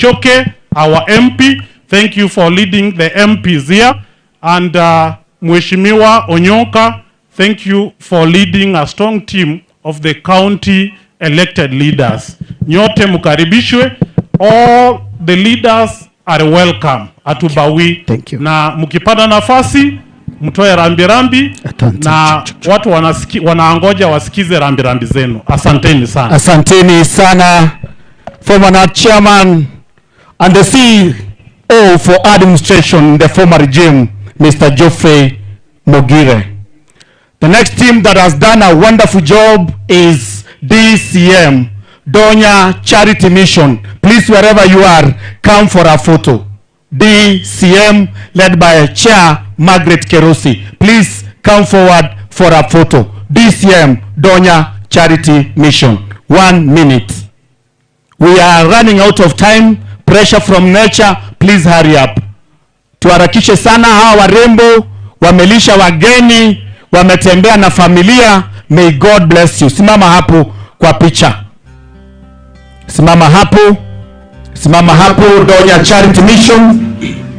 Onchoke, our MP. Thank you for leading the MPs here. And Mheshimiwa Onyoka, thank you for leading a strong team of the county elected leaders. Nyote mkaribishwe. All the leaders are welcome. Hatubagui. Thank you. Na mkipata nafasi mtoe rambirambi Asante. Na watu wanaangoja wasikize rambirambi zenu. Asanteni sana. Asanteni sana, former NAT chairman and the CEO for administration in the former regime, Mr. Geoffrey Mogire. The next team that has done a wonderful job is DCM, Donya Charity Mission. Please, wherever you are, come for a photo. DCM, led by Chair Margaret Kerosi. Please come forward for a photo. DCM, Donya Charity Mission. 1 minute. We are running out of time. Pressure from nature. Please hurry up. Tuharakishe sana. Hawa warembo wamelisha wageni, wametembea na familia. May God bless you. Simama hapo kwa picha. Simama hapo. Simama hapo, Donya Charity Mission.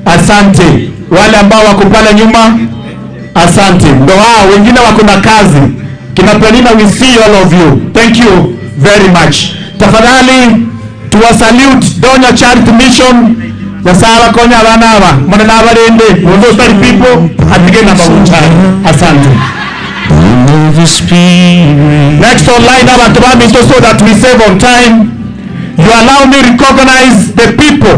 Asante. Wale ambao wako pale nyuma, asante. Ndo hao wengine wako na kazi. Kina Penina, we see all of you. Thank you very much. Tafadhali tuwasalute Donya Charity Mission. Nyasaye akonya abana aba mone n'abarende those people atige na mabuchari. Asante. Next online, abantu baminto, so that we save on time. You allow me recognize the people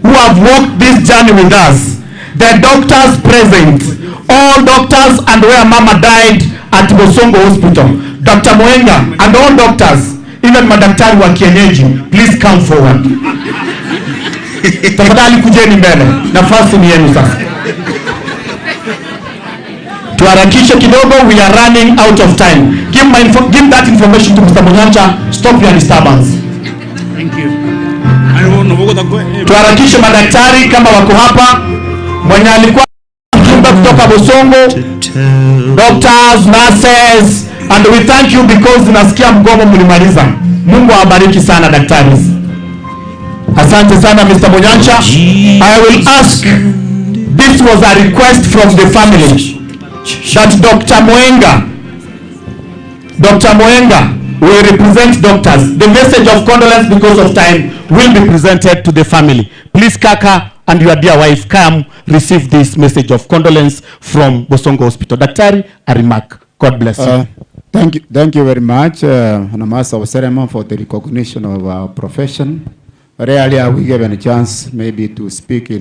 who have walked this journey with us. The doctors present, all doctors and where Mama died at Bosongo Hospital. Dr. Moenga and all doctors, even madaktari wa kienyeji, please come forward. Tafadhali kujeni mbele, nafasi ni yenu sasa. Tuharakishe kidogo, we are running out of time. Give that information to Mr. Munyancha. Stop your disturbance. Thank you. I don't know what the Tuharakishe madaktari kama wako hapa, mwenye alikuwa mjumbe kutoka Bosongo, doctors, nurses, and we thank you because nasikia mgomo mlimaliza. Mungu awabariki sana, daktari. Asante sana, Mr. Munyancha. I will ask, this was a request from the family that Dr. Moenga, Dr. Moenga will represent doctors. The message of condolence, because of time, will be presented to the family. Please, Kaka and your dear wife, come receive this message of condolence from Bosongo Hospital. Daktari, a remark. God bless you. Thank you, thank you very much, Master of Ceremony, for the recognition of our profession. Rarely are we given a chance maybe to speak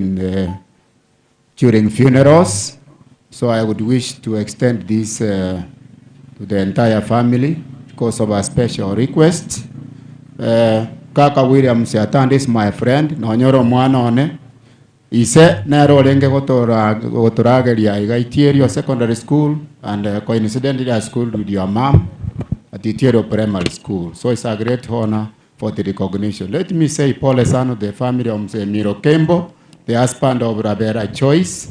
during funerals, so I would wish to extend this to the entire family because of a special request. Kaka William Siatandi is my friend, nonyoro mwana one, ise nero orenge gotorageria iga Itierio Secondary School and coincidentally I schooled with your mom at Itierio Primary School. So it's a great honor for the recognition. Let me say pole sana to the family of Mzee Miro Kembo, the husband of Rabera Joyce.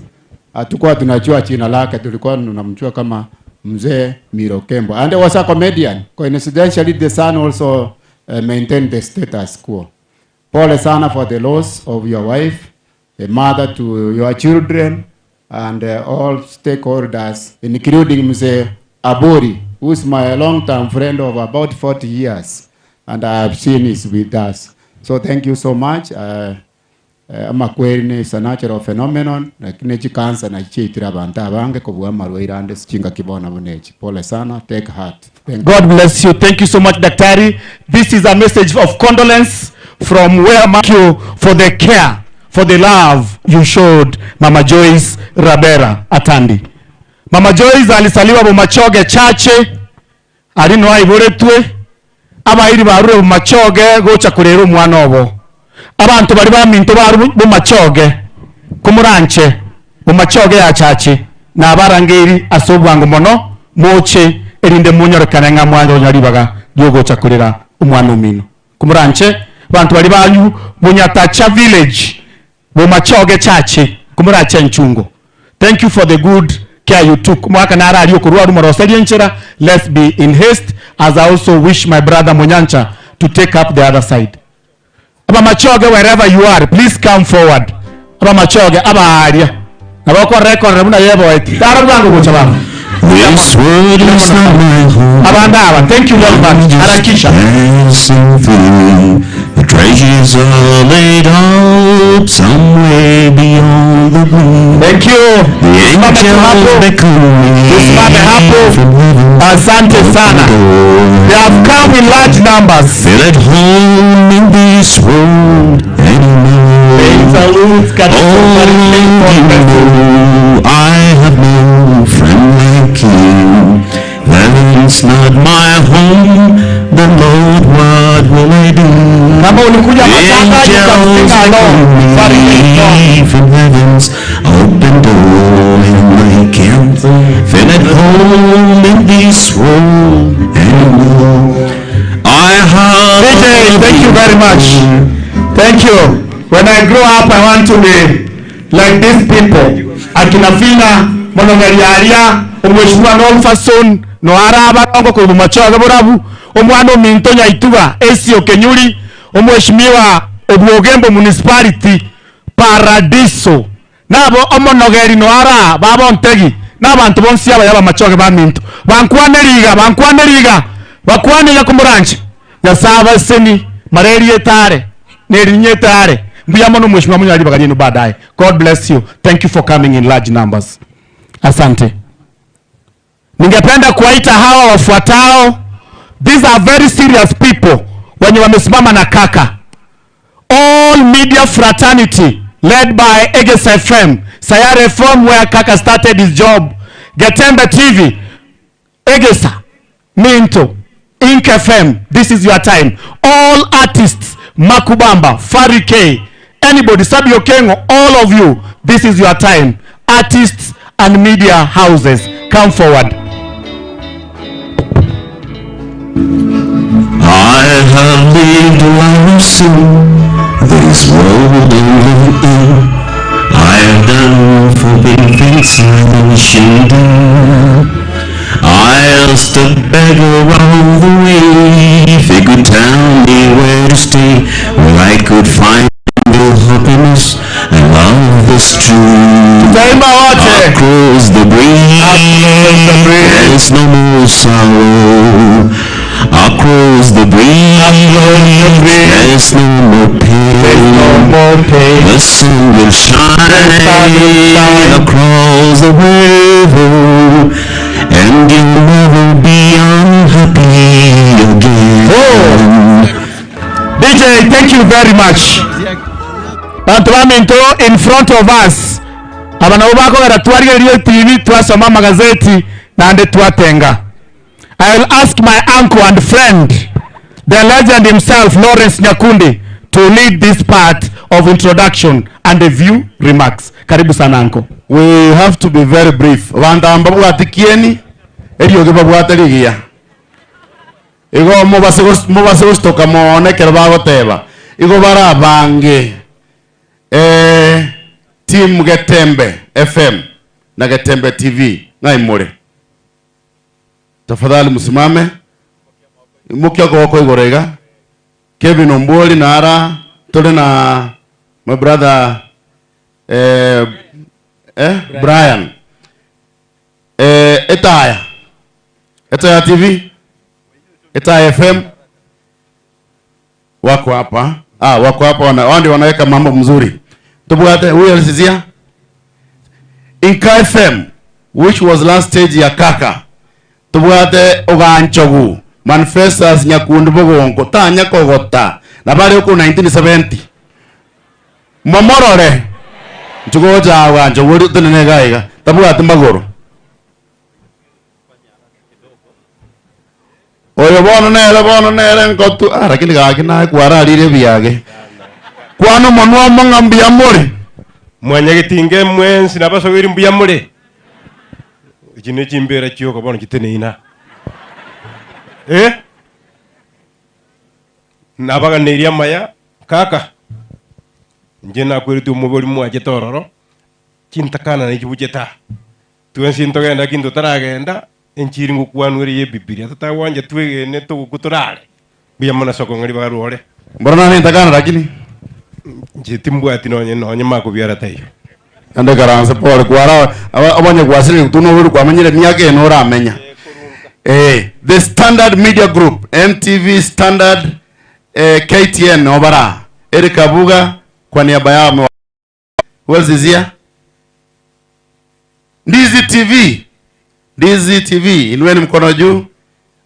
Hatukuwa tunajua jina lake, tulikuwa tunamjua kama Mzee Miro Kembo. And he was a comedian. Coincidentally, the son also maintained the status quo. Pole sana for the loss of your wife, the mother to your children, and all stakeholders, including Mzee Aburi, who is my long-term friend of about 40 years, and I have seen is with us. So thank you so much. Amakweri is a natural phenomenon, lakini chikansa na chiitira abantu abange kobua amarwaire ande sichinga kibona bunechi. Pole sana, take heart. Thank you. God bless you. Thank you so much, Daktari. This is a message of condolence from where thank you for the care, for the love you showed Mama Joyce Rabera Atandi. Mama Joyce alisaliwa Bomachoge Chache, arino aiboretwe, abairi barure Bomachoge gocha kurera omwana obo. Abantu bari baminto baru Bomachoge, kumuranche, Bomachoge ya Chache, na abarangeri ase obwango mono, moche erinde munyorekane ng'a mwana onyaribaga riogocha kurera omwana omino. Kumuranche, bantu bari banyu Bunyatacha village, Bomachoge Chache, kumurache nchungo. Thank you for the good care you took. Mwaka nara aliyokurua rumoroserie nchera. Let's be in haste, as I also wish my brother Munyancha to take up the other side. Abamachoge, wherever you are, please come forward. Abamachoge abaria nabako record muna yeboeti tara bwangu gocha baba. This world is not my home. Abanda aba, thank you very much. Harakisha. Passing through. The treasures are laid up somewhere beyond the blue. Thank you. The angels beckon me Tusimame hapo. from heaven. Asante sana. They have come in large numbers. Feel at home in this world anymore. Salute katika Oh, you know, I have no friend like you. Heaven's not my home, then Lord, what will I do? Kama ulikuja matanga, you can Angels sing along. beckon Sorry, me from heaven's open door, and I can't feel at home in this world anymore. I have DJ, thank you very much. Thank you. When I grow up, I want to be like these people. Akina Fina, Monongeriaria, Omweshimiwa Nolfason, Noara Abarongo kwa Machoga Borabu, Omwano Minto Nyaituga, Esio Kenyuri, Omweshimiwa Obwogembo Municipality, Paradiso. Nabo Omonogeri Noara, Baba Ontegi, n'abantu bonsi aba yaba Machoga ba Minto. Bankwane liga, bankwane liga, bakwane yakumuranche. Yasaba seni, mareri etare, nerinye etare. Mbuya mono mheshimiwa mwenye aliba kanyenu baadaye. God bless you. Thank you for coming in large numbers. Asante. Ningependa kuwaita hawa wafuatao. These are very serious people wenye wamesimama na kaka. All media fraternity led by Egesa FM, Sayare FM where kaka started his job, Getembe TV, Egesa, Minto, Ink FM. This is your time. All artists, Makubamba, Fari K, anybody, Sabio Kengo, all of you, this is your time. Artists and media houses, come forward. I have lived a life of sin, this world I live in. I have done forbidden things I shouldn't do. I asked a beggar all the way if he could tell me where to stay, where I could find real happiness and love that's true. Tutaimba wote. Across the bridge, there's no more sorrow. Across the bridge, there's no more pain. The sun will shine across the river, and you'll never be unhappy again. Oh. DJ, thank you very much. Bantu ba Minto in front of us. Abana bako baratwariye TV, twasoma magazeti na ande twatenga. I will ask my uncle and friend, the legend himself, Lawrence Nyakundi, to lead this part of introduction and a few remarks. Karibu sana uncle. We have to be very brief. Bantu ambabwatikieni erioge babwatarigia. Igo mubase gustoka moonekero bagoteba. Igo barabange. Team Getembe FM na Getembe TV ngaimure. Tafadhali msimame. Mukia kwa igorega. Kevin Omboli na ara tole na my brother Brian. Etaya. Etaya TV. Etaya FM. Wako hapa. Wako hapa wao wanaweka mambo mzuri. Tubwate huyo alisizia Inka FM which was last stage ya kaka. Tubwate Oganchogu Manifestas Nyakundi Bogonko tanya kogota na bale huko 1970. Momorore nchugoja Oganchogu tenene gaiga tabwate magoro. Oyo bono nere nkotu lakini gaki na kwararire biage. Kwano monwa mongambia muri. Mwanyagitinge mwensi nabasogeri mbuya muri. Kino chimbera chiyoka bono kiteneina. Nabaganiria maya kaka. Nje nakwiritu umubori mwaje tororo. Chintakana nikibujeta. Twensi ntogenda kintu taragenda enchiri ngukwanwere ye Biblia tatawanje twegene tugukuturare. Mbuya mona soko ngari baruore. Mbona nani ntakana lakini Nchitimbwati nonye nonye makubiara tayo. Ande karanse pole kwara abanye kwasire tuno kwamanyire myaka eno oramenya. The Standard Media Group, MTV Standard, KTN obara. Eric Abuga kwa niaba yao. Wells. Ndizi TV. Ndizi TV inueni mkono juu.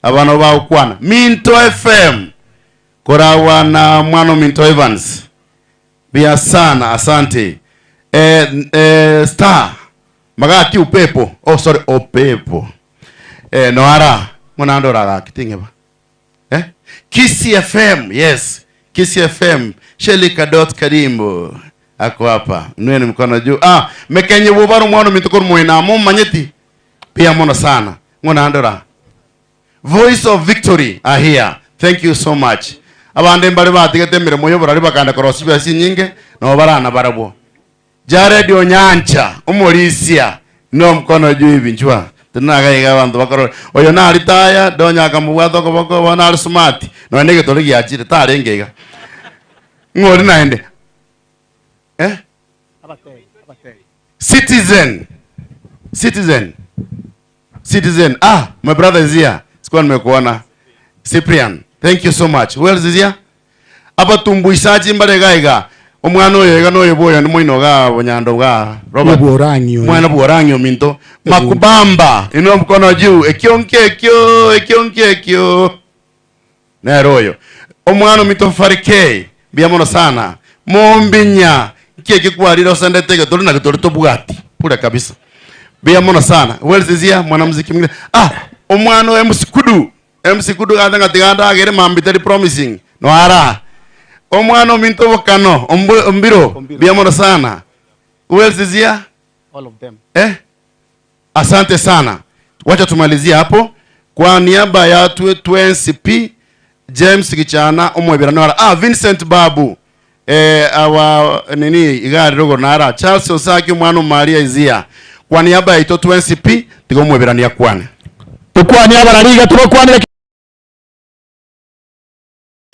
Abano ba ukwana. Minto FM. Korawa na mwano Minto Evans. Bia sana asante. Star magati upepo. Oh sorry, upepo. Noara mwana kitinge ba. Kisi FM, yes. Kisi FM. Shelika dot Kadimbo. Ako hapa. Nweni mkono juu. Mekenye wobaro mwana mitokoro mwena mo manyeti. Pia mwana sana. Mwana andora. Voice of Victory are here. Thank you so much. Abande mbali batigete mirimo yo barari bakanda korosibya sinyinge no barana barabo. Jared Onyancha, umulisia no mkono juu hivi njua. Tunagaiga abantu bakoro. Oyo na ritaya donya akamubwato koboko bona ari smart. No nege toli yachire tarengega. Ngori naende. Citizen. Citizen. Citizen. My brother is here. Sikuwa nimekuona. Cyprian. Thank you so much. Who else is here? Abatumbuisaji mbaregaiga. Omwana oyo iga noyo boyo ni moino ga bonyando ga Robert. Mwana bworangyo minto. Makubamba. Inua mkono juu. Ekionke ekio, ekionke ekio. Nero oyo. Omwana minto farike. Biamono sana. Mombinya. Kiki kwarira osendete tori na tori tobwati. Pura kabisa. Biamono sana. Who else is here? Mwanamuziki mwingine. Omwana MC Kudu. MC Kudu gatanga tiganda agere mambitari promising. No ara. Omwana minto bokano, ombiro, biamono sana. Who else is here? All of them. Asante sana. Wacha tumalizie hapo. Kwa niaba ya 2NCP James Kichana omwebera no ara. Vincent Babu. Awa nini igari rogo nara Charles Osaki mwana Maria Izia. Kwa niaba ya 2NCP tigomwebera ni yakwane. Tukwa niaba na liga tukwa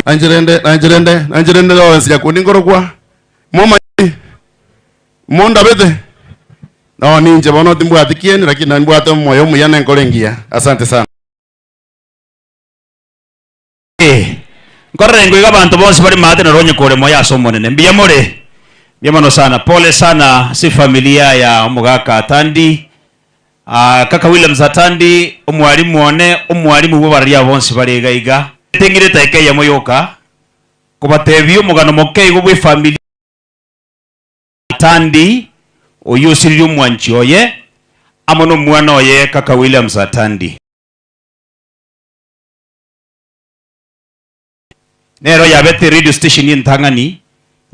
Anjerende, anjerende, anjerende Lawrence ya kuningoro kwa. Moma monda bete. No ninje bono timbwati kieni lakini mbwate moyo muyana nkolengia. Asante sana. Nkorengo iga bantu bonse bari mate na ronye kore moya somonene. Mbiya more. Mbiya sana. Pole sana si familia ya omugaka Atandi. Kaka Williams Atandi omwalimu one omwalimu bo bararia bonse bari iga. Tengire taike ya moyoka kubatebyo mugano mokeigo bwe family Atandi oyo siriri omwanchi oye amono mwana oye kaka Williams Atandi nero yabete radio station yentangani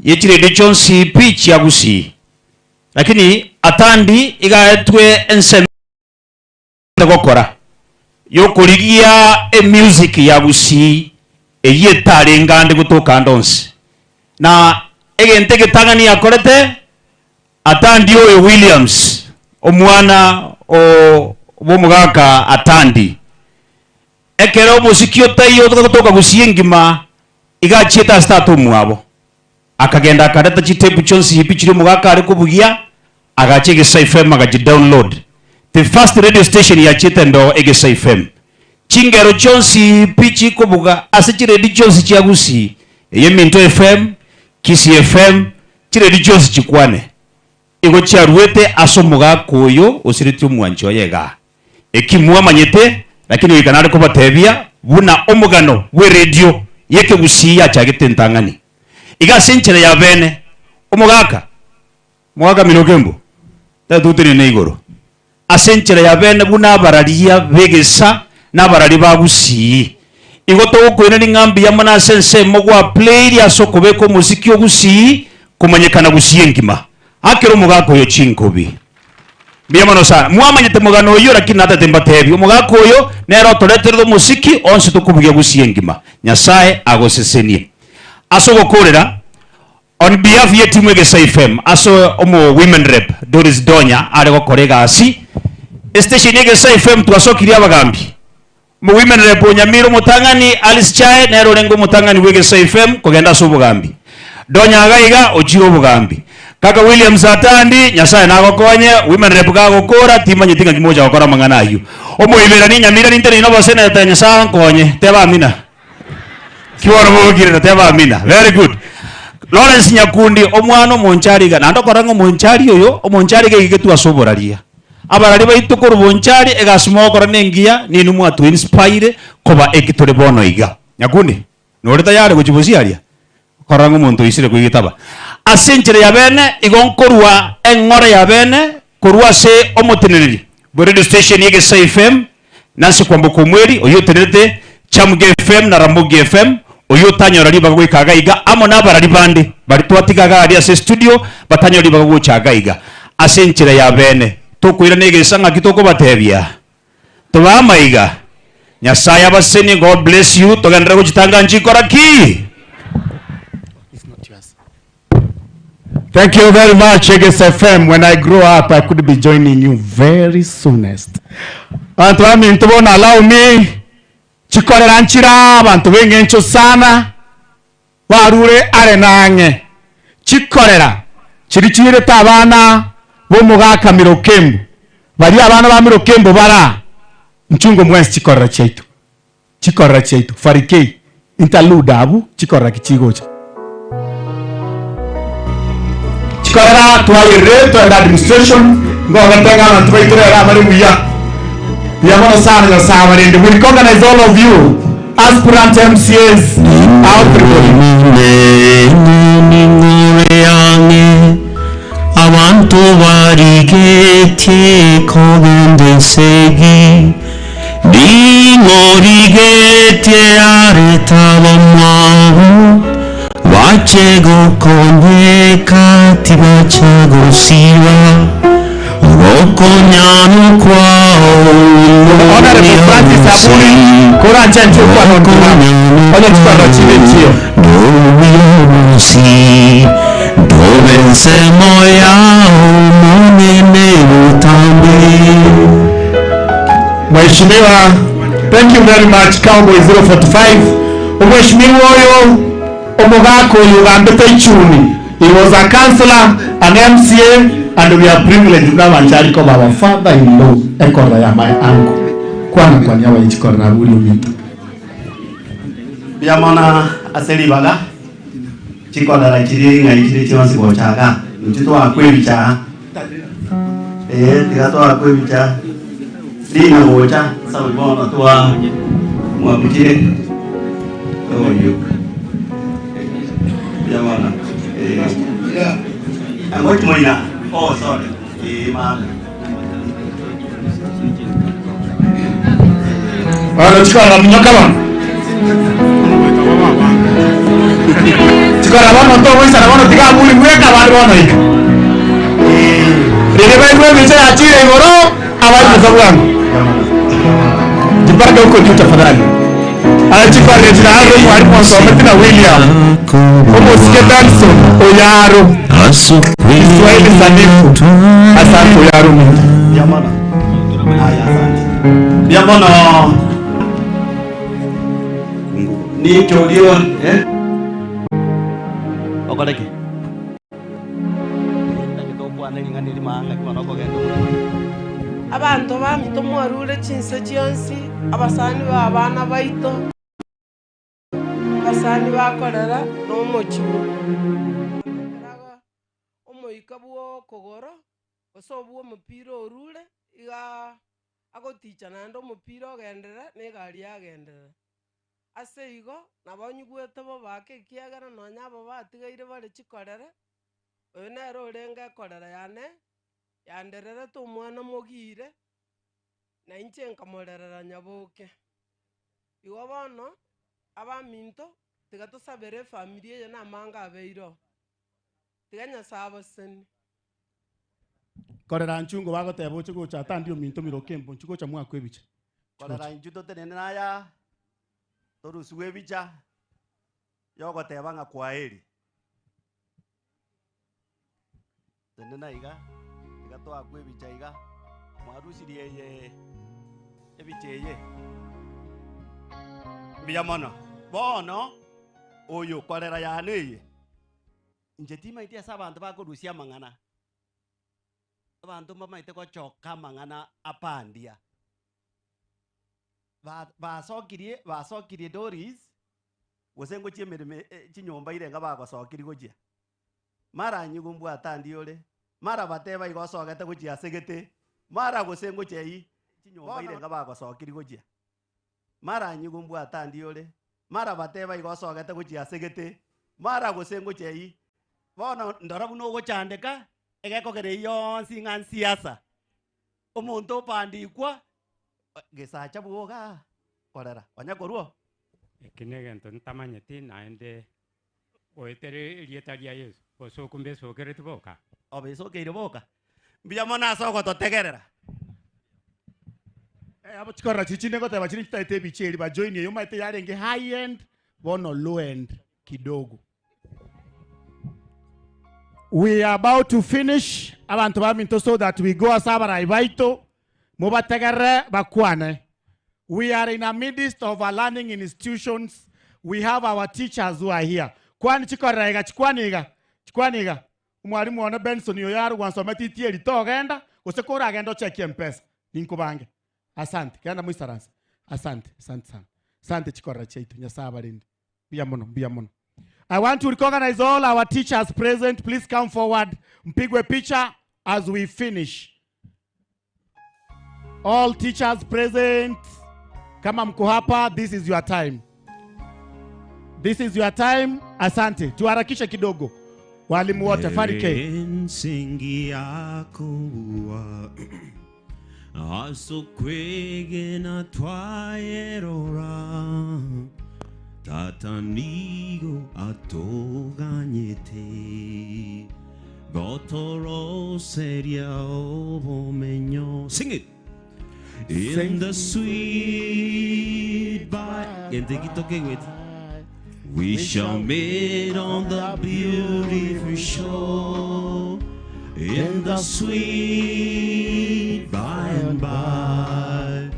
yechi radio chonsi pitch ya gusi lakini Atandi igaetwe ensem gokora yokurigia e music ya gusi eyetare ngande gutoka ndonse na egente getangani akorete Atandi oyo Williams omwana o bomugaka Atandi ekero muziki otayo gutoka gusi ngima igachieta statu mwabo akagenda akareta chitepu chonsi hipichiri mugaka ari kubugia agachege FM agaji download the first radio station ya Chitendo Egesa FM. Chingero chonsi pichi kubuga ase radio chonsi chiagusi eye Minto FM, Kisi FM, chiredi chonsi chikwane. Igo chiaruete asomuga koyo osiriti omwancho yega. Ekimwa manyete lakini ikanare kubatebia buna omugano we radio yeke gusi ya chagete ntangani. Iga senchera ya bene omugaka. Mugaka minokembo. Tatutire neigoro. Asenchera ya bene buna bararia begesa nabarari bagusi igo tokwena ningambi ya mwana sense mogwa play ya soko beko muziki ogusi kumanyekana gusi ngima akero mugako yo chinkobi biyamano sana mwamanyete mugano yo lakini hata tembatebi omugako yo nero toleterero muziki onse tokubugia gusi ngima Nyasaye agosesenie asogokorera on behalf ye timu Egesa FM aso omo women rep Doris Donya ari gokorega asi station Egesa FM twasokiria abagambi mu women rep Nyamiro mutangani Alice Chae nero rengo mutangani Egesa FM kugenda so bugambi Donyaga iga ochiro obogambi. Kaka William Satandi Nyasaye nagokonye women rep gagokora timanyeti ng'a kimoja gokora mang'ana aywo. Omoibera ni Nyamira nintene ino boseneta Nyasaye nkonye teba amina. Kiworo bogire teba amina. Very good. Lawrence Nyakundi omwana omonchari iga naende okora ng'a omonchari oyo omonchari iga igetwa ase oboraria. Abarari baitu korwa bonchari egasima okora na engiya ninu mwatu inspire koba ekitore bono iga. Nyakundi nore tayari gochibusiaria korora ng'a omonto oisire koigitaba. Ase enchera ya bene igo nkorwa eng'ore ya bene korwa ase omotenereri bwa radio station ya Egesa FM Nancy Kwamboka Omweri oyo otenerete Chamuge FM na Ramogi FM oyo otanyora ribaga goika iga iga amo na abarari bande bari twatigaga aria ase studio batanyora ribaga gocha iga iga ase enchera ya bene tokoira na egesa ng'aki tokobatebia tobamaiga Nyasaye abaseni. God bless you. Togenderera gochitanga nchikora ki. Thank you very much, Egesa FM. When I grow up, I could be joining you very soonest. Bantu baminto bona allow me chikorera nchira abantu b'engencho sana barure are nange chikorera chiri chireta abana b'omogaka Mirokembo bari abana ba Mirokembo bara nchungo mwensi chikorera chaitu chikorera chaitu farikei interlude abu chikorera kichigocha chikorera twayire to administration ngogatenga abantu baiturera abari buya Yamono sana Nyasaye abarinde. We recognize all of you aspirant MCAs everybody. Abantu barigete kogende segi Dingorigete aretabamwaho Wachego konyeka tibachagosiwa Rokonyano kwao. Honorable Francis Aburi Koranja nchukwa nonduna Onye chukwa ndochibe nchio Dobiyomusi Dobensemo yao Munene utambe. Mheshimiwa, thank you very much Cowboy 045. Mheshimiwa oyo omogako yugambete ichuni. He was a councillor, an MCA, and we are privileged now and Chariko, our father-in-law, ekora ya my uncle. Kwana kwa nyawa ichikora na uli umito. Biyamona aselibaga, chikora la chiri nga ichiri chiwansi bochaga, mchito wa kwebicha. Tigato wa kwebicha. Lina bocha, sabi bono tuwa mwapichire. Oyo. Biyamona. Angochi moina. Oh, sorry. Man. Wala chikora minyoka bana. Chikora bana to moisa na bana tiga muri mweka bana bana ika. Rere bai mwe miche achire igoro abai mzabwangu. Jipanga huko juu tafadhali. Ala chikora jina hapo mwalimu wa William. Omosike Benson Oyaro. Kiswahili sanifu. Asante Oyaro mingi. Yamana. Haya asante. Yamana. Ni cholio eh? Okoleke. Abantu bamito mwarure chinse chionsi abasani ba abana baito abasani bakorera n'omochibo omoika bwo kogoro gose obwo omopira orure iga agoticha naende omopira ogenderera na egari yagenderera ase igo nabo nyigwete bobake ekiagera nonya abo batigaire bare chikorere oyo nere orenge ekorera yane yandererete omwana mogire na inche nkamorerera nyaboke igo bono abaminto tiga tosabere efamiri eye na amanga abeiro tiga Nyasaye abaseni Korera nchungo bagoteba oche gocha atandi ominto Mirokembo nchugocha mwako ebicha Korera inchuto tenene naya torusiwe ebicha yogoteba ng'a kwaheri tenena iga iga twakwa ebicha iga mwarusirie eye ebicha eye mbuya mono bono oyo korera yane eye Inche timaite ase abanto bakorusia amang'ana. Abanto mbamaite gochoka amang'ana apandia. Basokirie Doris gose ngochia emeremo chinyomba irenga bagosokirie gochia. Mara nyigo mbwata ndi ore, mara bateba igo osogete gochia ase gete, mara gose ngochia eyio chinyomba irenga bagosokirie gochia. Mara nyigo mbwata ndi ore, mara bateba igo osogete gochia ase gete, mara gose ngochia eyio. Bono ndora buna ogochandeka egekogera eyio yonsi ng'a nsiasa. Omonto opandikwa gesacha bwoga korera onya korwo. Eki ne egento ntamanyeti naende oetere erieta ria Yesu osokumba esokereti boka. Obesokeire boka. Mbuya mono ase ogototegerera. Abo chikorera chichinde goteba chiri chitaete ebicha eri bajoin eyo maete yarenge high end bono low end kidogo. We are about to finish abantu baminto so that we go asabarai baito mubategere bakwane. We are in the midst of our learning institutions. We have our teachers who are here. Kwani chikorera chikwaniga chikwaniga mwalimu wana Benson yoyaru gwansometi tieri togenda gose koragenda ochekie mpesa ninkubange. Asante kenda muisaransa. Asante asante sana. Asante chikorera chaitu Nyasaye abarinde. Mbia mono mbia mono. I want to recognize all our teachers present. Please come forward. Mpigwe picha as we finish. All teachers present. Kama mko hapa, this is your time. This is your time. Asante. Tuharakishe kidogo. Walimu wote farike. Nsingi yako asokwege na twaerora Tatanigo atoganyete Gotoro seria obomenyo. Sing it. In the sweet by we shall meet on the beautiful shore. In the sweet by and by,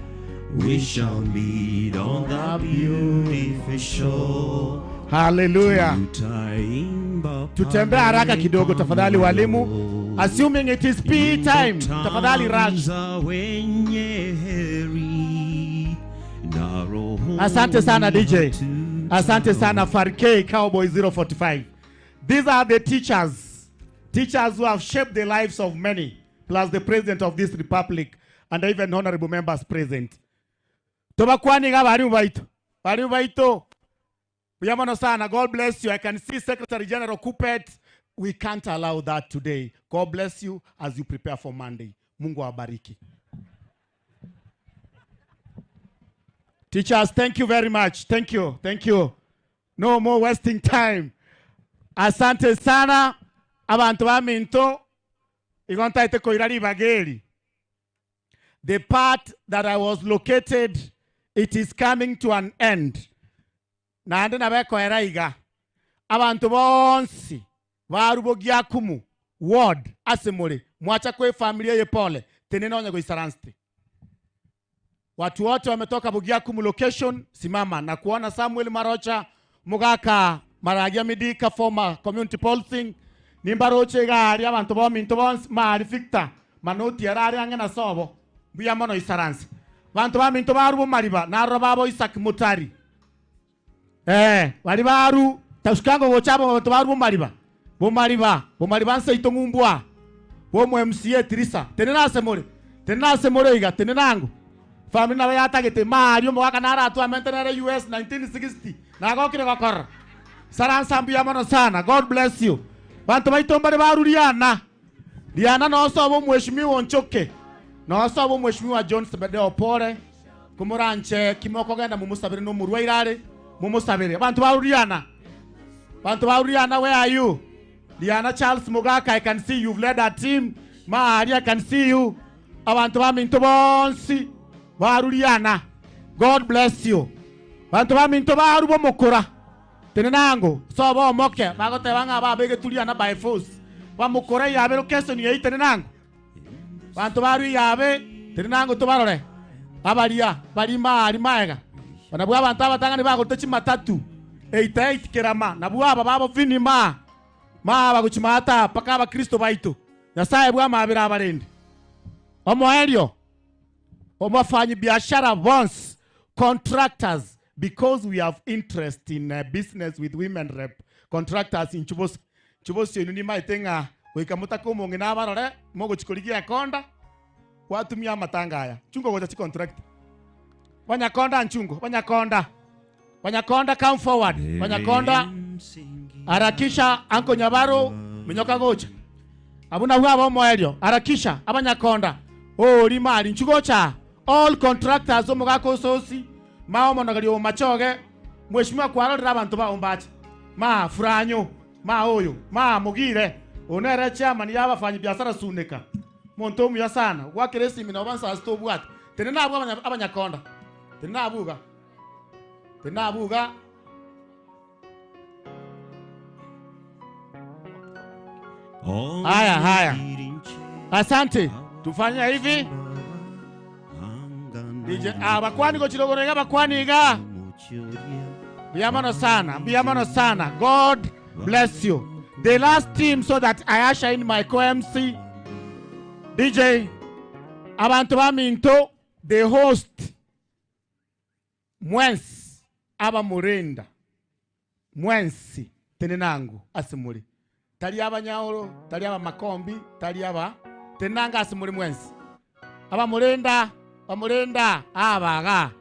we shall meet on the beautiful shore. Hallelujah. Tutembea haraka kidogo tafadhali walimu. Assuming it is PE time, tafadhali rush. Asante sana DJ. Asante sana Farke Cowboy 045. These are the teachers. Teachers who have shaped the lives of many, plus the president of this republic and even honorable members present. Tobakwani barimu baito. Barimu baito. Uyamono sana. God bless you. I can see Secretary General Kupet. We can't allow that today. God bless you as you prepare for Monday. Mungu awabariki. Teachers, thank you very much. Thank you. Thank you. No more wasting time. Asante sana. Abantu baminto. Igontaite koirari bageri. The part that I was located, it is coming to an end. Naende nabekoera iga. Abantu bonsi barubogiakumu ward asemore mwacha kwe familia ye pole tenena onye goisaranste. Watu wote wametoka Bugiakumu location simama na kuona Samuel Marocha Mugaka Maragia Midika former community policing nimbaroche gari abantu bominto bonsi mari Victor manoti arari ange na sobo mbuya mono isaranse. Bantu baminto barubo mariba naro babo Isaac Mutari. Bari baru tasukango gochabo bantu baru bomariba. Bomariba, bomariba nse itongumbwa. Bomo MCA Trisa. Tenena semore. Tenena semore iga tenenango. Family na yatagete Mario mwaka nara atu amentenere US 1960. Nagokire gokora. Saransa mbuya mono sana. God bless you. Bantu baitombare baru Riana. Riana no sobo mheshimiwa Onchoke. No sobo mheshimiwa John Sebedeo Pore. Kumuranche kimoko genda mumusabire no murwairare. Mumusabire. Bantu baru Riana. Bantu baru Riana, where are you? Riana Charles Mugaka, I can see you've led our team. Maria, I can see you. Abantu baminto bonsi baru Riana. God bless you. Bantu baminto baru bomokora. Tenenango sobo moke bagotebanga babege tuliana by force. Bamukora yabe location yei tenenango. Bantu baru yabe tenenango tubarore. Abaria barima ari maega. Banabwa abantu abatangani bagote chimatatu. 88 kerama nabwa babo vinima. Ma baguchimata paka abakristo baitu. Nyasaye bwa mabira abarindi. Omoelio. Omafanyi biashara once contractors, because we have interest in business with women rep contractors in Chubos. Chubos yenu ni maitenga wikamuta kumonge na barore mogo chikoligia konda watumia matanga haya. Chungo goja chi contract. Wanyakonda nchungo, wanyakonda. Wanyakonda come forward. Wanyakonda harakisha anko Nyabaro minyoka gocha. Abuna huwa omoelio harakisha abanyakonda. Oh limali nchugocha all contractors omugako sosi mao monogalio machoge mheshimiwa kwarorera abantu ba ombache ma furanyo ma oyo ma mugire onere chairman yabafanyi biashara suneka monto muya sana gwakire simi na obansa stobwat tene nabwo abanyakonda tene nabuga haya haya asante. Tufanya hivi DJ abakwani go chilogorega bakwani ga biyamano sana, biyamano sana. God bless you. The last team so that I usher in my co-MC DJ abantu baminto the host mwensi abamurenda mwensi tenenangu asimuli tali abanyaoro tali aba makombi tali aba tenanga asimuli mwensi abamurenda bamurenda abaga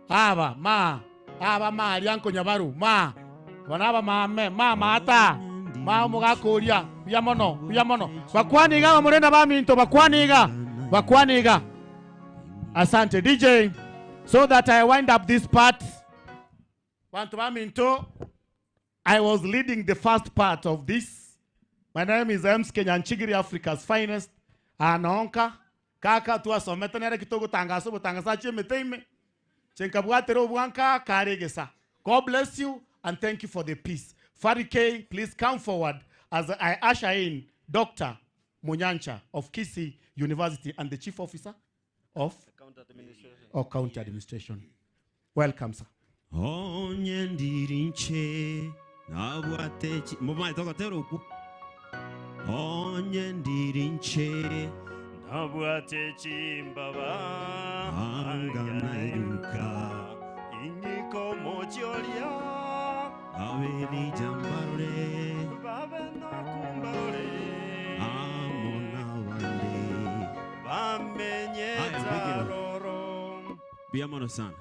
aba ma aba ma alianko Nyabaru ma banaba mame ma mata ma mugakuria byamono byamono bakwaniga bamurenda baminto bakwaniga bakwaniga. Asante DJ. So that I wind up this part. Bantu baminto, I was leading the first part of this. My name is Ems Kenyanchigiri, Africa's finest. Anaonka kaka tuwasometa nere kitogo tangaso butangasa chemeteime chenkabwatero bwanka karegesa. God bless you and thank you for the peace. Farike, please come forward as I usher in Dr. Munyancha of Kisii University and the Chief Officer of County Administration. Welcome, sir. Nabwate chimbaba anganairuka inyiko mochoria abeli jambarore babe no kumbarore amona wande bamenye taroro biamono sana.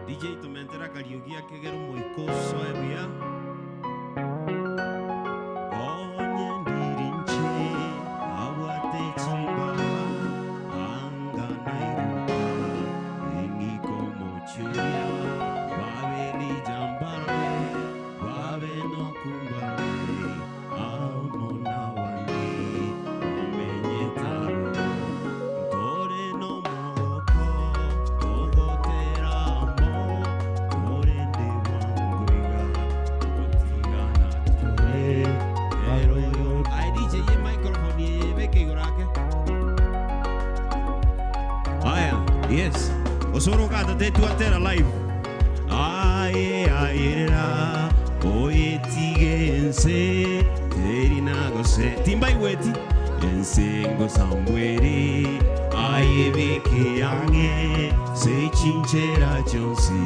DJ tumentera kariugia kegero moikoso ebia Tuatera live. Aye aye ra oye tigense terinagose timbai weti ensengo sambwere aye beke yange se chinchera chonsi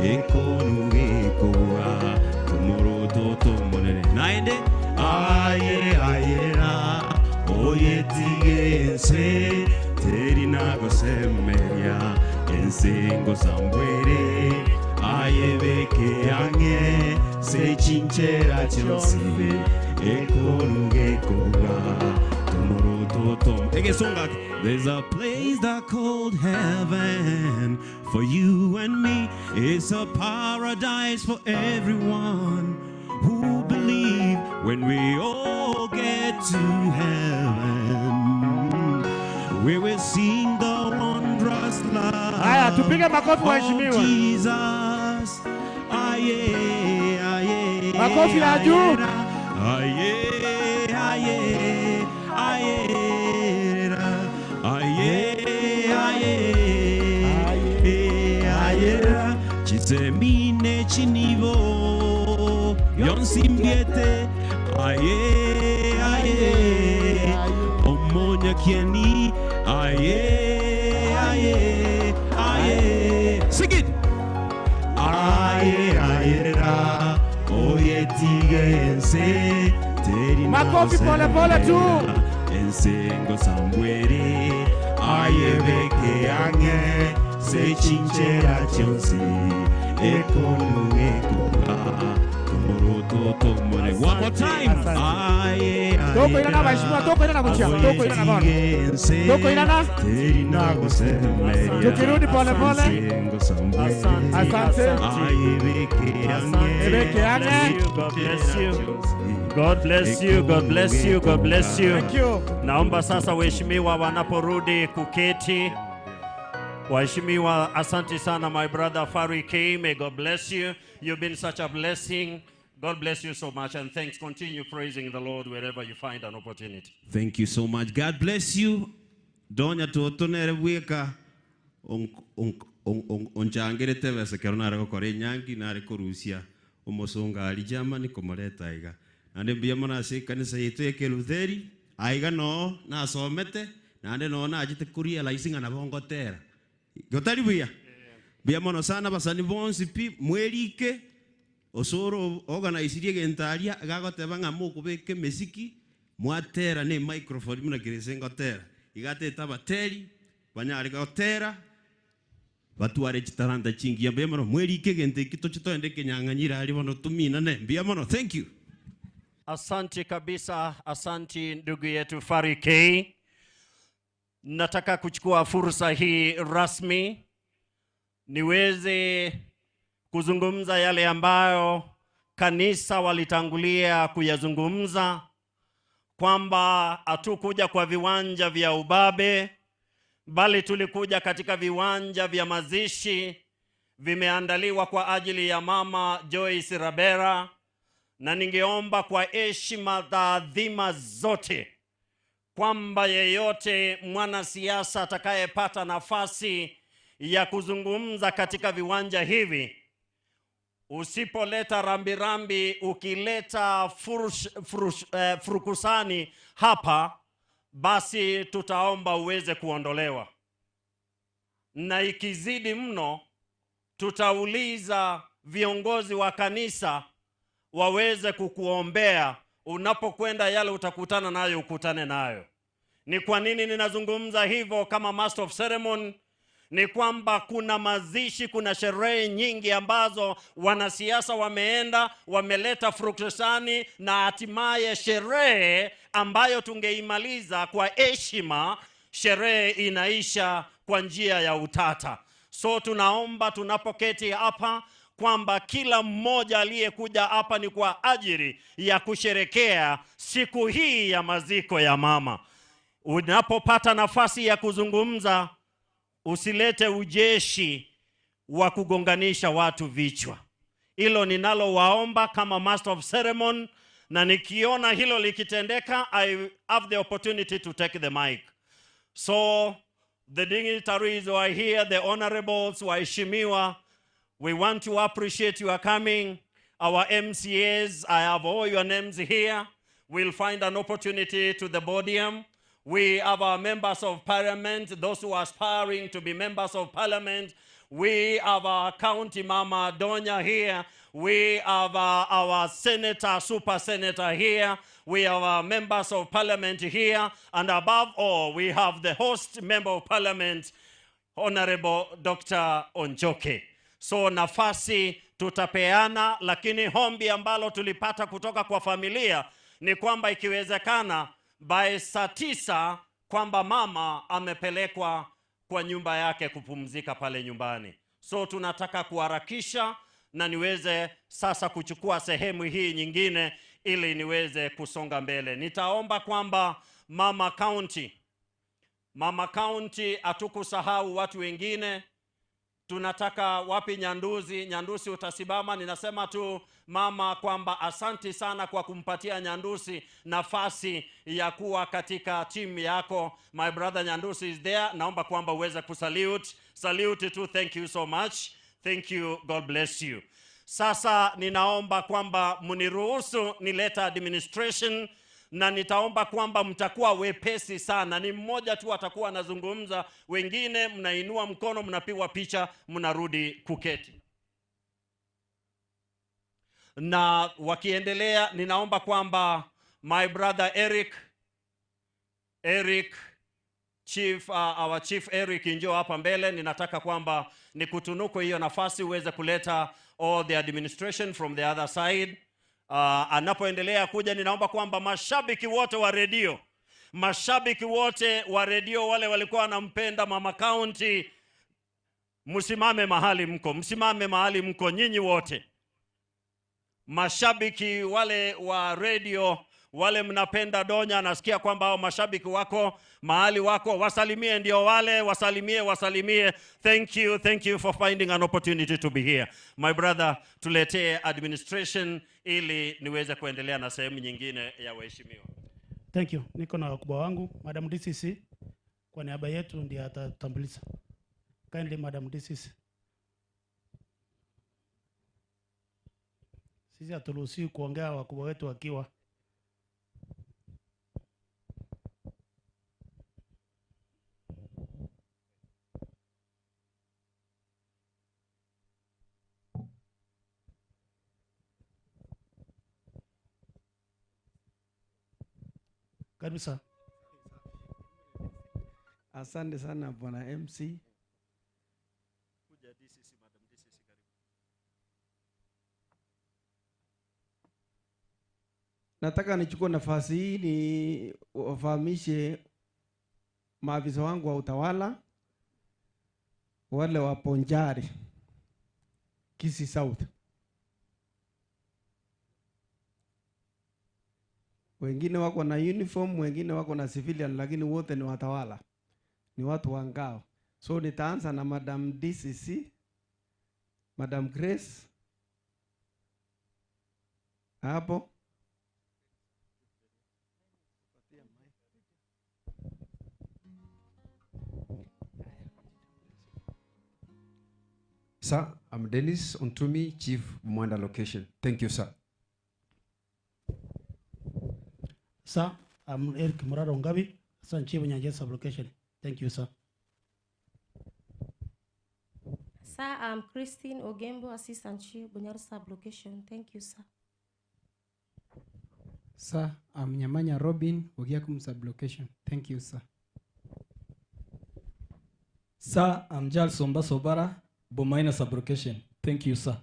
ekonuge kowa tomoro toto monere naende aye aye ra oye tigense terinagose meria ensengo sambwere ayebeke yange se chinchera chonsi ekonuge koga tomoro totom. There's a place that called heaven for you and me. It's a paradise for everyone who believe. When we all get to heaven, we will sing the wondrous love Haya, tupige makofi of waheshimiwa. Jesus. Aye, aye, Makofi ya juu. Aye, aye, aye, ra. Aye, aye, aye, ra. Chisemi chinivo yonsimbiete aye aye omonya kieni aye aye aye sing it aye aye ra oye tigense teri makofi pole pole tu ensengo sambwere aye beke ange se chinchera chonsi ekonu ekoka tomoroto tomore. One more time. Aye aye toko irana waheshimiwa, toko irana kuchia, toko irana bwana, toko irana tukirudi pole pole. Asante. Asante. God bless you. God bless you. God bless you. God bless you. Thank you. Naomba sasa waheshimiwa wanaporudi kuketi. Waheshimiwa, asante sana my brother Fari K. May God bless you. You've been such a blessing. God bless you so much, and thanks. Continue praising the Lord wherever you find an opportunity. Thank you so much. God bless you. Donya tuotonere bweka onchangirete bese kero nare gokora enyangi nare korusia omosonga ari Germany komoreta iga. Nande mbuya mono ase ekanisa yetu ya Kelutheri aiga no nasomete nande no nachete kurealize ng'a nabo ngotera. Gotari buya. Mbuya mono sana basani bonsi pi mwerike osoro organize gentaria gagoteba ng'a mokobeka emesiki mwatera ne microphone muna kirese ngotera igateta bateri banyare gotera batware chitaranta chingi mbuya mono mwerike gente kitochitoende kenyang'anyira ari bono tuminane mbuya mono. Thank you. Asante kabisa, asante ndugu yetu Fari K. Nataka kuchukua fursa hii rasmi niweze kuzungumza yale ambayo kanisa walitangulia kuyazungumza, kwamba hatukuja kwa viwanja vya ubabe, bali tulikuja katika viwanja vya mazishi vimeandaliwa kwa ajili ya Mama Joyce Rabera. Na ningeomba kwa heshima taadhima zote kwamba yeyote mwanasiasa atakayepata nafasi ya kuzungumza katika viwanja hivi, usipoleta rambirambi, ukileta furukusani hapa, basi tutaomba uweze kuondolewa. Na ikizidi mno, tutauliza viongozi wa kanisa waweze kukuombea. Unapokwenda yale utakutana nayo, ukutane nayo. Ni kwa nini ninazungumza hivyo kama master of ceremony? Ni kwamba kuna mazishi, kuna sherehe nyingi ambazo wanasiasa wameenda, wameleta furukushani, na hatimaye sherehe ambayo tungeimaliza kwa heshima, sherehe inaisha kwa njia ya utata. So tunaomba tunapoketi hapa kwamba kila mmoja aliyekuja hapa ni kwa ajili ya kusherekea siku hii ya maziko ya mama. Unapopata nafasi ya kuzungumza, usilete ujeshi wa kugonganisha watu vichwa. Hilo ninalowaomba kama master of ceremony, na nikiona hilo likitendeka, I have the opportunity to take the mic. So the dignitaries who are here, the honorables, waheshimiwa, we want to appreciate your coming. Our MCAs, I have all your names here. We'll find an opportunity to the podium. We have our members of parliament, those who are aspiring to be members of parliament. We have our county mama Donya here. We have our senator, super senator here. We have our members of parliament here. And above all, we have the host member of parliament, Honorable Dr. Onchoke. So nafasi tutapeana, lakini hombi ambalo tulipata kutoka kwa familia ni kwamba ikiwezekana by saa 9 kwamba mama amepelekwa kwa nyumba yake kupumzika pale nyumbani. So tunataka kuharakisha na niweze sasa kuchukua sehemu hii nyingine ili niweze kusonga mbele. Nitaomba kwamba Mama County, hatukusahau watu wengine. Tunataka wapi Nyanduzi? Nyandusi utasimama. Ninasema tu mama kwamba asanti sana kwa kumpatia Nyandusi nafasi ya kuwa katika timu yako. My brother Nyandusi is there. Naomba kwamba uweze kusalute. Salute tu. Thank you so much. Thank you, God bless you. Sasa ninaomba kwamba mniruhusu nileta administration, na nitaomba kwamba mtakuwa wepesi sana. Ni mmoja tu atakuwa anazungumza, wengine mnainua mkono, mnapigwa picha, mnarudi kuketi. Na wakiendelea, ninaomba kwamba my brother Eric Chief, our Chief Eric, njoo hapa mbele. Ninataka kwamba nikutunuku hiyo nafasi uweze kuleta all the administration from the other side. Anapoendelea kuja, ninaomba kwamba mashabiki wote wa redio, mashabiki wote wa redio wale walikuwa wanampenda Mama County, msimame mahali mko, msimame mahali mko nyinyi wote. Mashabiki wale wa redio, wale mnapenda Donya, nasikia kwamba hao mashabiki wako mahali wako, wasalimie, ndio wale, wasalimie, wasalimie. Thank you, thank you for finding an opportunity to be here. My brother, tuletee administration ili niweze kuendelea na sehemu nyingine ya waheshimiwa. Thank you. Niko na wakubwa wangu, Madam DCC kwa niaba yetu ndiye atatambulisha. Kindly Madam DCC. Sisi haturuhusiwi kuongea wakubwa wetu wakiwa. Karibu sana. Asante sana Bwana MC. Kuja DCC, Madam DCC, karibu. Nataka nichukue nafasi hii ni wafahamishe maafisa wangu wa utawala wale wa Ponjari Kisii South. Wengine wako na uniform, wengine wako na civilian, lakini wote ni watawala. Ni watu wa ngao. So nitaanza na Madam DCC, Madam Grace. Hapo. Sir, I'm Dennis Ontumi, Chief Mwanda Location. Thank you, sir. Sir, I'm Eric Muraro Ngabi, Assistant Chief Nyanjia Sub-Location. Thank you, sir. Sir, I'm Christine Ogembo, Assistant Chief Bunyoro Sub-Location. Thank you, sir. Sir, I'm Nyamanya Robin, Ogiakum Sub-Location. Thank you, sir. Sir, I'm Charles Somba Sobara, Bomaina Sub-Location. Thank you, sir.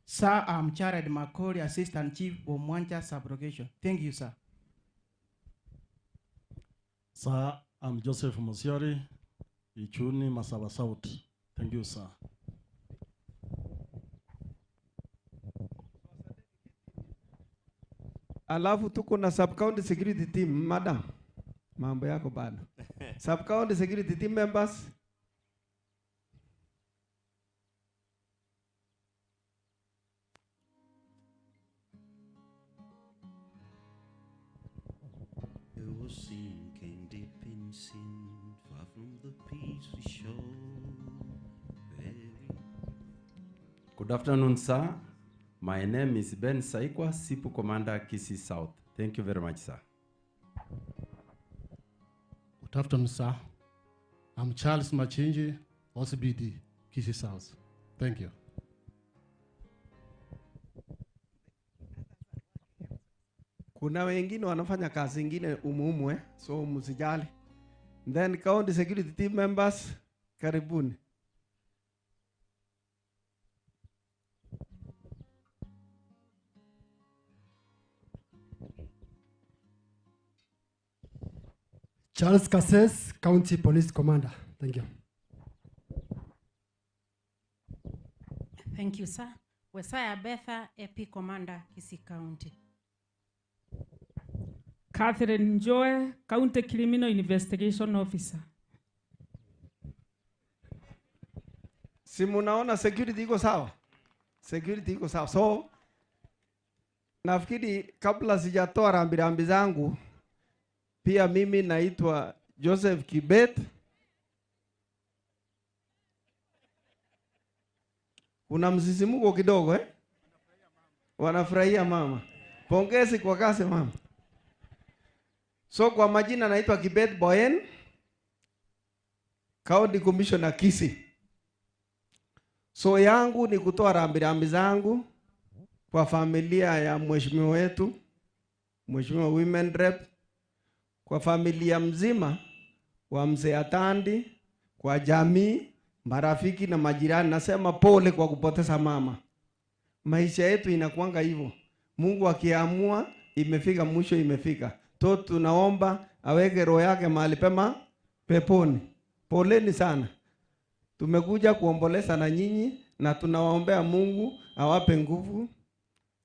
Sir, I'm Jared Makori, Assistant Chief, Bomwanja Sub-Location. Thank you, sir. Sir, I'm Joseph Mosiori, Ichuni, Masaba South. Thank you, sir. Alafu tuko na sub-county security team, madam. Mambo yako bado. Sub-county security team members. Was sinking deep in sin, far from the peace we show. Good afternoon, sir. My name is Ben Saikwa, SIPU Commander, Kisii South. Thank you very much, sir. Good afternoon, sir. I'm Charles Machinji, OCBD, Kisii South. Thank you. Kuna wengine wanafanya kazi ingine umuhimu, so msijali. Then county security team members, karibuni. Charles Kasses, County Police Commander. Thank you. Thank you, sir. Wesaya Betha, AP Commander, Kisii County. Catherine Njoe, County Criminal Investigation Officer. Si munaona security iko sawa? Security iko sawa. So nafikiri kabla sijatoa rambirambi zangu, pia mimi naitwa Joseph Kibet. Kuna msisimuko kidogo eh? Wanafurahia mama. Pongezi kwa kazi mama. So kwa majina naitwa Kibet Boyen, County Commissioner Kisii. So yangu ni kutoa rambirambi zangu kwa familia ya mheshimiwa wetu, Mheshimiwa Women Rep, kwa familia mzima wa Mzee Atandi, kwa jamii, marafiki na majirani. Nasema pole kwa kupoteza mama. Maisha yetu inakuanga hivyo. Mungu akiamua imefika mwisho, imefika. To tunaomba aweke roho yake mahali pema peponi. Poleni sana. Tumekuja kuomboleza na nyinyi na tunawaombea Mungu awape nguvu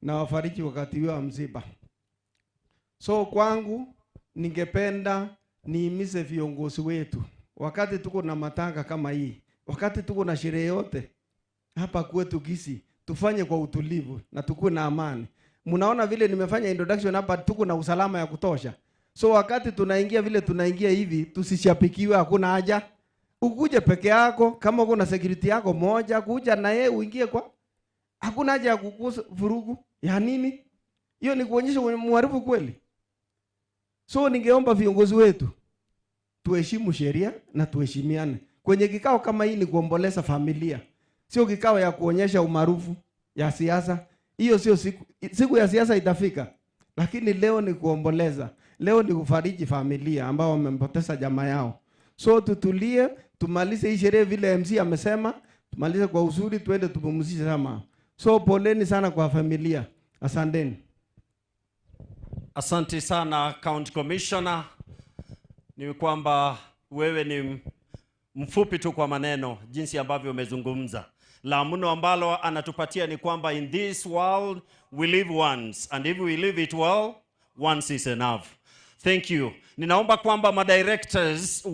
na wafariji wakati wa msiba. So kwangu ningependa niimize viongozi wetu, wakati tuko na matanga kama hii, wakati tuko na sherehe yote hapa kwetu Kisii, tufanye kwa utulivu na tukuwe na amani. Mnaona vile nimefanya introduction hapa, tuko na usalama ya kutosha. So wakati tunaingia vile tunaingia hivi, tusishapikiwe, hakuna haja. Ukuje peke yako, kama uko na security yako moja, kuja na yeye uingie kwa. Hakuna haja ya kukuza vurugu ya nini? Hiyo ni kuonyesha mharifu kweli. So ningeomba viongozi wetu tuheshimu sheria na tuheshimiane. Kwenye kikao kama hii ni kuomboleza familia, sio kikao ya kuonyesha umaarufu ya siasa. Hiyo sio siku ya siasa itafika. Lakini leo ni kuomboleza. Leo ni kufariji familia ambao wamempoteza jamaa yao. So tutulie, tumalize hii sherehe vile MC amesema, tumalize kwa uzuri, tuende tupumzishe sama. So poleni sana kwa familia. Asanteni. Asante sana County Commissioner. Ni kwamba wewe ni mfupi tu kwa maneno jinsi ambavyo umezungumza. La mno ambalo anatupatia ni kwamba in this world we live once, and if we live it well, once is enough. Thank you. Ninaomba kwamba madirectors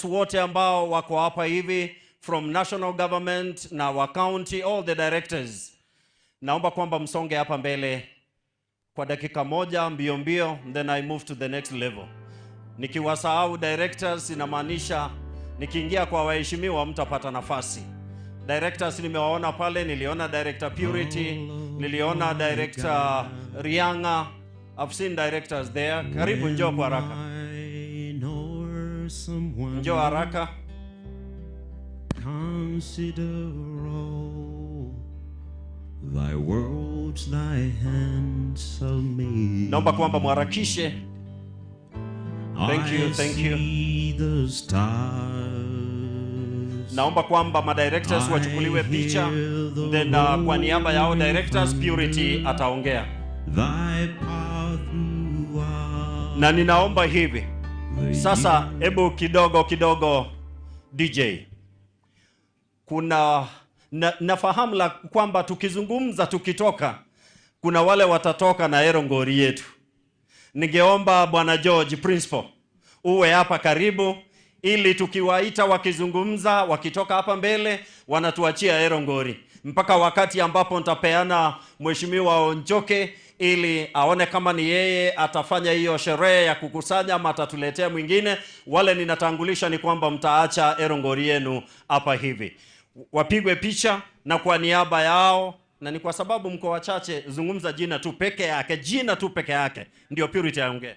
wote ambao wako hapa hivi from national government na wa county, all the directors, naomba kwamba msonge hapa mbele kwa dakika moja mbio mbio, then I move to the next level. Nikiwasahau directors inamaanisha nikiingia kwa waheshimiwa mtapata nafasi. Directors nimewaona pale, niliona Director Purity, niliona Director Rianga. I've seen directors there. Karibu, njoo kwa haraka. Njoo haraka. Consider all thy worlds, thy hands have made. Naomba kwamba muharakishe. Thank you, thank you. The stars. Naomba kwamba madirectors wachukuliwe picha, then kwa niaba yao directors Purity ataongea. Na ninaomba hivi sasa, hebu kidogo kidogo DJ. Kuna nafahamu la kwamba tukizungumza tukitoka, kuna wale watatoka na erongori yetu. Ningeomba Bwana George Principal uwe hapa karibu, ili tukiwaita wakizungumza wakitoka hapa mbele wanatuachia erongori mpaka wakati ambapo nitapeana Mheshimiwa Onjoke ili aone kama ni yeye atafanya hiyo sherehe ya kukusanya ama atatuletea mwingine. Wale ninatangulisha ni kwamba mtaacha erongori yenu hapa hivi, wapigwe picha na kwa niaba yao, na ni kwa sababu mko wachache, zungumza jina tu peke yake, jina tu peke yake ndio Purity aongee.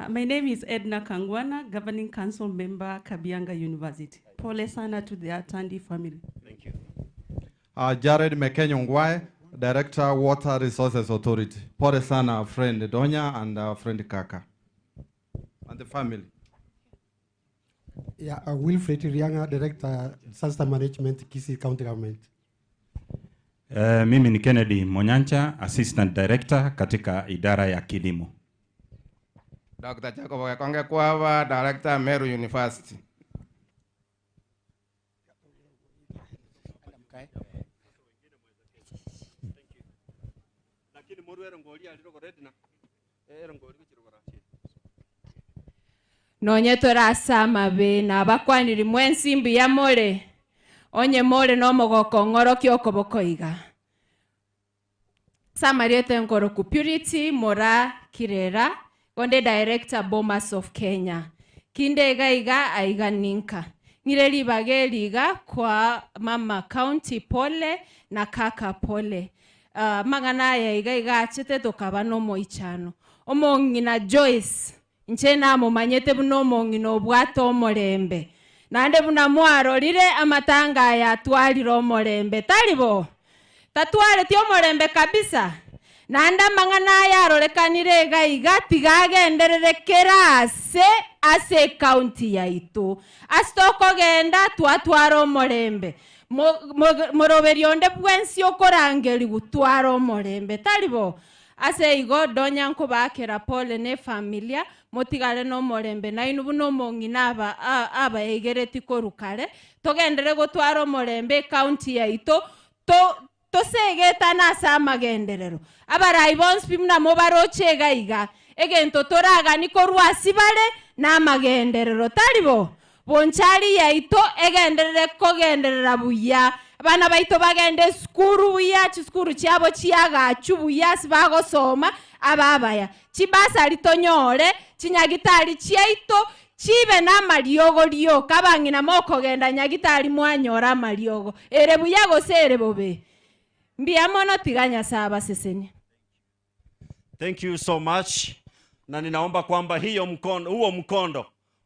My name is Edna Kangwana, Governing Council Member, Kabianga University. Pole sana to the Atandi family. Thank you. Jared Mekenyo Ngwae, Director, Water Resources Authority. Pole sana our friend Donya and our friend Kaka and the family. Yeah, Wilfred Rianga, Director, Disaster Management, Kisii County Government. Mimi ni Kennedy Monyancha, Assistant Director katika idara ya kilimo. Dr. Jacob Wakonge Kwava, Director, Meru University. Nonye torasama be na bakwaniri mwensimbi ya more onye more no mogoko ngoro kyokoboko iga Samariete ngoro ku Purity Mora Kirera gonde Director Bomas of Kenya kinde iga iga aiga ninka Ng'ire bageliga kwa mama county pole na kaka pole. Mang'ana ya iga iga achete tokaba no moichano. Omong'ina Joyce nche namomanyete buna omong'ina obwate omorembe. Naende buna mwarorire amatanga aya atwarire omorembe. Taribo tatwareti omorembe kabisa. Naende amang'ana aya arorekanire iga iga tigagenderere kera ase ase county yaito. Ase tokogenda twatwara omorembe. Moroberi onde bwensi okorangeri gutwara omorembe. Taribo ase igo donya nkobakera pole ne familia motigare no morembe na inu buno omong'ina aba abaegereti korukare togendere gotwara omorembe county yaito to tosegetana ase amagenderero. Abarai bonsi pi muna mobaroche iga iga egento toragani korwa ase bare na amagenderero. Taribo bonchari yaito egenderere kogenderera buya. Abana baito bagende sukuru buya, chisukuru chiabo chiagachu buya sibagosoma ababaya. Chibasari tonyore, chinyagitari chiaito chibe na amariogo rioka. Abang'ina mokogenda nyagitari mwanyora amariogo. Ere buya gose ere bobe. Mbuya mono tiga Nyasaye abasesenie. Thank you so much. Na ninaomba kwamba hiyo mkondo,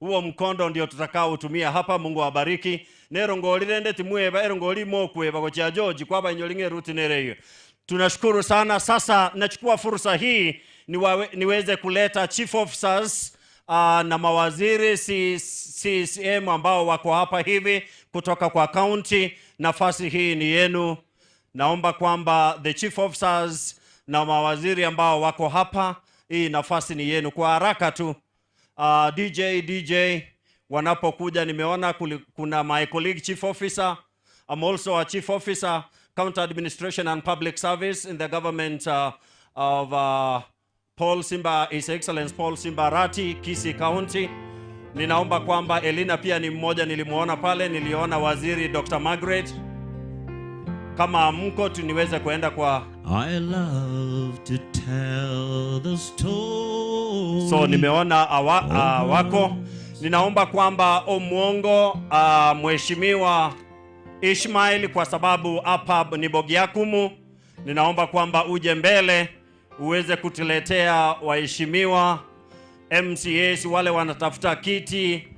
huo mkondo ndio tutakaotumia hapa. Mungu awabariki. Nero ngolirende timweba ero ngolimo kweba gochia George kwaba inyolinge ruti nereyo. Tunashukuru sana. Sasa nachukua fursa hii niweze kuleta chief officers na mawaziri CCM ambao wako hapa hivi kutoka kwa county. Nafasi hii ni yenu. Naomba kwamba the chief officers na mawaziri ambao wako hapa, hii nafasi ni yenu. Kwa haraka tu DJ wanapokuja, nimeona kuna my colleague chief officer. I'm also a chief officer, County Administration and Public Service in the government of Paul Simba, His Excellence Paul Simba Arati, Kisii County. Ninaomba kwamba Elina pia ni mmoja, nilimuona pale, niliona waziri Dr. Margaret. Kama mko tu niweze kuenda kwa I love to tell the story. So nimeona wako. Ninaomba kwamba Omuongo, Mheshimiwa Ishmael, kwa sababu hapa ni Bogiakumu, ninaomba kwamba uje mbele uweze kutuletea waheshimiwa MCAs, wale wanatafuta kiti,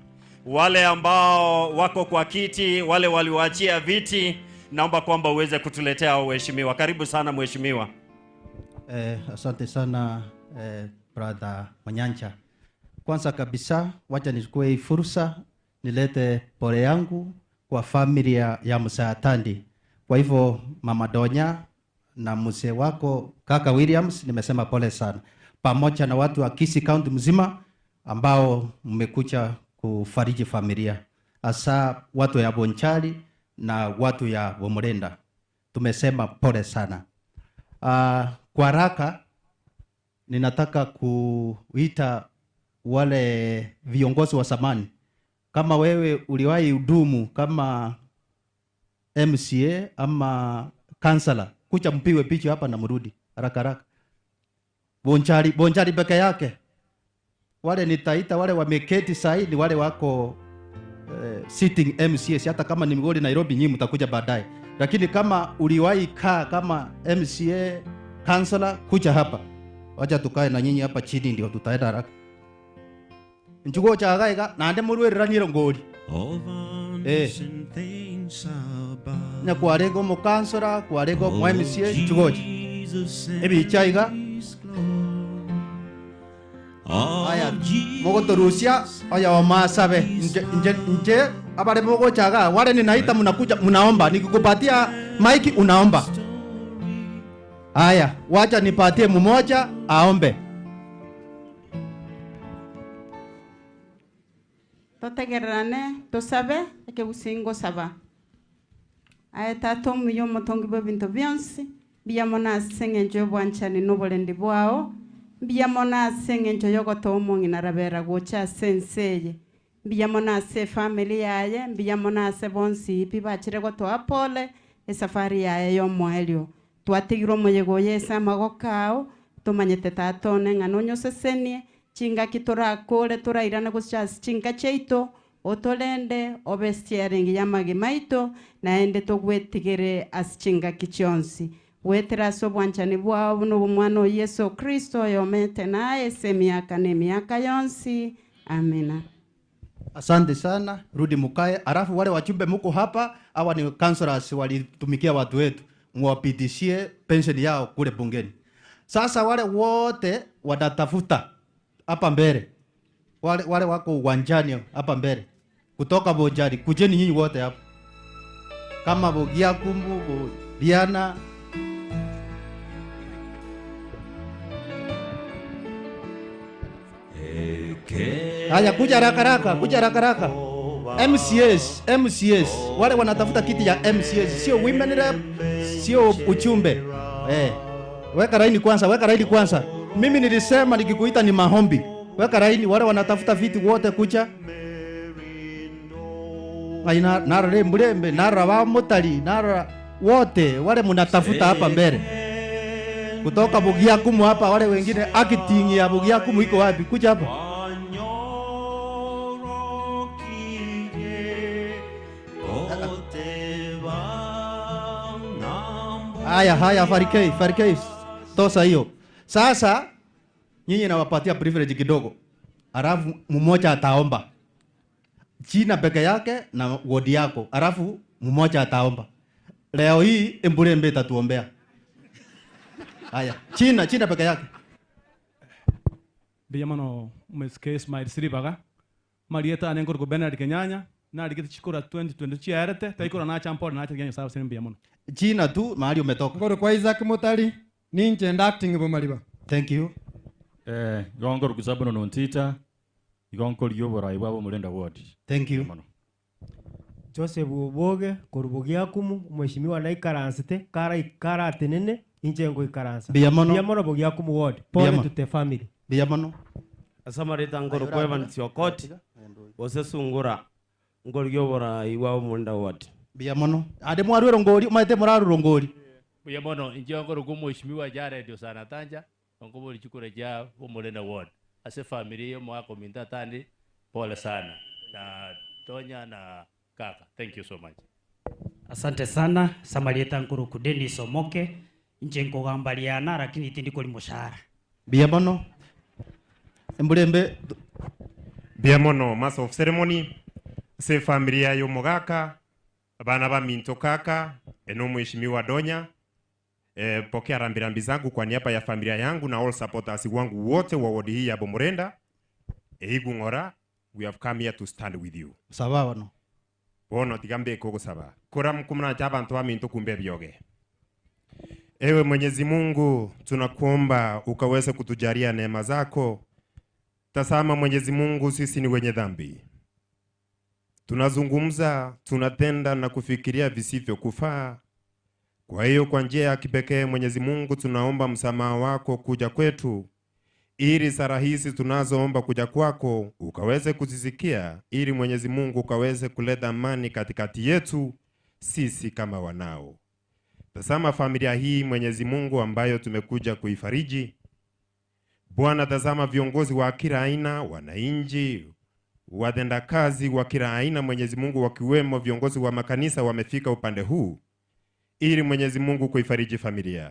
wale ambao wako kwa kiti, wale waliwaachia viti. Naomba kwamba uweze kutuletea waheshimiwa. Karibu sana mheshimiwa. Asante sana brother Manyancha. Kwanza kabisa wacha nichukue hii fursa nilete pole yangu kwa familia ya Mzee Atandi. Kwa hivyo Mama Donya na mzee wako kaka Williams, nimesema pole sana, pamoja na watu wa Kisii County mzima ambao mmekuja kufariji familia, hasa watu ya Bonchari na watu ya Bomorenda. Tumesema pole sana. Kwa haraka ninataka kuita wale viongozi wa zamani. Kama wewe uliwahi hudumu kama MCA ama kansala, kucha mpiwe picha hapa na mrudi haraka haraka. Bonchari peke yake. Wale nitaita wale wameketi sahi ni wale wako sitting MCA, hata kama ni Migori Nairobi nyinyi mtakuja baadaye. Lakini kama uliwahi kaa kama MCA kansala, kuja hapa. Wacha tukae na nyinyi hapa chini ndio tutaenda haraka. Nchugo cha gaiga na ande murwerera nyiro ngori. Nya kwarego mu kansala, kwarego mu MCA nchugo. Ebi chaiga. Aya mogotorusia aya wamasabe nje abare mogochaga wale ninaita mnakuja mnaomba, nikikupatia maiki unaomba. Aya, wacha nipatie mmoja aombe. Totegerane tosabe ekebusingo saba. Aya tato muyo motongi bwe bintu byonsi biyamona sengenjo bwanchani n'obulendi bwao. Mbiyamona sengenjo yogoto omong'ina rabera gocha senseye. Mbiyamona se family yaye, mbiyamona se bonsi pi bachire gotoa pole esafari yaye yomwelio. Twatigirwo omuyego yesa amagokao tumanyete tatone ng'a nonyosesenie chingaki torakore torairana gocha chinka chiaito Otolende obestiaringi yamagi maito naende togwetigere asichinga kichonsi. Wetera sobwanchani bwao buno mwana Yesu Kristo yomete naye semiaka ne miaka yonsi. Amina. Asante sana, rudi mukae. Alafu wale wachumbe muko hapa, hawa ni councillors walitumikia watu wetu, muwapitishie pension yao kule bungeni. Sasa wale wote watatafuta hapa mbele, wale wako uwanjani hapa mbele kutoka Bonjari, kujeni nyinyi wote hapa, kama Bogia Kumbu, Bodiana. Haya, kuja haraka haraka, kuja haraka haraka. MCS, wale wanatafuta kiti ya MCS, sio women rep, sio uchumbe. Weka laini kwanza, weka laini kwanza. Mimi nilisema nikikuita ni mahombi. Weka laini, wale wanatafuta viti wote kuja. Aina nara mlembe, nara wa motali, nara wote wale mnatafuta hapa mbele. Kutoka Bugia Kumu hapa, wale wengine acting ya Bugia Kumu iko wapi? Kuja hapa. Haya, haya, Farikei, tosa hiyo. Sasa nyinyi nawapatia privilege kidogo. Alafu mmoja ataomba. Jina peke yake na wodi yako. Alafu mmoja ataomba. Leo hii Embulembe itatuombea. Haya, China peke yake. Biyamano MSK Ismail Siribaga. Marieta anengor Bernard Kenyanya na ligeti chikora 2020 chiarete taikora na champor na chagenya sawa sini biyamano. Jina tu mahali umetoka. Ngoro kwa Isaac Motali ninje acting bomaliba. Thank you. Gongor kusabono nontita igonkor yobora ibabo mulenda ward. Thank you. Joseph Oboge korubogia kumu mheshimiwa na ikaransite kara ikaratenene inje ngo ikaransa. Biyamono. Biyamono bogia kumu ward. Pole to the family. Biyamono. Asamarita ngoro kwa Evans Okot bose sungura ngor yobora ibabo mulenda ward. Biyamono. Ade mwarwero ngori maite muraruro ngori. Biyamono inje ngoro ku mheshimiwa Jared Osana Tanja ngobori chikure ja bomulenda ward. Ase family yo mwako minta tandi pole sana. Na Tonya na kaka, thank you so much. Asante sana Samarieta nkuru ku Dennis Omoke nje nkogambaliana lakini tindiko limoshara. Biyamono. Embulembe Biyamono master of ceremony se familia yo mogaka bana ba minto kaka eno mheshimiwa Donya. Pokea rambirambi zangu kwa niaba ya familia yangu na all supporters wangu wote wa wodi hii ya Bomorenda. Eigungora, we have come here to stand with you. Sawa no. Bono tigambe koko saba. Kora mkumna chaba ntoa minto kumbe bioge. Ewe Mwenyezi Mungu, tunakuomba ukaweze kutujalia neema zako. Tazama Mwenyezi Mungu, sisi ni wenye dhambi. Tunazungumza, tunatenda na kufikiria visivyo kufaa. Kwa hiyo kwa njia ya kipekee Mwenyezi Mungu tunaomba msamaha wako kuja kwetu, ili sala hizi tunazoomba kuja kwako ukaweze kuzisikia, ili Mwenyezi Mungu ukaweze kuleta amani katikati yetu sisi kama wanao. Tazama familia hii Mwenyezi Mungu ambayo tumekuja kuifariji. Bwana, tazama viongozi wa kila aina, wananchi, watendakazi wa kila aina Mwenyezi Mungu, wakiwemo viongozi wa makanisa wamefika upande huu ili Mwenyezi Mungu kuifariji familia.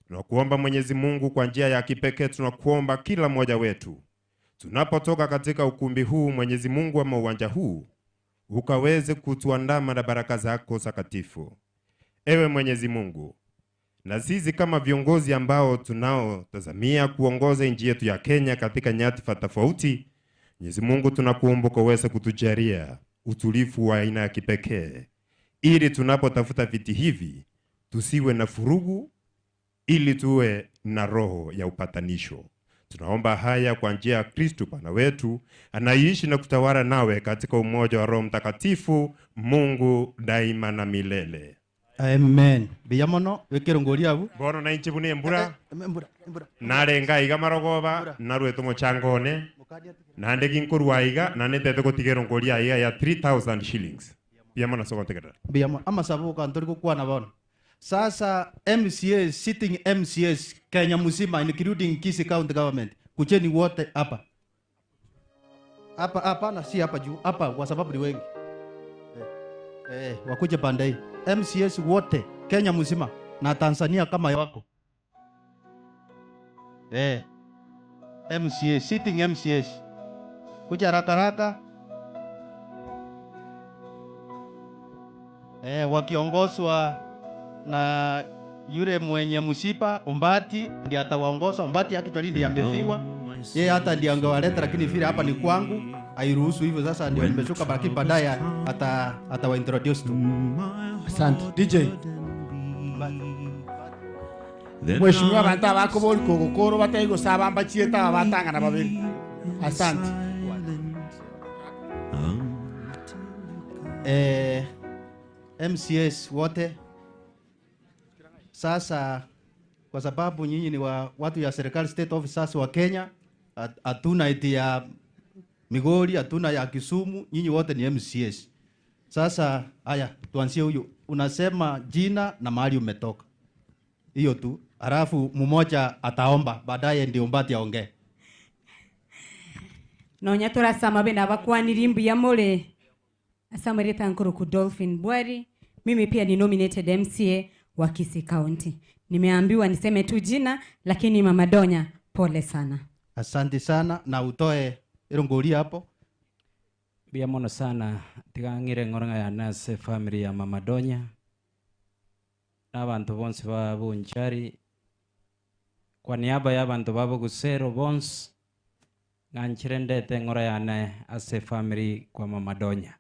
Tunakuomba Mwenyezi Mungu kwa njia ya kipekee, tunakuomba kila mmoja wetu tunapotoka katika ukumbi huu Mwenyezi Mungu ama uwanja huu, ukaweze kutuandama na baraka zako takatifu. Ewe Mwenyezi Mungu, na sisi kama viongozi ambao tunaotazamia kuongoza nchi yetu ya Kenya katika nyadhifa tofauti, Mwenyezi Mungu tunakuomba ukaweze kutujalia utulivu wa aina ya kipekee, ili tunapotafuta viti hivi tusiwe na furugu, ili tuwe na roho ya upatanisho. Tunaomba haya kwa njia ya Kristo Bwana wetu, anaishi na kutawala nawe katika umoja wa Roho Mtakatifu, Mungu daima na milele. Amen. Biyamono wekero ngori abu. Bono na inchi bune mbura. Mbura. Narenga iga marogoba narweto mochangone. Nande ginkorwa iga nanetete gotigero ngori aiga ya 3000 shillings. Biyamono sokontegera. Biyamono ama sabuka ntori gukwana bono. Sasa MCAs, sitting MCAs Kenya mzima including Kisii County Government, kucheni wote hapa. Hapa hapana, si hapa juu, hapa kwa sababu ni wengi. Wakuje pande hii. MCS wote Kenya mzima na Tanzania kama wako. MCS, sitting MCS. Kuja haraka haraka. Wakiongozwa na yule mwenye msiba Ombati ndiye atawaongoza. Ombati actually ndiye amefiwa. Yeye hata ndiye angewaleta, lakini vile hapa ni kwangu hairuhusu hivyo. Sasa ndio nimeshuka, lakini baadaye atawa introduce tu. Asante DJ. Mheshimiwa bantu abako boli kogokoro bataigo saba mbachieta abatangana babiri. Asante. MCS wote sasa, kwa sababu nyinyi ni watu ya serikali, state officers wa Kenya, hatuna eti ya Migori, hatuna ya Kisumu, nyinyi wote ni MCS. Sasa haya, tuanzie huyu. Unasema jina na mahali umetoka. Hiyo tu. Halafu mmoja ataomba, baadaye ndio Ombati aongee. Nonya turasama bena bakwaniri mbuya mole. Asamareta Nkuru Dolphin Bwari. Mimi pia ni nominated MCA wa Kisii County. Nimeambiwa niseme tu jina, lakini Mama Donya pole sana. Asante sana, na utoe irongori hapo. Bia mono sana tigangire ngoranga ya nase family ya Mama Donya. N'abantu bonse ba Bunchari, kwa niaba y'abantu babo gusero bonse nganchire ndete ngora yane ase family kwa Mama Donya.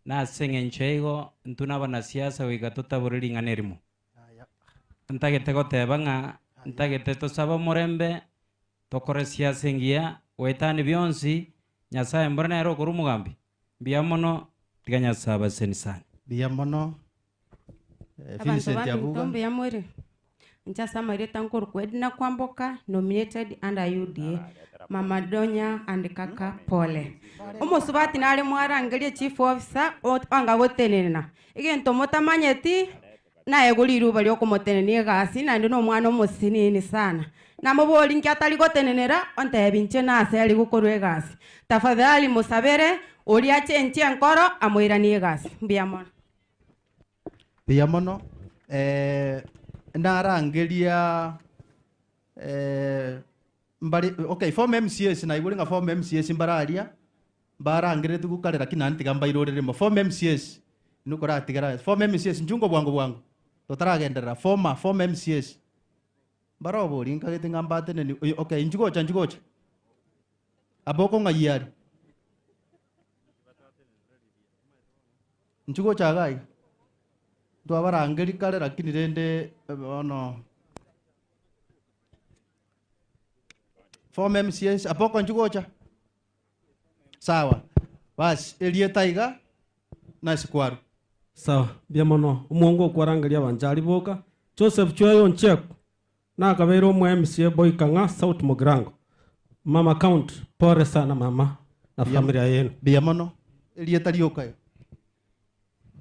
Na seng'encho igo ntuna banasiasa wiga tutaburiling'ana erimo. Ntagete goteba ng'a ntagete tosaba omorembe tokore siasa engiya goetani bionsi Nyasaye mbore nere okora omogambi. Mbuya mono, tiga Nyasaye abaseni sana. Mbuya mono. Vincent Abuga. Mbuya mwere. Nchasamareta Nkuru Edna Kwamboka, nominated under UDA. Mama Donya and Kaka pole. Omosubati nare mwarangerie chief officer anga gotenena. Egento motamanyeti naye goliruba lyokomotenenia egasi nandi no omwana omosinini sana. Namobori nki atari gotenenera ontebi inche nase ari gokorwa egasi. Tafadhali musabere oria chenche enkoro amoiranie egasi. Mbuya mono. Mbuya mono. Ndarangeria mbari okay, form MCS na iburinga form MCS mbararia mbarangire tugukarera kinanti gamba irorere form MCS nukora tigara form MCS njungo bwango bwango totaragenderera form MCS mbarobo rinka getinga mbatene ni okay, njugocha aboko ngayari njugocha gai twabarangeri kare lakini rende ono form MCS apoko njugocha sawa basi elieta iga na sikwaru sawa bia mono omuongo okwarangeria abanchari boka Joseph Chweyo Ncheko na kabeiro omu MCA Boy Kanga South Mogrango. Mama Count, pole sana mama na familia yenu. Bia mono elieta riokayo.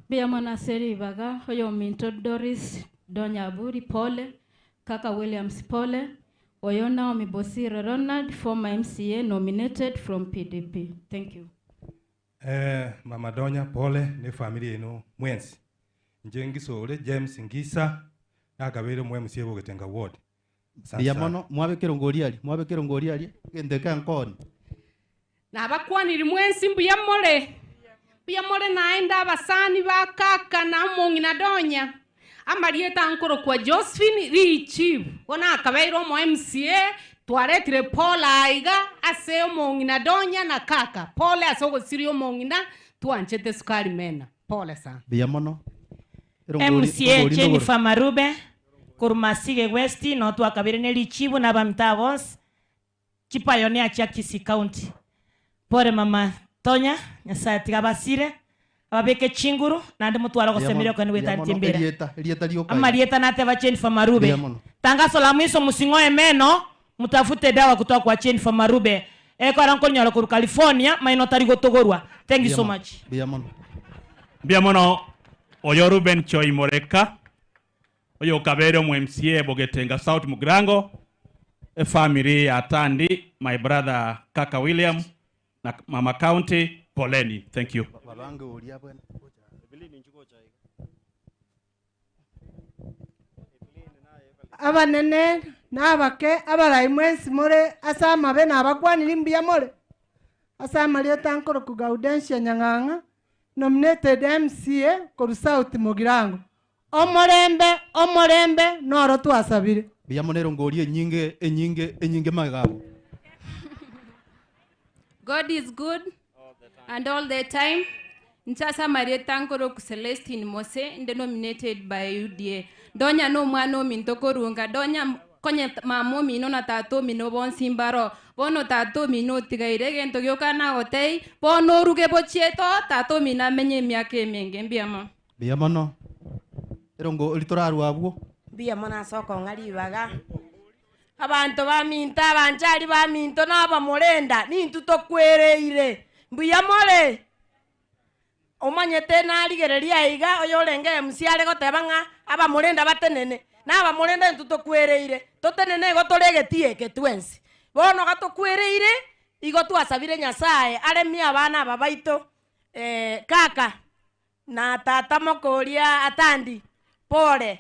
Bia mono seri baga oyo Minto Doris Donya Aburi pole, Kaka Williams pole, Oyona Omibosire Ronald, former MCA nominated from PDP. Thank you. Mama Donya pole ne familia yenu mwensi. Njengisore James Ngisa nakabere mu MCA Bogetenga ward. Bia mono mwabe kirongori ali, mwabe kirongori ali gendeka nkoni. Na bakwaniri mwensi mbuya mole. Mbuya mole naenda abasani bakaka na mongina Donya. Amarieta nkoro kwa Josephine Richiv. Ona akabeiro mu MCA twaretire Paul aiga ase omongina Donya na kaka. Pole asogosirio omongina twanchete sukari mena. Pole sana. Bia mono. MCA Jennifer Marube Kurmasige West no twakabire ne Richibu na bamtabos chipioneer cha Kisii County. Pole mama Tonya, Nyasaye tigabasire ababeke chinguru nandi mutwara gosemire ko niwe tantimbira. Amarieta nateba Jennifer Marube. Tangazo la mwisho, msingoe meno, mtafute dawa kutoka kwa Jennifer Marube. Eko aranko kuru California maino tari gotogorwa. Thank you so much. Bia mono. Oyo Ruben Choi Moreka oyo kabere mu MCA Bogetenga South Mugrango, a family ya Tandi, my brother Kaka William, na Mama County, poleni. Thank you. Abanene nabake abarai mwensi more asa mabe nabakwanire mbuya more asa amarieta nkoro ku Gaudensia Nyang'ang'a nominated MCA koru South Mugirango omorembe omorembe noro twasabire mbuya mono ngorie enyinge enyinge enyinge magabo. God is good and all the time. Nchasa marieta nkoro ku Celestine Mose nde nominated by UDA. Donya no mwana ominto korunga donya konye mama omino na tata omino bonsi mbaro bono tata omino otigaire gento gioka na gotei bono oruge bochieto tata omino amenye emiaka emenge mbuya mono. Mbuya mono erongo ritorarwa abwo mbuya mono ase okong'a ribaga abanto baminto abanchari baminto nabamorenda nintu tokwereire mbuya more omanyete narigereria iga oyo orenge MC are goteba ng'a abamorenda batenene nabamorenda nintu tokwereire totenene igo toregetie eke twensi bono gatokwereire igo twasabire Nyasaye aremie abana aba baito kaka na tata mokoria atandi pole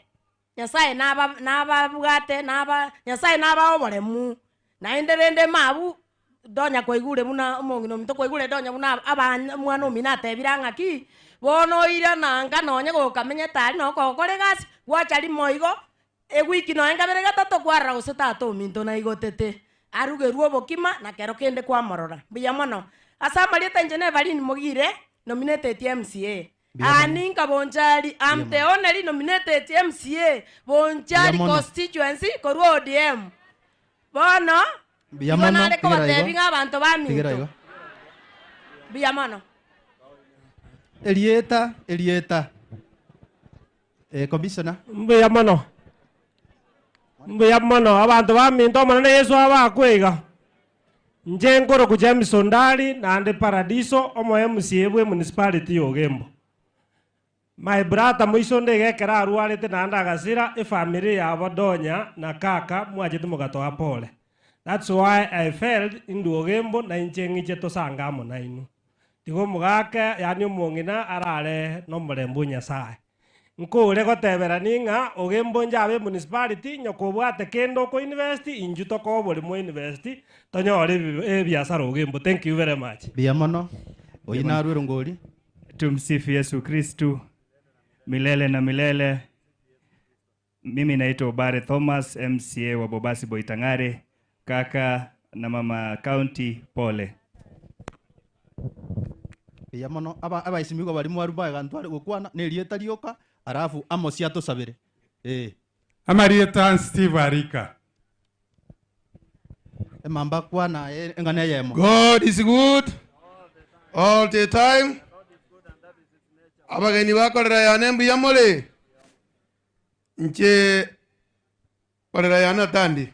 Nyasaye naba nababwate naba Nyasaye naba oboremu naende rende mabu donya koigure buna omong'ina ominto koigure donya buna abana mwana omino atebire ng'aki bono ira nanga nonye gokamenyete ari nokogokora egasi gwachari moigo ewiki noe nkabere gatato kwarora gose tata ominto naigotete arugerwe obokima na kero kende kwamorora mbuya mono ase amarieta inche Evelyn Mogire nominated MCA Aninka Bonchari, I'm the only nominated MCA Bonchari constituency koru ODM bono mbuya mono nare kobatebi ng'a abanto baminto mbuya mono. Elieta Elieta commissioner mbuya mono mbuya mono abanto baminto omonene Yesu abakweiga nje nkoro ku James Ondari nande Paradiso omo MCA bwe municipality yogembo. My brother mwiso ndegekera arwarite nanda agasira efamily yabo Donya na kaka mwachete mugatoa pole. That's why I felt indu ogembo na inche ng'iche tosangamo na inu tigo mugake yani omong'ina arare nomorembo Nyasaye nkore gotebera ning'a ogembo njabe municipality nyokobwate kendo ko invest inju tokobori mo invest tonyore ebiasara ogembo. Thank you very much. Mbuya mono oyi narwero ngori. Tumsifu Yesu Kristu milele na milele. Mimi naitwa Obare Thomas, MCA wa Bobasi Boitangare. Kaka na mama county pole. Mbuya mono aba abaisimigo bari mwaru bagantu ari gokwana nerieta rioka arafu amosia tosabere Amarieta Steve Arika emamba kwana engane yemo. God is good all the time. Abageni bakorera yane mbuya more nche korera yana tandi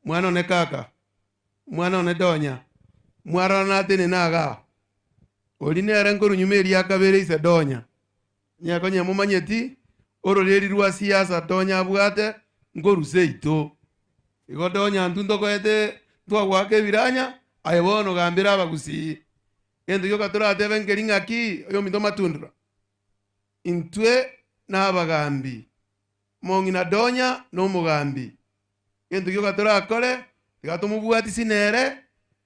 mwana one kaka mwana one donya mwarana atene naga ori nere nkoru nyuma eria kabere ise donya nyako nyamumanyeti ororeri rwa siasa donya abwate nkoru seito igo donya ntu ntokoete twagwaka ebiranya aye bono gambira abagusii gento gioka toratebe nkeri ng'aki oyo minto matundura intwe n'abagambi mong'ina donya n'omugambi gento gioka torakore tiga tomobwati sinere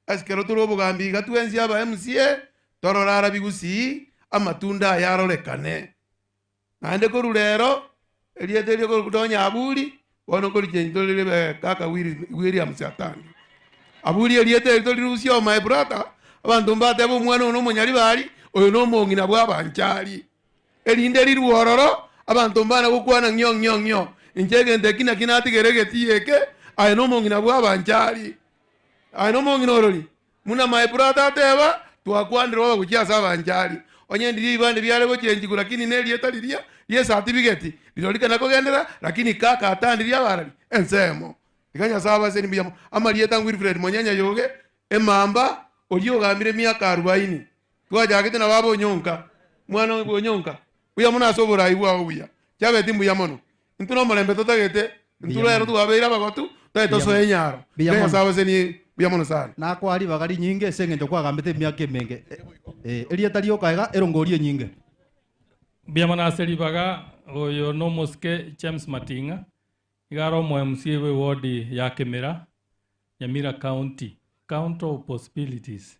asikero tore obogambi iga twensi aba MCA tororara bigusii amatunda ayarorekane naende koru rero eriete erio koru donya aburi bono korichenji torire kaka Williams atandi aburi eriete eri torirusia my brother abanto mbatebe omwana ono omonyari bari oyo nomong'ina bwa abanchari erinde riruororo abanto mbana gokwana ng'io ng'io ng'io inche egento eki naki natigere egetii eke aye nomong'ina bwa abanchari aye nomong'ina orori muna my brother ateba twakwanire obagochia ase abanchari onye ndiri ebibande biare gochenjigwa lakini nerieta riria rie certificate rirorikana kogendera lakini kaka atandi abarari ensemo iga Nyasaye abaseni mbuya amarieta Wilfred Monyenya yoge emamba ori ogambire miaka 40 twachagete na baba onyonka mwana onyonka buya mono ase oborai bwao buya chabeti mbuya mono intu nomorembe totagete intu rero twabeire abagotu tagete osoe enyaro Nyasaye abaseni Buya mono sana. Nakwari bagari nyinge sengento kwagambete miaka emenge. Erieta riokaega erongorie nyinge. Buya mono ase ribaga oyo no Mosque James Matinga. Igaro mo MCA we ward ya Kemera, Nyamira County, Count of Possibilities.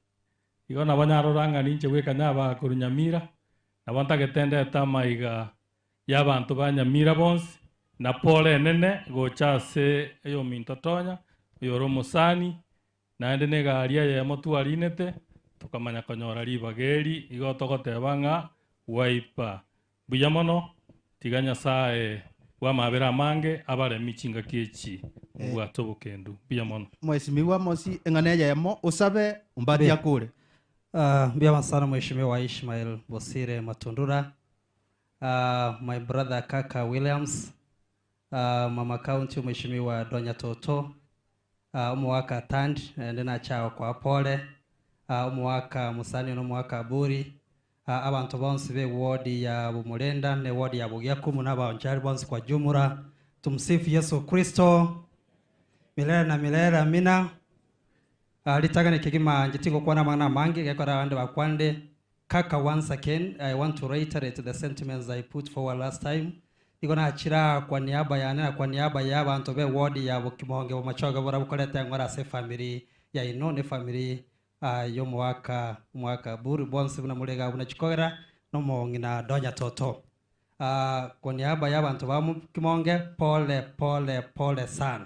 Igo nabanyaroranga ninche gwekanya bakuru Nyamira, nabantagetende etama iga y'abantu ba Nyamira bonsi na pole nene gocha ase eyo minto tonya oyoro mosani naende negaria yemo twarinete tukamanya konyora ribageri igo togoteba ng'a waipa buya mono tiga Nyasaye wamabera amange abaremi chingaki echi obwato bokendu buya mono. Mheshimiwa Mosi eng'ana yemo usabe umbati akure. Mbia sana Mheshimiwa Ishmael Bosire Matundura, my brother Kaka Williams, Mama County Mheshimiwa Donya Toto, Umuwaka Tand ndena chao kwa pole, Umuwaka Musani no Umuwaka Aburi, abantu bonsi be wodi ya Bumulenda ne wodi ya Bugiakumu na banjari bonsi kwa jumura. Tumsifu Yesu Kristo milele na milele, amina. Litagane kigima njitingo kwa na mana mangi gekora wande bakwande. Kaka, once again I want to reiterate the sentiments I put forward last time. Niko na achira kwa niaba ya nena kwa niaba ya abantu be wodi ya Bukimonge bumachoga bora bukoleta ngora se family ya ino ne family yo mwaka mwaka buru bonse buna mulega buna chikogera no mongina Donya Toto. Kwa niaba ya abantu ba Kimonge, pole pole pole sana.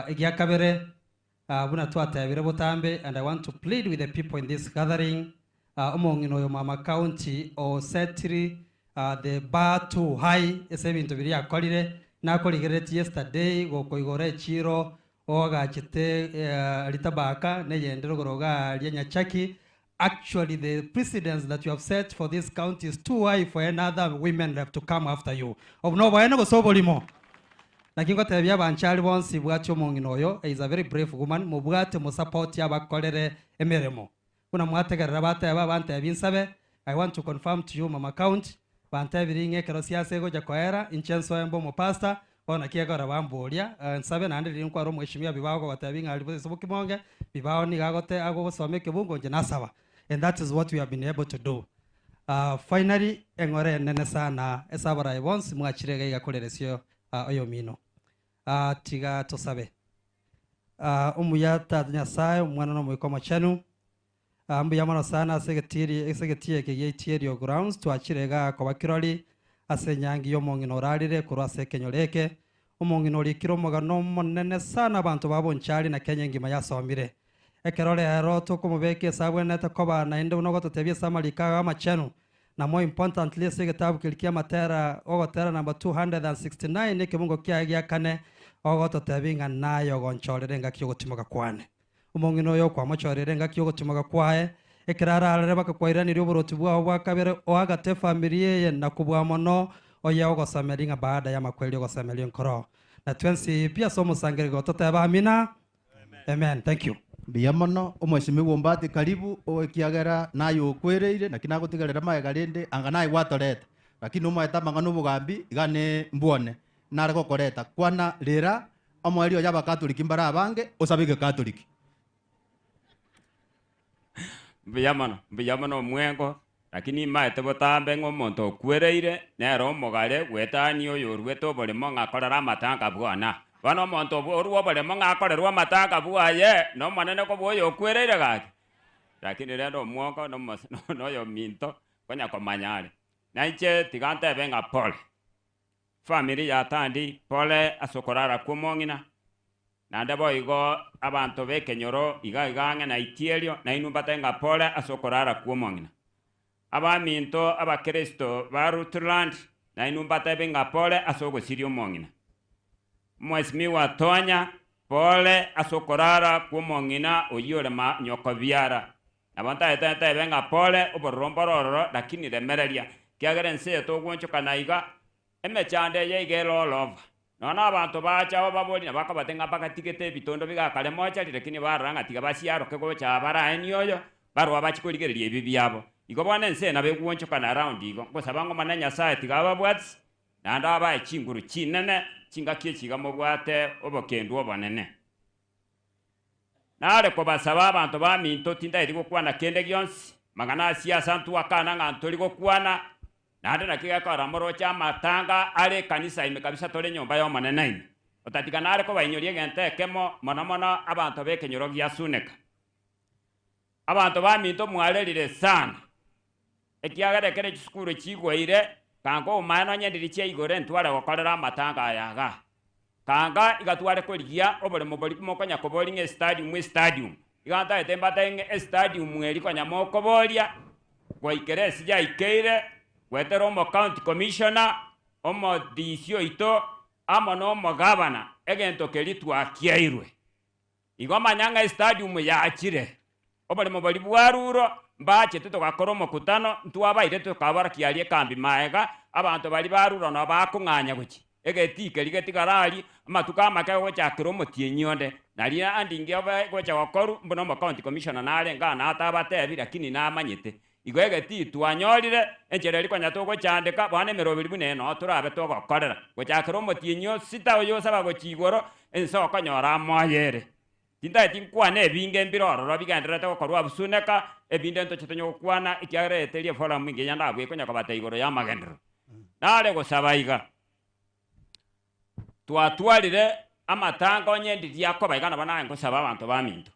Igia kabere buna twatebire butambe, and I want to plead with the people in this gathering. Omongino yo Mama County o setri the bar too high ese bintu biri akorire nakorigereti yesterday gokoigora chiro ogachite litabaka neyendero goroga lyanyachaki. Actually the precedence that you have set for this county is too high for another women left to come after you. Obno baeno gosobolimo. Lakini tebia banchali bonsi bwati omongino oyo is a very brave woman. Mubwate mu support yabakorere emeremo. Kuna mwategerera bateba bantebia nsabe. I want to confirm to you Mama County bantebiri ngekero siasa goja koera inchenso embo mo pastor bona kiegora bamboria nsabe nande riri nkwaro mheshimiwa bibao gotebi ngari bosi bibao ni gagote agogosome kebungo nje nasaba, and that is what we have been able to do. Finally engore nene sana esabara ebonsi mwachirega igakoreresio oyo mino. Tiga tosabe umuyata Nyasaye umwana no mwikoma chanu mbuya mono sana segetiri segetie kegetirio grounds twachirega kwa bakirori ase nyangi yo mongino orarire kurwa se kenyoreke omongino rikiro mogano monene sana abantu babonchari na Kenya ngima yasomire ekerore ero tukumubeke sabwenete koba naende unogototebia samalika amachenu na more importantly segetabu kilikia matera ogotera number 269 nekibungo kia giakane ogototebinga nayo gonchorere ngaki ogotimoka kwane omongino yo kwa mochorere ngaki ogotimoka kwae ekerararere bakakwairanire oboroti bwao bwakabere oagate familia ye na kubwa mono oya ogosameringa baada ya makweli ogosameria nkoro na twensi pia somo sangere gototeba amina. Amen. Thank you. Mbuya mono omweshimiwa Ombati karibu oekiagera nayo okwereire lakini agotigerera maega rende anga naye gwatorete lakini omoeta mang'ana obogambi igane mbwone nare gokoreta kwana rera omweri oyo abakatoliki mbara abange osabike katoliki. Mbuya mono omwengo lakini maete botambe ng'omonto okwereire nero omogare gwetani oyo orwete oboremo ng'akorera amatanga bwana. Bano omonto orwo oboremo ng'akorerwa amatanga bwaye nomonene kobwa oyo okwereire gaki lakini rero omwongo noyo minto konya komanyare nainche tiga ntebe ng'a pole family ya Tandi pole asokorara kwomong'ina naende boigo abanto bekenyoro iga igang'e na itierio nainwe mbate ng'a pole asokorara kwomong'ina abaminto abakristo ba Rutland nainwe mbate ng'a pole asogosiria omong'ina Mheshimiwa Tonya pole asokorara kwomong'ina oyio ma nyoko biara nabantaete ng'a pole oborombororo lakini remereria kiagera ense togonchokana iga emechande yeigero lova nona abantu bacha baboli nabakabatenga bakatigete ebitondo bigakare mochari lakini baranga tiga basiaroke gocha baraeni oyo barwa bachikorigereria ebi biabo igo bwana ense nabegonchokana round igo ngosaba ng'omana Nyasaye tiga babwatsi nanda abae chinguru chinene chingaki chiga mobwate obokendu obonene. Nare kobasaba abanto ba minto tindairi gokwana kende gionsi mang'ana siasa ntuakana ng'a ntori gokwana naende naki gekora moroche amatanga are ekanisa ime kabisa tore nyomba ya omonene ime otatika nare kobainyoria egento ekemo mono mono abanto ba ekenyoro gia Suneka. Abanto ba minto mwarerire sana ekiagera ekere chisukuru chigweire kanga omaene nonyendiri chia igoro ntware gokorera amatanga aya iga kanga igatware korigia oboremo bori mokonya kobori ng'a estadium estadium iga ntaete mbate ng'a estadium eri konya mokoboria gwaikere ase yaikeire gwetera omo county commissioner omo DC oito amo na omogabana egento keri twakiairwe igo manya ng'a estadium yachire oboremo bori bwaruro mbachete togakora omokutano ntwabaire tokabara kiaria ekambi maega abanto bari baruro nabo bakong'anya gochi egeti keri getigarari amatuko amake gochakera omotienyi onde nari andingi gocha gokoru mbono omo county commissioner nare nga natabatebi lakini namanyete igo egeti twanyorire enchera eri konya togochandeka bono emeroberi buna eno torabe togokorera gochakera omotienyi osita oyo osaba gochi igoro ense okonyora amoyere. Tindaeti nkwana ebinge mbirororo bigenderete gokorwa busuneka ebinde ntoche tonyogokwana ekiagereterie forum inge yandabwe konya kobata igoro ya magendero. Nare gosaba iga twatwarire amatanga onyendiria akoba iga nabo naye nkosaba abanto ba minto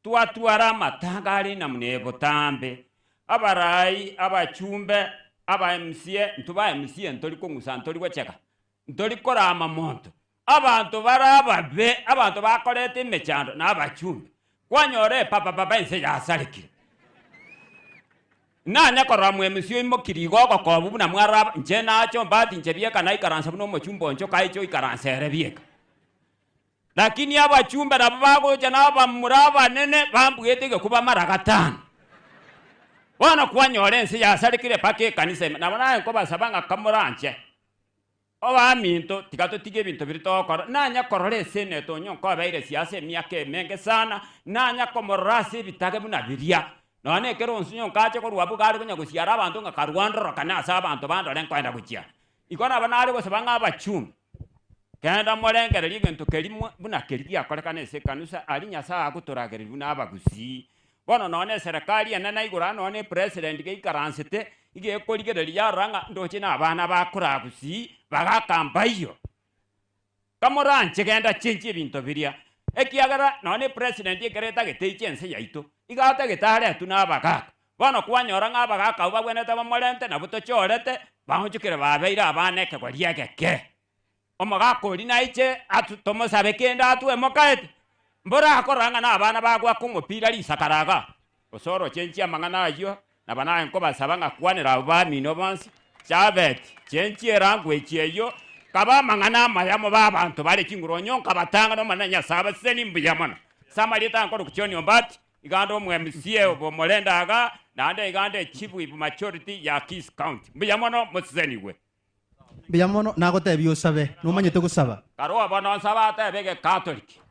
twatwara amatanga ari namune botambe abarai abachumbe aba MCA ntuba MCA ntori kong'usa ntori gocheka ntori korama monto abantu barababe abantu bakorete emechando na abachumbe kwanyore papa papa ense yasarekire nanya korora mwe MC imokiri igo ogokobu buna mwaraba nche nacho mbati nche bieka naikaransa buna omochumba oncho kaicho ikaransa ere bieka lakini abachumbe nabo bagocha nabamura abanene bambwete egekuba mara gatano bono kwanyora ense yasarekire paka ekanisa ime nabo naye nkobasaba ng'a kamoranche obaminto tiga ebinto biri togokora nanya korora eseneto onye nkobeire siasa emiaka emenge sana nanya komorora ase ebitage buna biria nonye ekero onsi onye nkache korwa abwo gare konya gosiara abanto ng'a karwandorokane ase abanto bandore nkoenda gochia igo nabo nare gosaba ng'a abachumbi kenda morengereria egento keri buna keri giakorekana ase ekanisa aria Nyasaye agotoragereria buna abagusii bono nonye eserekari enene igoro nonye epresident geikaransete igekorigereria yarora ng'a ndoche na abana bakoragusii bagakamba iyo kamoranche genda chenchi ebinto biria ekiagera nonye president ekere etagete iche ense yaito iga atagete aretwe na abagaka bono kwanyora ng'a abagaka abwo babwenerete bamorente nabo tochorete baonchokere babeire abana ekegori egeke omogaka oria naiche tomosabe kende atwe mokaete mborakora ng'a na abana bagwaka omopira risakaraga osoro chenchi amang'ana aywo naba naye nkobasaba ng'a kwanera abo bamino bonsi chabeti chenchi elanguage eyo kaba amang'ana amaya moba abanto bare chinguru onyo nkabatanga nomana Nyasaye abaseni mbuya mono samarieta nkoro kuchoni ombati iganda omu MCA obomorenda aga naende iganda echief majority ya Kisii County mbuya mono moseseniwe mbuya mono nagotebia osabe nomanyete gosaba karoa bono nsaba atebe egekatoliki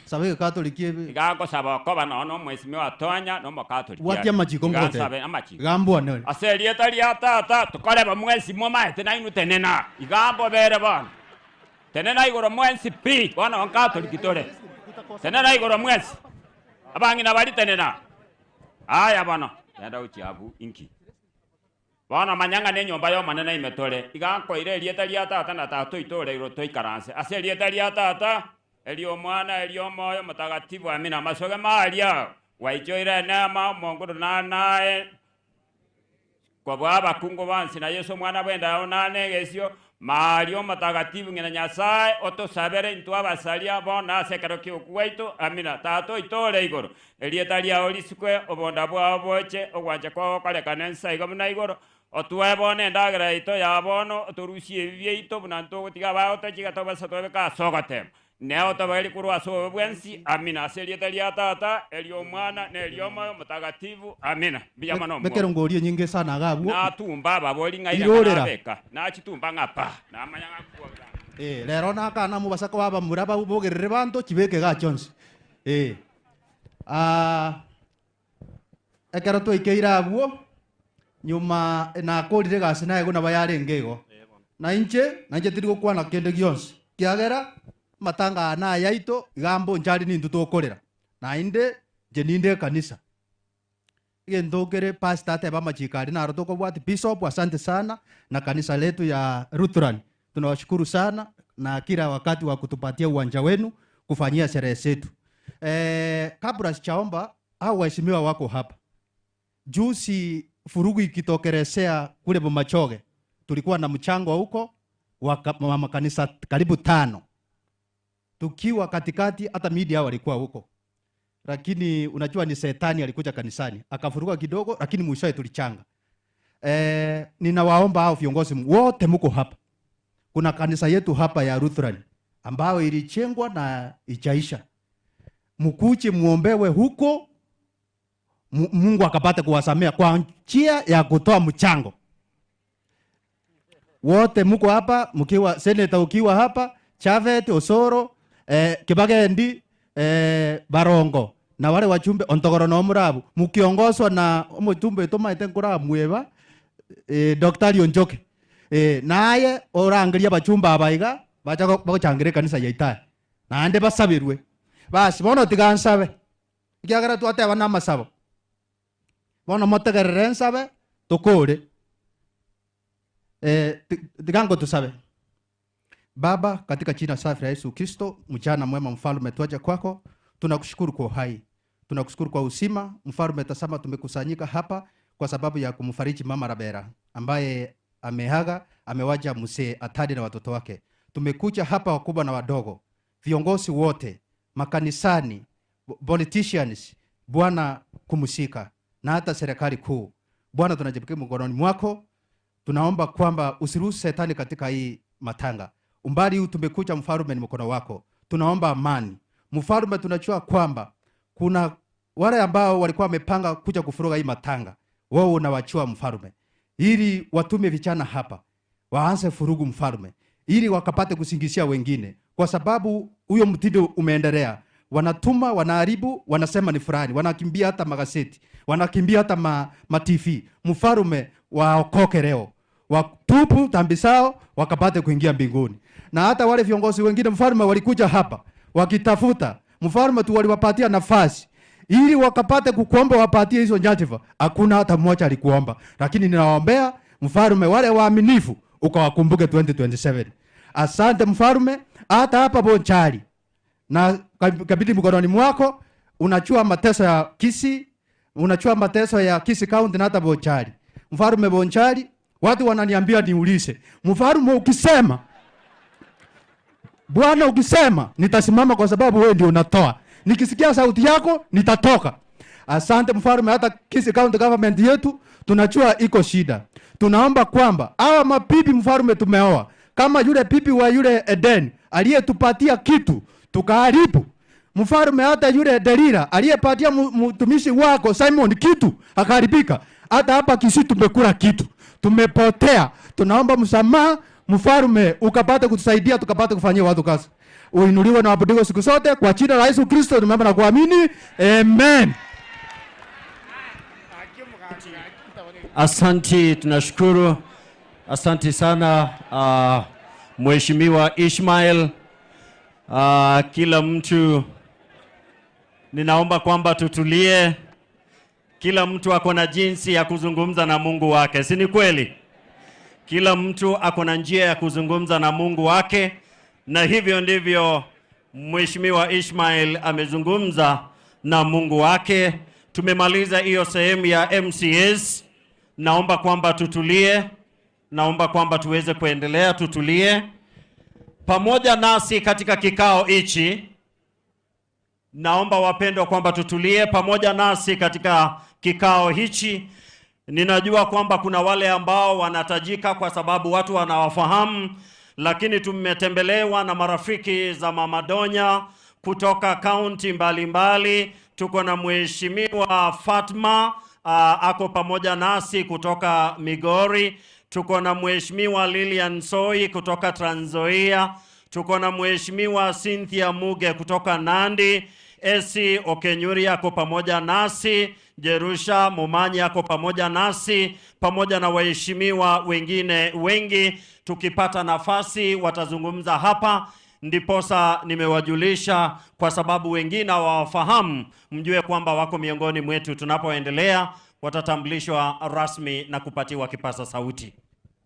sabe egekatoliki iga ngosaba okoba nono omwesimio atonya nomokatoliki bwatia amachiko ngote nsabe amachiko gambwane ase erieta ria tata tokoreba mwesimo maete nainwe tenena igambo bere bono tenena igoro mwensi pi bono nkatoliki tore tenena igoro mwensi abang'ina bari tenena aya bono genda gochia inki bono manyang'a na enyomba ya omonene ime tore iga nkoire erieta ria tata na tata oitore igoro toikaranse ase erieta ria tata eri omwana eri omoyo mutagatifu amina masoge maria waichoire enema omonguru nanae kwabwa abakungu bansi na Yesu omwana bwenda onane egesio Maria mutagatifu ng'ina Nyasaye otosabere intwe abasaria bono ase ekero kia okwa amina. Tata oitore igoro erieta riao risikwe obonda bwao boche ogwancha kwao gokorekana ensa igo buna igoro otwe bono endagera yaito ya bono otorusie ebi biaito buna ntogotiga bagotochiga tobasa tobeka ase ogotema neo toberi korwa ase obo bwensi amina. Ase erieta ria tata eri omwana na eri omoyo mutagatifu amina. Mbuya mono bekero ngorie nyinge sana iga abwo natumba ababori ng'a Irorera. nabeka nachitumba ng'apa namanya ng'akwa rero nakana mubasa ko babamura babogerere banto chibeke ga chonsi ekero twaikeire abwo nyuma nakorire gasi naye guna bayarenge igo na inche tiri gokwana kende gionsi kiagera Matanga ana yaito gambo njari nindu tukorera. Na inde je ninde kanisa. Gendokere pastor teba machikari na rotoko bwati bishop, asante sana na kanisa letu ya Lutheran. Tunawashukuru sana na kila wakati wa kutupatia uwanja wenu kufanyia sherehe zetu. Kabla sijaomba au waheshimiwa wako hapa. Juzi furugu ikitokeresea kule Bomachoge, tulikuwa na mchango huko wa makanisa karibu 5. Tukiwa katikati hata media walikuwa huko. Lakini unajua ni shetani alikuja kanisani, akafuruga kidogo lakini mwishowe tulichanga. Ninawaomba hao viongozi wote mko hapa. Kuna kanisa yetu hapa ya Lutheran ambayo ilichengwa na ichaisha. Mkuche muombewe huko, Mungu akapate kuwasamea kwa njia ya kutoa mchango. Wote mko hapa, mkiwa senator ukiwa hapa, Chavet, Osoro, Kibagendi, Barongo na wale wachumbe Ontogoro na Omurabu, mkiongozwa na omuchumbe tomaite nkura mweba, Dr. Onjoke. Naye orangiria bachumba abaiga bacha bagochangire kanisa ya Itaya. Naende basabirwe. Basi bono tigansabe. Ikiagera twateba na masabo. Bono motegerere nsabe tukure. Tigango tusabe. Baba, katika jina safi la Yesu Kristo, mchana mwema mfalme, tuaje kwako. Tunakushukuru kwa uhai. Tunakushukuru kwa uzima. Mfalme, tazama tumekusanyika hapa kwa sababu ya kumfariji Mama Rabera ambaye amehaga, amewaja mzee Atadi na watoto wake. Tumekuja hapa wakubwa na wadogo, viongozi wote, makanisani, politicians, Bwana kumusika na hata serikali kuu. Bwana, tunajipokea mkononi mwako. Tunaomba kwamba usiruhusu shetani katika hii matanga. Umbali huu tumekuja mfalme ni mkono wako. Tunaomba amani. Mfalme, tunajua kwamba kuna wale ambao walikuwa wamepanga kuja kufuruga hii matanga. Wao unawachua mfalme, ili watume vijana hapa waanze furugu mfalme, ili wakapate kusingizia wengine, kwa sababu huyo mtindo umeendelea. Wanatuma, wanaharibu, wanasema ni fulani, wanakimbia hata magazeti, wanakimbia hata ma TV. Mfalme, waokoke leo, watupu dhambi zao wakapate kuingia mbinguni. Na hata wale viongozi wengine mfalme walikuja hapa wakitafuta mfalme tu, waliwapatia nafasi ili wakapate kukuomba, wapatie hizo nyadhifa. Hakuna hata mmoja alikuomba. Lakini ninawaombea mfalme wale waaminifu ukawakumbuke 2027. Asante mfalme, hata hapa Bonchari na kabidi mkononi mwako. Unachua mateso ya Kisii, unachua mateso ya Kisii County na hata Bonchari. Mfalme Bonchari, watu wananiambia niulize, mfalme ukisema, Bwana ukisema, nitasimama kwa sababu wewe ndio unatoa. Nikisikia sauti yako nitatoka. Asante mfalme, hata Kisii County government yetu tunajua iko shida. Tunaomba kwamba hawa mapipi mfalme tumeoa, kama yule pipi wa yule Eden aliyetupatia kitu tukaharibu. Mfalme, hata yule Delila aliyepatia mtumishi wako Simon kitu akaharibika. Hata hapa Kisii tumekula kitu, tumepotea. Tunaomba msamaha mfalme, ukapate kutusaidia tukapate kufanyia watu kazi. Uinuliwe na abudiwe siku zote kwa jina la Yesu Kristo tumeomba na kuamini. Amen. Asanti, tunashukuru. Asanti sana Mheshimiwa Ishmael. Kila mtu ninaomba kwamba tutulie. Kila mtu ako na jinsi ya kuzungumza na Mungu wake, si ni kweli? Kila mtu ako na njia ya kuzungumza na Mungu wake, na hivyo ndivyo Mheshimiwa Ishmael amezungumza na Mungu wake. Tumemaliza hiyo sehemu ya MCS. Naomba kwamba tutulie. Naomba kwamba tuweze kuendelea, tutulie. Pamoja nasi katika kikao hichi, naomba wapendwa kwamba tutulie pamoja nasi katika kikao hichi. Ninajua kwamba kuna wale ambao wanatajika kwa sababu watu wanawafahamu, lakini tumetembelewa na marafiki za Mama Donya kutoka kaunti mbalimbali. Tuko na Mheshimiwa Fatma, ako pamoja nasi kutoka Migori. Tuko na Mheshimiwa Lilian Soi kutoka Trans Nzoia. Tuko na Mheshimiwa Cynthia Muge kutoka Nandi. Esi Okenyuri ako pamoja nasi. Jerusha Momanyi ako pamoja nasi, pamoja na waheshimiwa wengine wengi. Tukipata nafasi watazungumza hapa. Ndiposa nimewajulisha kwa sababu wengine hawawafahamu, mjue kwamba wako miongoni mwetu. Tunapoendelea watatambulishwa rasmi na kupatiwa kipaza sauti.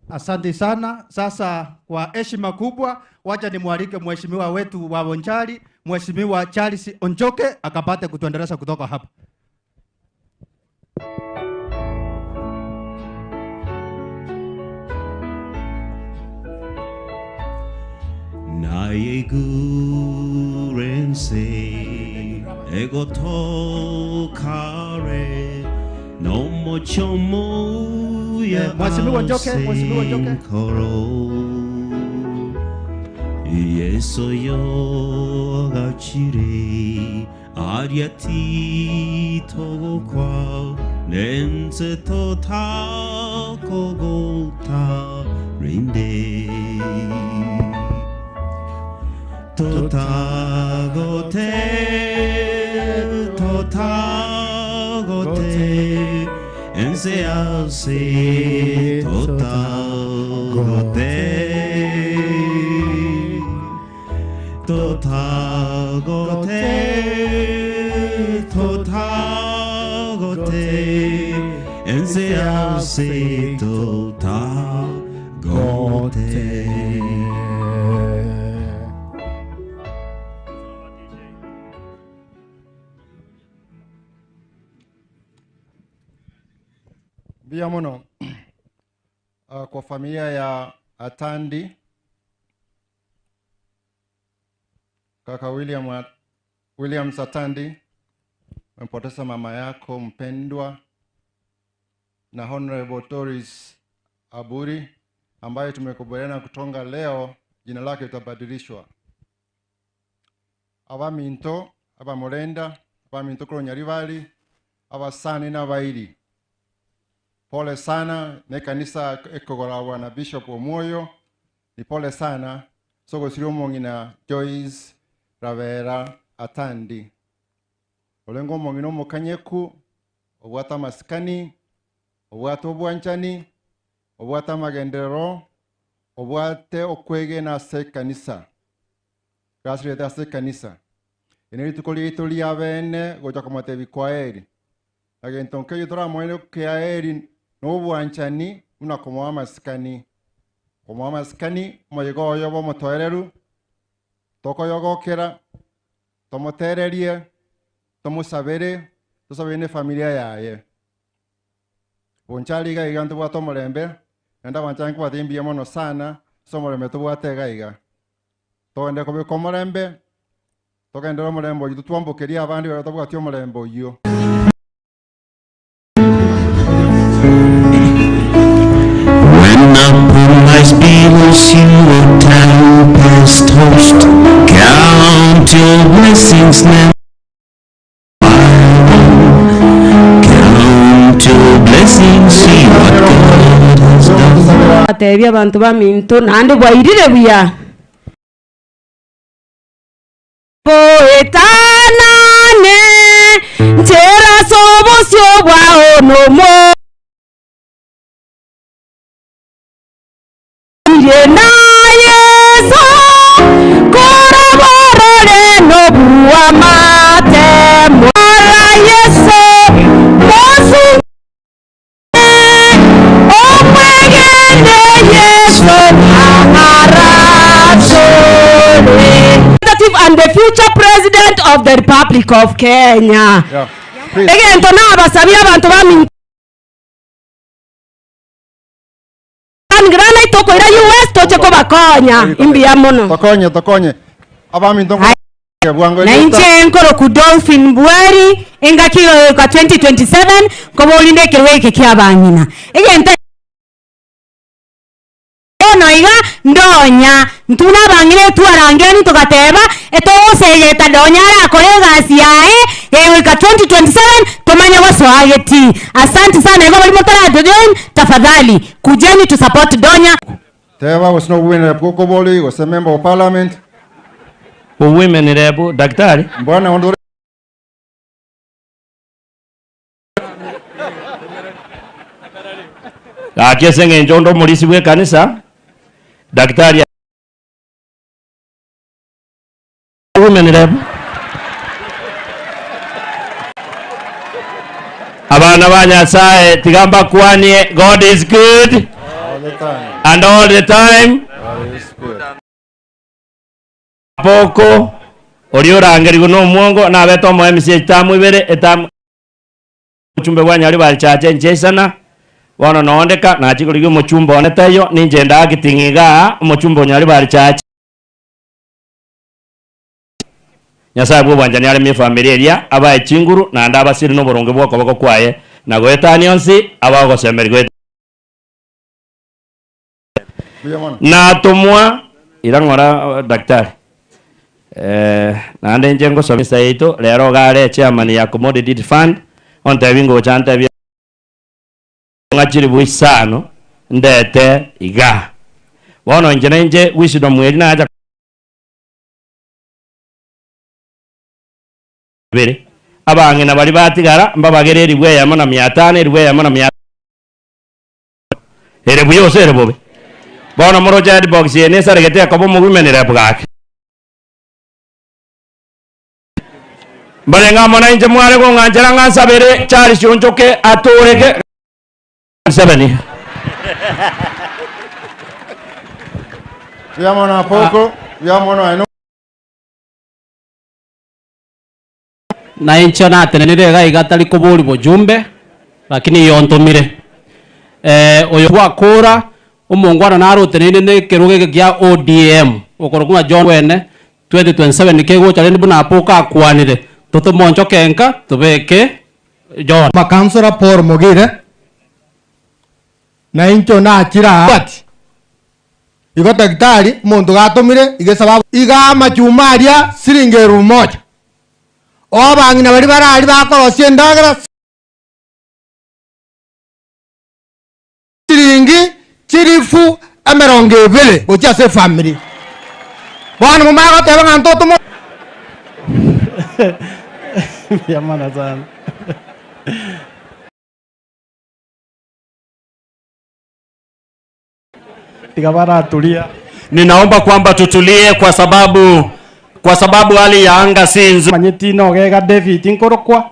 Asante sana. Sasa kwa heshima kubwa, wacha nimwalike mheshimiwa wetu wa Bonchari, Mheshimiwa Charles Onjoke akapate kutuendeleza kutoka hapa. Naye gurense ego tokare no mochomo ya Mheshimiwa Njoke, Mheshimiwa Njoke. Koro Yeso yo gachire ariati togokwa nense to takogota rinde Totagote, totagote, ense ase totagote, totagote, totagote, ense ase totagote. Mbia muno kwa familia ya Atandi, kaka William Atandi, umempoteza mama yako mpendwa, na Honorable Doris Aburi ambaye tumekubaliana kutonga leo, jina lake litabadilishwa. Abaminto, abamolenda, abaminto kronyarivali, abasani na bairi. Pole sana, ne kanisa ekogorawa na Bishop Omoyo. Ni pole sana, soko sirumo ngina Joyce Ravera Atandi. Olengo mongino mokanyeku, obwata maskani, obwata obwanchani, obwata magendero, obwate okwege na se kanisa. Gasireta se kanisa. Eneri tukoli itoli abene goja komatebi kwaeri. Agento ke yotora moene ke aeri no bwanchani una komoa maskani. Komoa maskani moyego yobo motoereru. Toko yogokera tomotererie tomusabere tosabene familia yaye. Bonchali ga iganto bwa tomolembe nenda banchangu batimbie mono sana somolembe tobwate gaiga. Togende kobe komolembe togende molembo yitu twambukeria abandi batabwati omolembo yo. When upon life's billows you a tempest tossed, count your blessings now. Count your blessings, see what God has done. Atebia bantu baminto nande bwairire buya. Poetanane ntera sobosio bwa onomo. Na Yesu kuraborore no bua matemo ra Yesu mosu omwegene Yesu aharasore and the future president of the Republic of Kenya. Egento nabasabira abantu bami Grana itoko ira US toche ko bakonya imbia mono tokonye tokonye abami ndongo bwango na inche enkoro ku Dolphin Bweri engaki kwa 2027 ko bolinde kirweke kia banyina egente ono iga ndonya ntuna bangire tuarangeni tukateba etosegeta donya arakore gasi yae yewika 2027 tumanya waswageti. Asante sana ego bali motara join, tafadhali kujeni to support Donya. Teba was no winner koko boli was a member of parliament. Women rep daktari mbona ondore akesenge njondo mulisi bwe kanisa daktari. women rep. Abana ba Nyasaye tigamba kwanie, God is good all the time and all the time. God is good. Poko ori orangerigwo no omwongo nabete omo MC etamu ibere etamu omuchumbe bwa Nyaribari barichache nchesana bono noondeka nachikorigia omochumbe one teyo ninche ndakiting'a igaa omochumbe o Nyaribari barichache Nyasaye bwa obwanchani aremie efamiri eria abae chinguru naende abasiri na oboronge bwa okoboko kwaye na goetania onsi abagosemerigwa natumwa irang'ora daktari naende inche ngosomesa yaito rero gare chairman ya commodity fund ontebi ngocha ntebi ng'achiri bwisano ndete iga bono inche nainche wisdom mweri nacha bere abang'ina bari batigara mbabagere eribwe eyemo na 500 eribwe eyemo na 500 ere buyose ere bobe bono moroche headbox eye nesaregete akoba omogumenere bwake mbare ng'amo inche mware gong'anchera ng'ansabere Charles Onchoke atoreke 7 Yamona poko yamona eno na incho natenenire iga igatari kuburi bujumbe lakini yontumire oyo wakura omongwana narutenene ne kiruge gia ODM okorokuma John wene 2027 nikegocha rende buna apoka akwanire tutumoncho kenka tubeke John makansora Paul Mogire na incho nachira ati igo daktari muntu gatumire ige sababu iga machuma aria siringi 1000 obang'ina bari barari bakorosia endagera siringi 20,000 gochia ase efamiri bono momagoteba ng'a ntotomo Yamana sana. Tigabara tulia. Ninaomba kwamba tutulie kwa sababu hali ya anga si nzuri. Manyeti no gega David nkorokwa.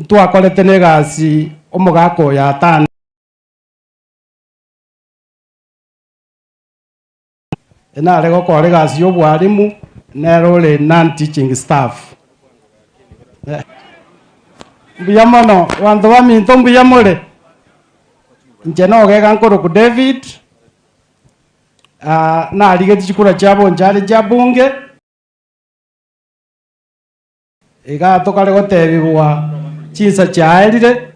Twakorete ne gasi omogako ya tano. Enare gokora egasi ya obwarimu nero ore non teaching staff. Mbuya mono banto baminto mbuya more. Inche nogega nkoroku David narigeti chikura chiabo nchare chia bunge iga tokare gotebibwa chinsa chiaerire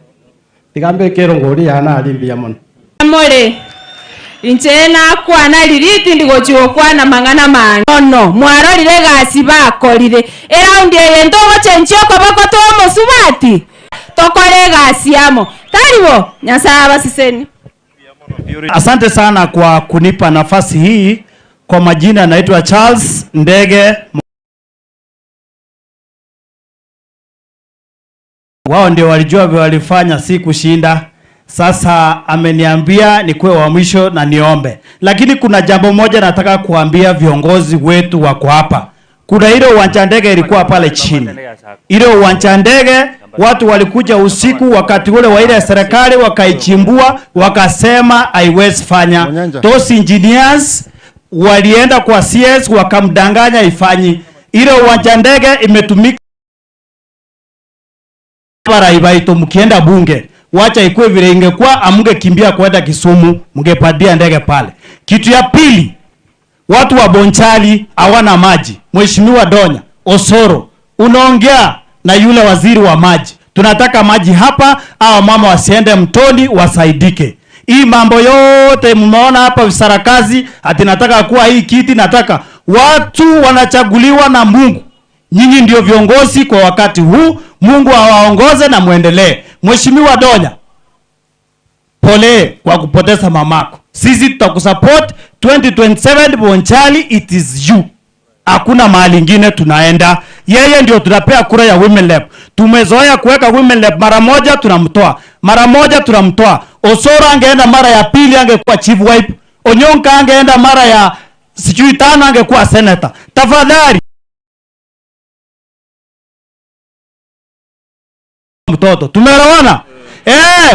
tigambe kerongori yana mbuya mono more. Inche nakwana ririti ndigochiokwana mang'ana mang'ono mwarorire gasi bakorire eraundi eye ntogochenchia okoboko twomosubati tokore gasi yamo taribo Nyasaye abasiseni. Asante sana kwa kunipa nafasi hii. Kwa majina naitwa Charles Ndege. Wao ndio walijua vile walifanya, si kushinda. Sasa ameniambia nikuwe wa mwisho na niombe. Lakini kuna jambo moja nataka kuambia viongozi wetu wako hapa. Kuna ile uwanja ndege ilikuwa pale chini. Ile uwanja ndege watu walikuja usiku wakati ule wa ile serikali wakaichimbua, wakasema haiwezi fanya. Those engineers walienda kwa CS wakamdanganya ifanyi. Ile uwanja ndege imetumika baraibaito, mkienda bunge wacha ikuwe vile ingekuwa, amungekimbia kwenda Kisumu, mngepadia ndege pale. Kitu ya pili, watu wa Bonchali hawana maji. Mheshimiwa Donya Osoro, unaongea na yule waziri wa maji. Tunataka maji hapa, hawa mama wasiende mtoni, wasaidike. Hii mambo yote mmeona hapa visarakazi, ati nataka kuwa hii kiti, nataka watu wanachaguliwa na Mungu. Nyinyi ndio viongozi kwa wakati huu, Mungu awaongoze na muendelee. Mheshimiwa Donya, pole kwa kupoteza mamako. Sisi tutakusupport 2027 Bonchali, it is you. Hakuna mahali ingine tunaenda. Yeye ndio tunapea kura ya Women Lab. Tumezoea kuweka Women Lab mara moja tunamtoa. Mara moja tunamtoa. Osoro angeenda mara ya pili angekuwa chief whip. Onyonka angeenda mara ya sijui 5 angekuwa senator. Tafadhali mtoto, tumeelewana?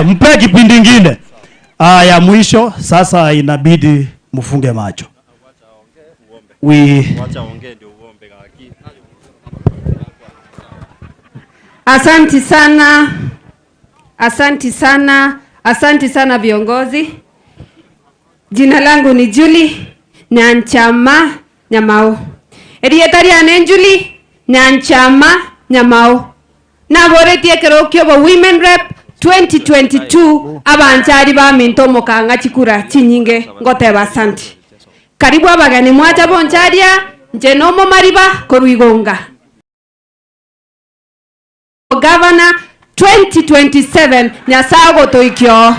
Mpe kipindi kingine. Ya mwisho sasa inabidi mfunge macho. Asanti sana. Asanti sana. Asanti sana viongozi. Jina langu ni Julie Nyanchama Nyamao. Erietaria ne Julie Nyanchama Nyamao. Naboretie kerokio bo Women Rep 2022 abanchari ba minto mokanga chikura chinyinge ngoteba asanti. Karibu abageni mwacha boncharia nje nomo mariba koruigonga. Governor 2027 nyasago toikyo.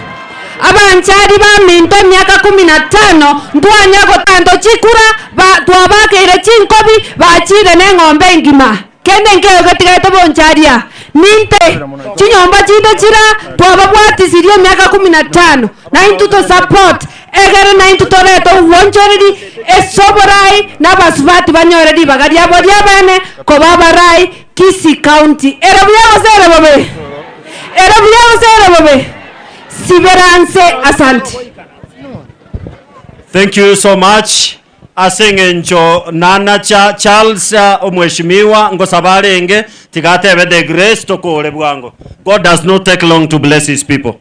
Abanchari ba minto miaka 15 ndwanya gotando chikura ba twabakeire chinkobi bachire ne ng'ombe ngima. Kende nkeo gatigaete boncharia. Ninte chinyomba chinde chira twababwatisirie miaka 15 na intuto support egere na intuto reto uonchoreri esoborai na basubati banyoreri bagaria boria bene kobabarai Kisii County. Era bobe. Siberanse, asante. Thank you so much. Asengencho nana cha Charles omweshimiwa ngosabalenge tigatebe the grace tokole bwango. God does not take long to bless his people.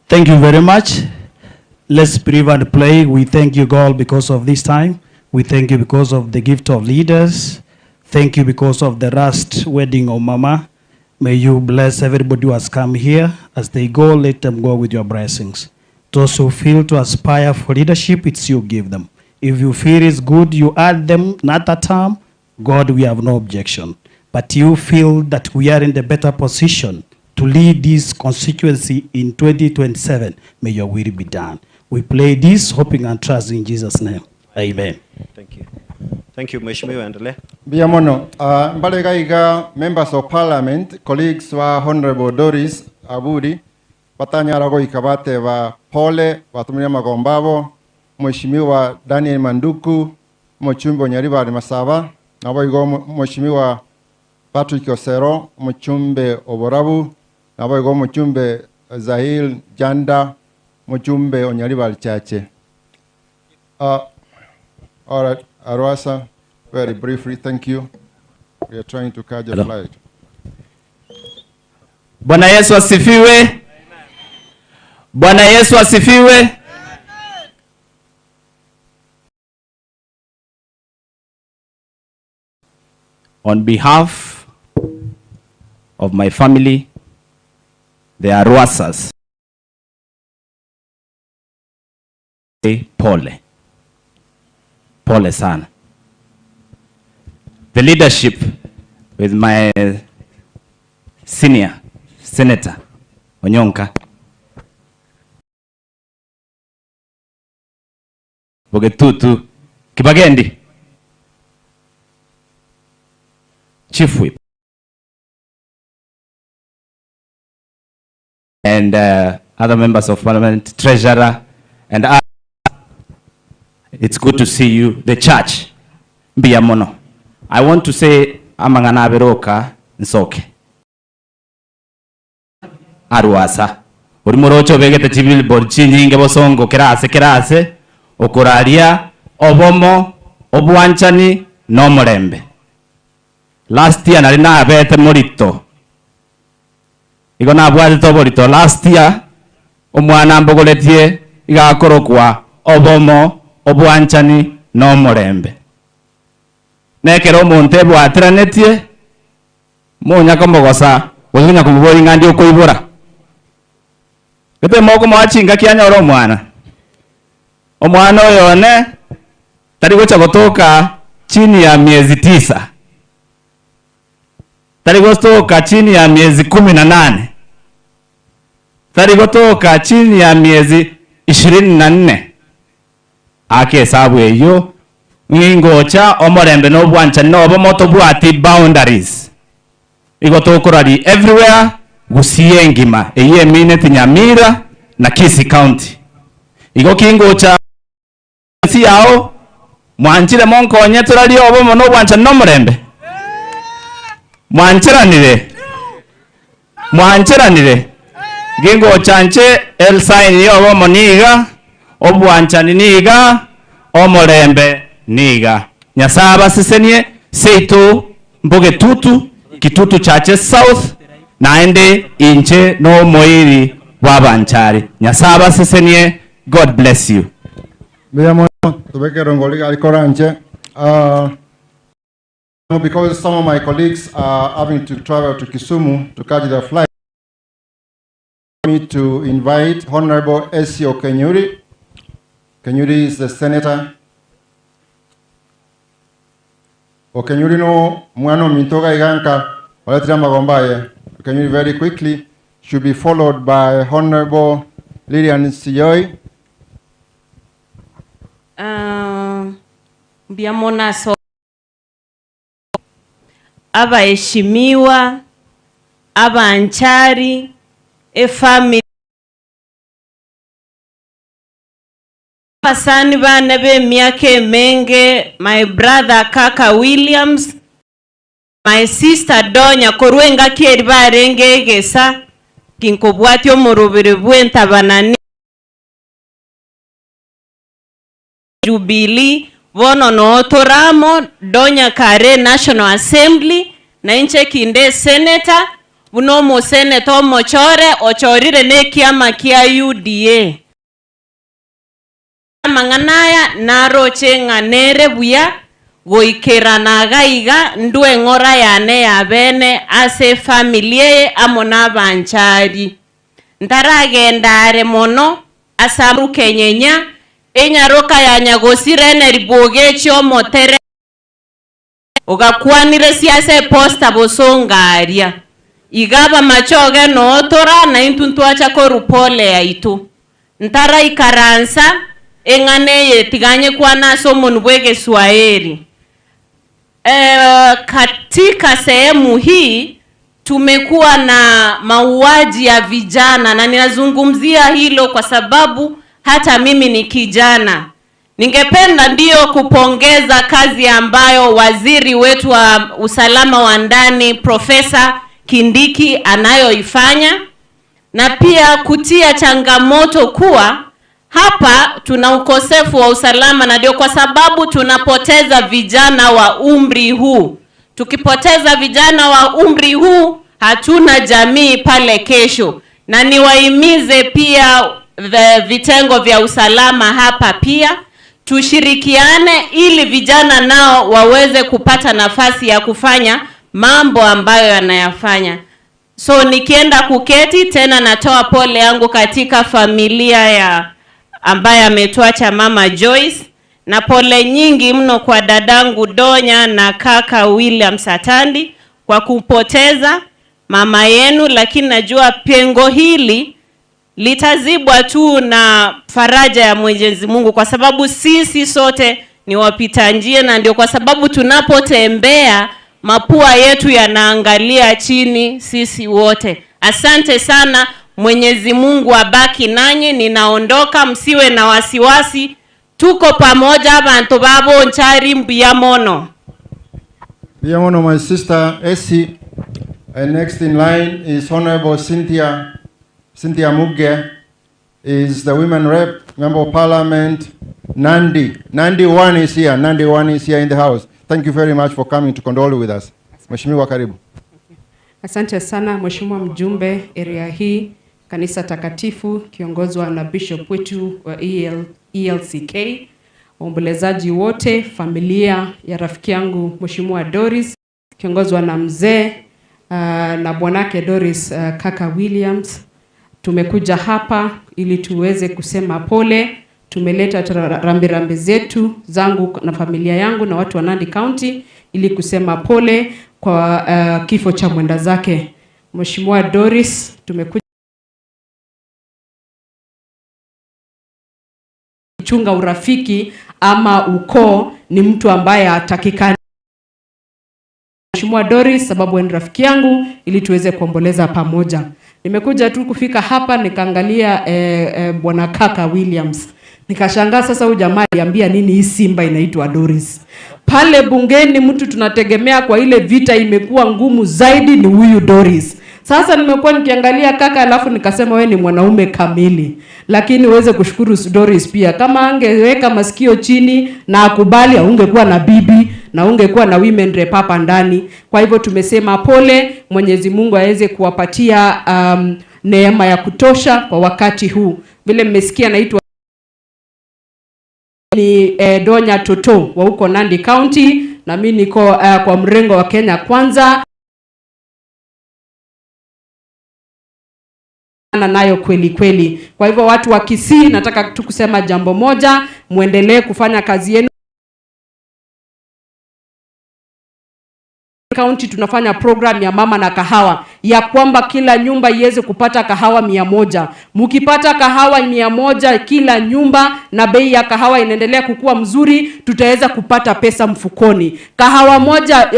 Thank you very much. Let's breathe and play. We thank you, God, because of this time. We thank you because of the gift of leaders. Thank you because of the last wedding of Mama. May you bless everybody who has come here. As they go, let them go with your blessings. Those who feel to aspire for leadership, it's you give them. If you feel it's good, you add them, not a term. God, we have no objection. But you feel that we are in the better position to lead this constituency in 2027. May your will be done. We play this, hoping and trusting in Jesus' name. Amen. Thank you. Thank you, Mheshimiwa Endelea. Biamono, Mbalegaiga, members of parliament, colleagues wa Honorable Doris Aburi, batanyara goikabate ba pole, batumia magombabo, Mheshimiwa Daniel Manduku, Mchumbe Nyaribari Masaba, naboigo Mheshimiwa Patrick Osero, Mchumbe Oborabu, naboigo Mchumbe Zahil Janda, Mchumbe Onyaribari Chache. All right, Arwasa, very briefly, thank you. We are trying to catch a flight. Bwana Yesu asifiwe. Bwana Yesu asifiwe. On behalf of my family, the Arwasas, pole. Pole sana. The leadership with my senior senator, Onyonka, Bogetutu, Kibagendi, Chief Whip, and other members of parliament, treasurer, and others. It's good to see you, the church, Mbiamono. I want to say, amangana beroka nsoke. Arwasa. Urimorocho begete chibillboard chinyinge bosongo kerase kerase, okoraria, obomo, obwanchani, no morembe. Last year nari nabete morito. Igo nabwate to borito last year, omwana mbogoletie igakorokwa obomo, obwanchani, no morembe. Nekero omonto ebwatiranetie monya kombogosa gonya kumubori ngandi okoibora gete moko mwachinga kianyora omwana omwana oyone tari gocha gotoka chini ya miezi 9, tari gotoka chini ya miezi 18, tari gotoka chini ya miezi 24. Ake hesabu eyo ngingocha omorembe no bwancha no bomoto bwati boundaries igo tokorari everywhere gusie ngima eye minute Nyamira na Kisii County igo kingocha si yao Mwanchire monkonye turari obomo nobwancha nomorembe. Mwanchiranire. Mwanchiranire. Gingo chanche el sign yo obomo niga obwanchani niga omorembe niga. Nyasaba sisenie seitu mboge tutu kitutu chache south naende inche no moiri wabanchari. Nyasaba sisenie. God bless you. Because some of my colleagues are having to travel to Kisumu to catch their flight, me to invite Honorable Esio Kenyuri. Kenyuri is the senator. Okenyuri no mwano mintoga iganka waletira magombaye. Okenyuri very quickly should be followed by Honorable Lilian Siyoi. Mbiamona so abaheshimiwa abanchari efamily basani bana b'emyaka emenge, my brother Kaka Williams, my sister Donya korwenga kieri barenge egesa kinkobwati omurubiri bw'entabanani Jubilee bono nootoramo Donya kare National Assembly na inche kinde senator buno mo senator omochore ochorire nekiama kia UDA mang'anaya naroche ng'anere buya goikerana gaiga ndwe ng'ora yane ya bene ase familie amo n'abanchari ntaragenda are mono asarukenyenya enyaroka ya nyagosirene ribogechi omotere ogakwanire siasa posta bosongaria igaba machoge nootora na intu ntwacha korupole yaitu ntara ikaransa eng'ane yetiganye kwana somo bwege Swahili. Katika sehemu hii tumekuwa na mauaji ya vijana, na ninazungumzia hilo kwa sababu hata mimi ni kijana. Ningependa ndio kupongeza kazi ambayo waziri wetu wa usalama wa ndani Profesa Kindiki anayoifanya, na pia kutia changamoto kuwa hapa tuna ukosefu wa usalama, na ndio kwa sababu tunapoteza vijana wa umri huu. Tukipoteza vijana wa umri huu hatuna jamii pale kesho. Na niwahimize pia vitengo vya usalama hapa pia tushirikiane ili vijana nao waweze kupata nafasi ya kufanya mambo ambayo yanayafanya. So nikienda kuketi tena natoa pole yangu katika familia ya ambaye ametuacha Mama Joyce, na pole nyingi mno kwa dadangu Donya na kaka William Satandi kwa kupoteza mama yenu, lakini najua pengo hili litazibwa tu na faraja ya Mwenyezi Mungu, kwa sababu sisi sote ni wapita njia, na ndio kwa sababu tunapotembea mapua yetu yanaangalia chini sisi wote. Asante sana, Mwenyezi Mungu abaki nanyi. Ninaondoka, msiwe na wasiwasi, tuko pamoja abantu babo nchari mbuya mono. Mbuya mono, my sister Essie. And next in line is Honorable Cynthia Muge, is the women rep, member of parliament, Nandi. Nandi one is here. Nandi one is here in the house. Thank you very much for coming to condole with us. Mheshimiwa, karibu. Asante sana Mheshimiwa mjumbe area hii, kanisa takatifu kiongozwa na bishop wetu wa ELCK, waombolezaji wote, familia ya rafiki yangu Mheshimiwa Doris kiongozwa na mzee na bwanake Doris kaka Williams. Tumekuja hapa ili tuweze kusema pole. Tumeleta rambirambi zetu zangu na familia yangu na watu wa Nandi County ili kusema pole kwa kifo cha mwenda zake Mheshimiwa Doris. Tumekuja chunga urafiki ama ukoo ni mtu ambaye hatakikani Mheshimiwa Doris, sababu ni rafiki yangu, ili tuweze kuomboleza pamoja. Nimekuja tu kufika hapa nikaangalia bwana kaka Williams. Nikashangaa sasa huyu jamaa aliambia nini hii simba inaitwa Doris. Pale bungeni mtu tunategemea kwa ile vita imekuwa ngumu zaidi ni huyu Doris. Sasa nimekuwa nikiangalia kaka, alafu nikasema we ni mwanaume kamili. Lakini uweze kushukuru Doris pia. Kama angeweka masikio chini na akubali, haungekuwa na bibi na ungekuwa na women rep hapa ndani. Kwa hivyo tumesema pole, Mwenyezi Mungu aweze kuwapatia neema ya kutosha kwa wakati huu. Vile mmesikia naitwa ni Donya Toto wa huko Nandi County, na mimi niko kwa mrengo wa Kenya Kwanza. Nayo kweli kweli. Kwa hivyo watu wa Kisii, nataka tu kusema jambo moja, muendelee kufanya kazi yenu. County tunafanya program ya mama na kahawa, ya kwamba kila nyumba iweze kupata kahawa 100. Mkipata kahawa 100 kila nyumba na bei ya kahawa inaendelea kukua mzuri, tutaweza kupata pesa mfukoni. Kahawa moja,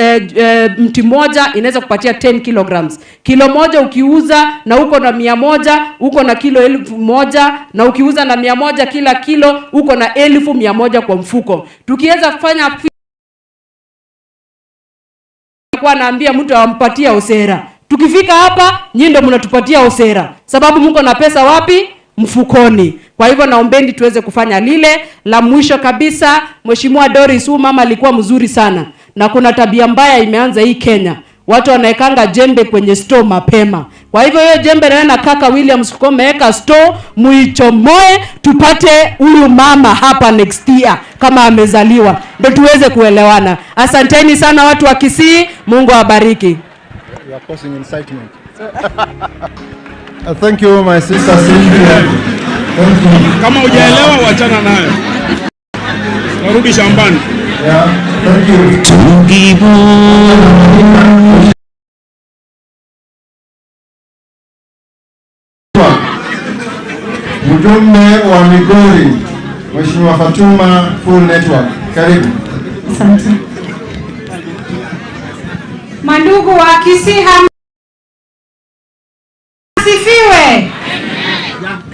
mti moja inaweza kupatia 10 kilograms. Kilo moja ukiuza na uko na 100, uko na kilo 1000, na ukiuza na 100 kila kilo uko na 1100 kwa mfuko. Tukiweza kufanya kwa naambia mtu ampatia osera. Tukifika hapa nyinyi ndio mnatupatia osera, sababu mko na pesa wapi? Mfukoni. Kwa hivyo naombeni tuweze kufanya lile. La mwisho kabisa, Mheshimiwa Doris, huyu mama alikuwa mzuri sana, na kuna tabia mbaya imeanza hii Kenya. Watu wanaekanga jembe kwenye store mapema. Kwa hivyo hiyo jembe na kaka Williams kumeweka store, muichomoe tupate huyu mama hapa next year kama amezaliwa, ndio tuweze kuelewana. Asanteni sana watu wa Kisii, Mungu awabariki. You are causing incitement. Thank you my sister Cynthia. Thank you. Kama hujaelewa wachana nayo. Narudi shambani. Yeah, thank you. Mjumbe wa Migori, Mheshimiwa Fatuma Full Network. Karibu. Asante. Mandugu wa Kisii, asifiwe.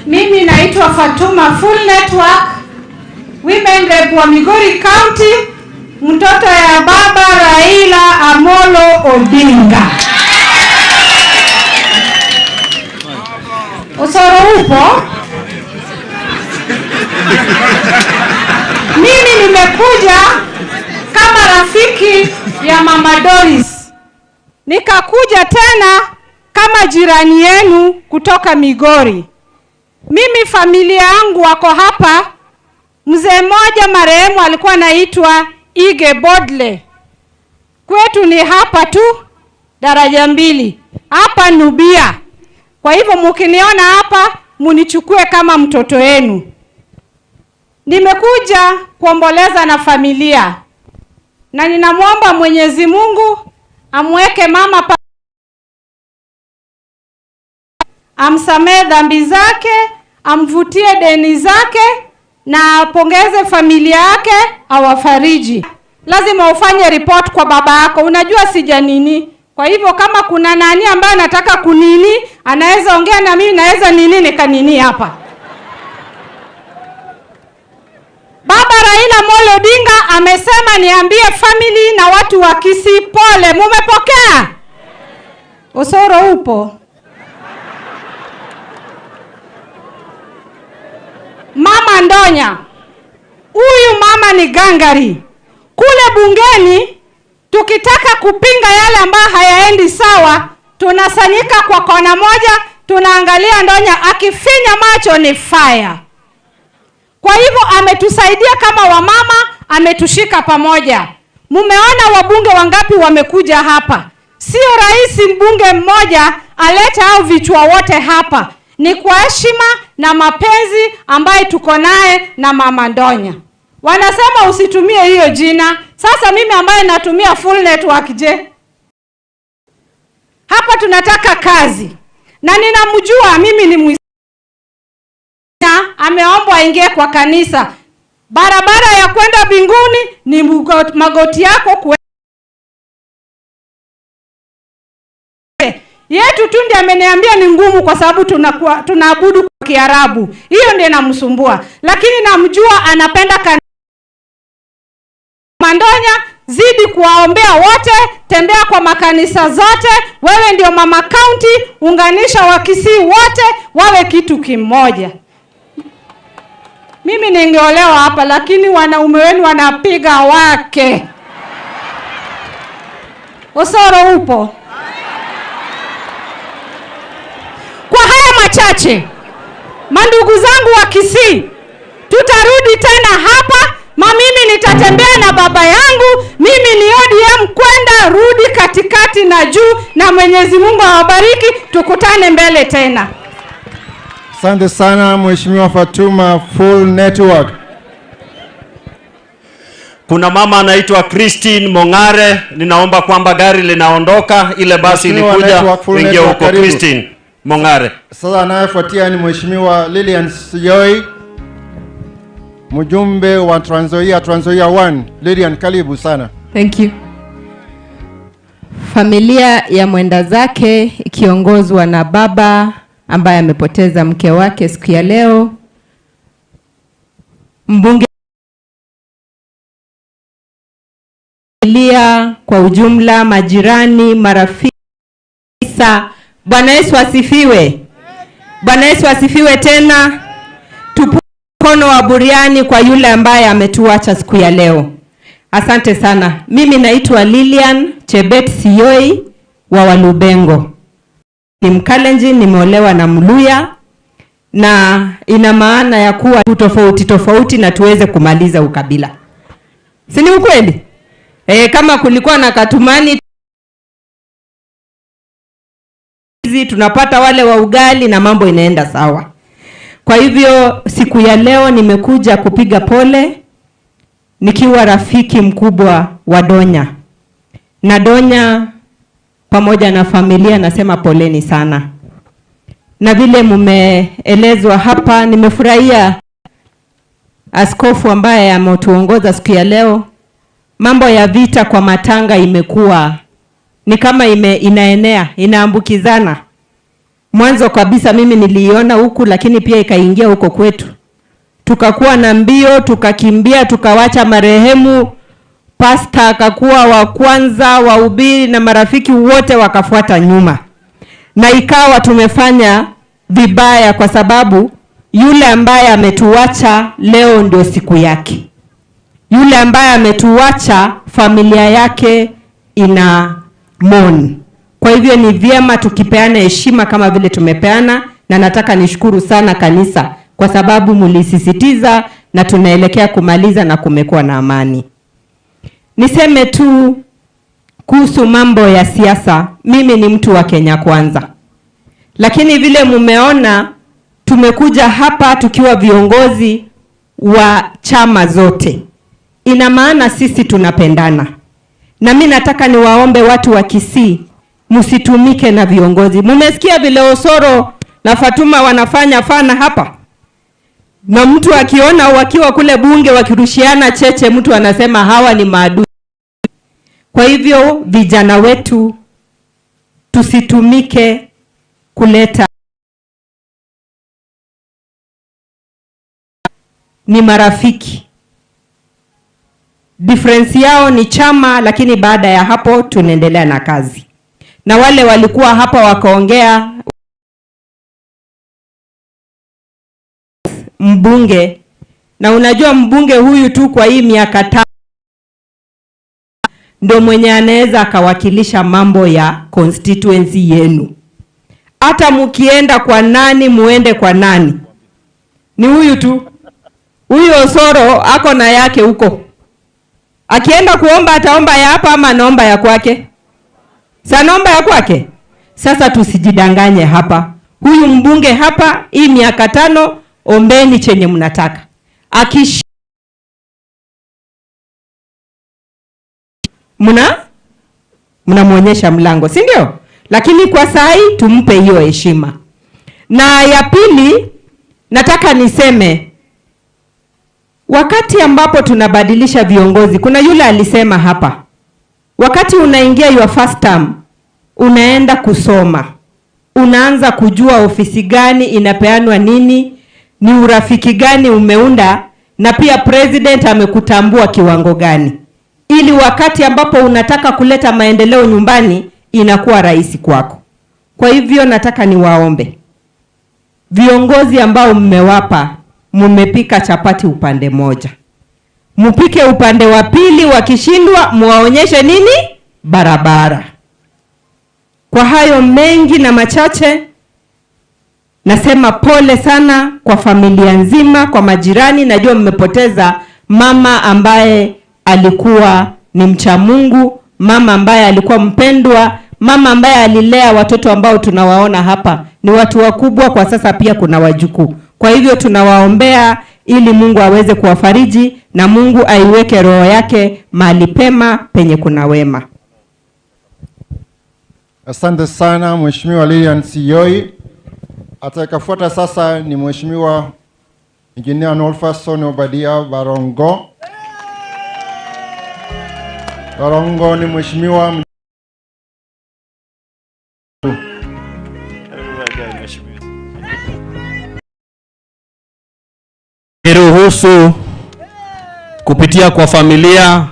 Mimi naitwa Fatuma Full Network, Women Rep wa Migori County, mtoto ya baba Raila Amolo Odinga. Osoro upo? Mimi nimekuja kama rafiki ya Mama Doris. Nikakuja tena kama jirani yenu kutoka Migori. Mimi familia yangu wako hapa. Mzee mmoja marehemu alikuwa anaitwa Ige Bodle. Kwetu ni hapa tu daraja 2. Hapa Nubia. Kwa hivyo mkiniona hapa munichukue kama mtoto wenu. Nimekuja kuomboleza na familia. Na ninamuomba Mwenyezi Mungu amweke mama amsamee dhambi zake, amvutie deni zake, na apongeze familia yake, awafariji. Lazima ufanye report kwa baba yako. Unajua sija nini. Kwa hivyo kama kuna nani ambaye anataka kunini, anaweza ongea na mimi, naweza nini nikanini hapa. Baba Raila Amolo Odinga amesema niambie family na watu wa Kisii pole. Mumepokea? Osoro upo? Mama Ndonya, huyu mama ni gangari. Kule bungeni tukitaka kupinga yale ambayo hayaendi sawa, tunasanyika kwa kona moja, tunaangalia Ndonya akifinya macho ni fire. Kwa hivyo ametusaidia kama wamama, ametushika pamoja. Mumeona wabunge wangapi wamekuja hapa. Sio rahisi mbunge mmoja alete hao vichwa wote hapa. Ni kwa heshima na mapenzi ambaye tuko naye na Mama Ndonya. Wanasema usitumie hiyo jina. Sasa mimi ambaye natumia Full Network je? Hapa tunataka kazi. Na ninamjua mimi ni Muislamu. Ameombwa aingie kwa kanisa. Barabara ya kwenda mbinguni ni magoti yako. Yetu tu ndiye ameniambia ni ngumu kwa sababu tunaabudu kwa Kiarabu. Hiyo ndiyo inamsumbua. Lakini namjua anapenda kanisa. Mandonya, zidi kuwaombea wote, tembea kwa makanisa zote, wewe ndio mama county, unganisha Wakisii wote wawe kitu kimoja. Mimi ningeolewa hapa lakini wanaume wenu wanapiga wake. Osoro upo. Kwa haya machache, mandugu zangu wa Kisii, tutarudi tena hapa. Mimi nitatembea na baba yangu, mimi ni ODM kwenda rudi katikati na juu, na Mwenyezi Mungu awabariki, tukutane mbele tena. Asante sana Mheshimiwa Fatuma, full network. Kuna mama anaitwa Christine Mongare, ninaomba kwamba gari linaondoka, ile basi ilikuja, ingia huko. Christine Mongare. Sasa anayefuatia ni Mheshimiwa Lilian Siyoi, mjumbe wa Trans Nzoia, Trans Nzoia 1. Lilian, karibu sana. Thank you. Familia ya mwenda zake ikiongozwa na baba ambaye amepoteza mke wake siku ya leo, mbunge, familia kwa ujumla, majirani, marafiki. Bwana Yesu asifiwe. Bwana Yesu asifiwe tena. Tupunge mkono wa buriani kwa yule ambaye ametuacha siku ya leo. Asante sana. Mimi naitwa Lilian Chebet Siyoi wa Walubengo. Ni Mkalenjin, nimeolewa na Mluya, na ina maana ya kuwa tofauti tofauti na tuweze kumaliza ukabila. Si ni ukweli? Kama kulikuwa na katumani tunapata wale wa ugali na mambo inaenda sawa. Kwa hivyo siku ya leo nimekuja kupiga pole nikiwa rafiki mkubwa wa Donya. Na Donya pamoja na familia nasema poleni sana. Na vile mumeelezwa hapa, nimefurahia askofu ambaye ametuongoza siku ya leo. Mambo ya vita kwa matanga imekuwa ni kama inaenea, inaambukizana. Mwanzo kabisa mimi niliiona huku, lakini pia ikaingia huko kwetu. Tukakuwa na mbio, tukakimbia, tukawacha marehemu. Pasta akakuwa wa kwanza, wahubiri na marafiki wote wakafuata nyuma. Na ikawa tumefanya vibaya kwa sababu yule ambaye ametuacha leo ndio siku yake. Yule ambaye ametuacha familia yake ina mourn. Kwa hivyo ni vyema tukipeana heshima kama vile tumepeana, na nataka nishukuru sana kanisa kwa sababu mlisisitiza na tunaelekea kumaliza na kumekuwa na amani. Niseme tu kuhusu mambo ya siasa, mimi ni mtu wa Kenya Kwanza. Lakini vile mumeona tumekuja hapa tukiwa viongozi wa chama zote. Ina maana sisi tunapendana. Na mimi nataka niwaombe watu wa Kisii, msitumike na viongozi. Mumesikia vile Osoro na Fatuma wanafanya fana hapa? Na mtu akiona wakiwa kule bunge wakirushiana cheche, mtu anasema hawa ni maadui. Kwa hivyo vijana wetu tusitumike kuleta, ni marafiki. Difference yao ni chama, lakini baada ya hapo tunaendelea na kazi. Na wale walikuwa hapa wakaongea mbunge, na unajua mbunge huyu tu kwa hii miaka 5 ndo mwenye anaweza akawakilisha mambo ya constituency yenu. Hata mkienda kwa nani, muende kwa nani, ni huyu tu. Huyu Osoro ako na yake huko. Akienda kuomba ataomba ya hapa ama anaomba ya kwake? Sanaomba ya kwake. Sasa tusijidanganye hapa. Huyu mbunge hapa hii miaka 5, ombeni chenye mnataka. Akish mnamuonyesha mlango, si ndio? Lakini kwa sai tumpe hiyo heshima. Na ya pili nataka niseme, wakati ambapo tunabadilisha viongozi, kuna yule alisema hapa, wakati unaingia your first term, unaenda kusoma. Unaanza kujua ofisi gani inapeanwa nini, ni urafiki gani umeunda, na pia president amekutambua kiwango gani, ili wakati ambapo unataka kuleta maendeleo nyumbani inakuwa rahisi kwako. Kwa hivyo nataka niwaombe viongozi ambao mmewapa, mmepika chapati upande moja, mpike upande wa pili, wakishindwa muwaonyeshe nini barabara. Kwa hayo mengi na machache, nasema pole sana kwa familia nzima, kwa majirani. Najua mmepoteza mama ambaye alikuwa ni mcha Mungu, mama ambaye alikuwa mpendwa, mama ambaye alilea watoto ambao tunawaona hapa ni watu wakubwa kwa sasa, pia kuna wajukuu. Kwa hivyo tunawaombea ili Mungu aweze kuwafariji na Mungu aiweke roho yake mahali pema penye kuna wema. Asante sana Mheshimiwa Lilian Siyoi. Atakayefuata sasa ni Mheshimiwa Engineer Nolfason Obadia Barongo. Barongo ni mheshimiwa. Niruhusu kupitia kwa familia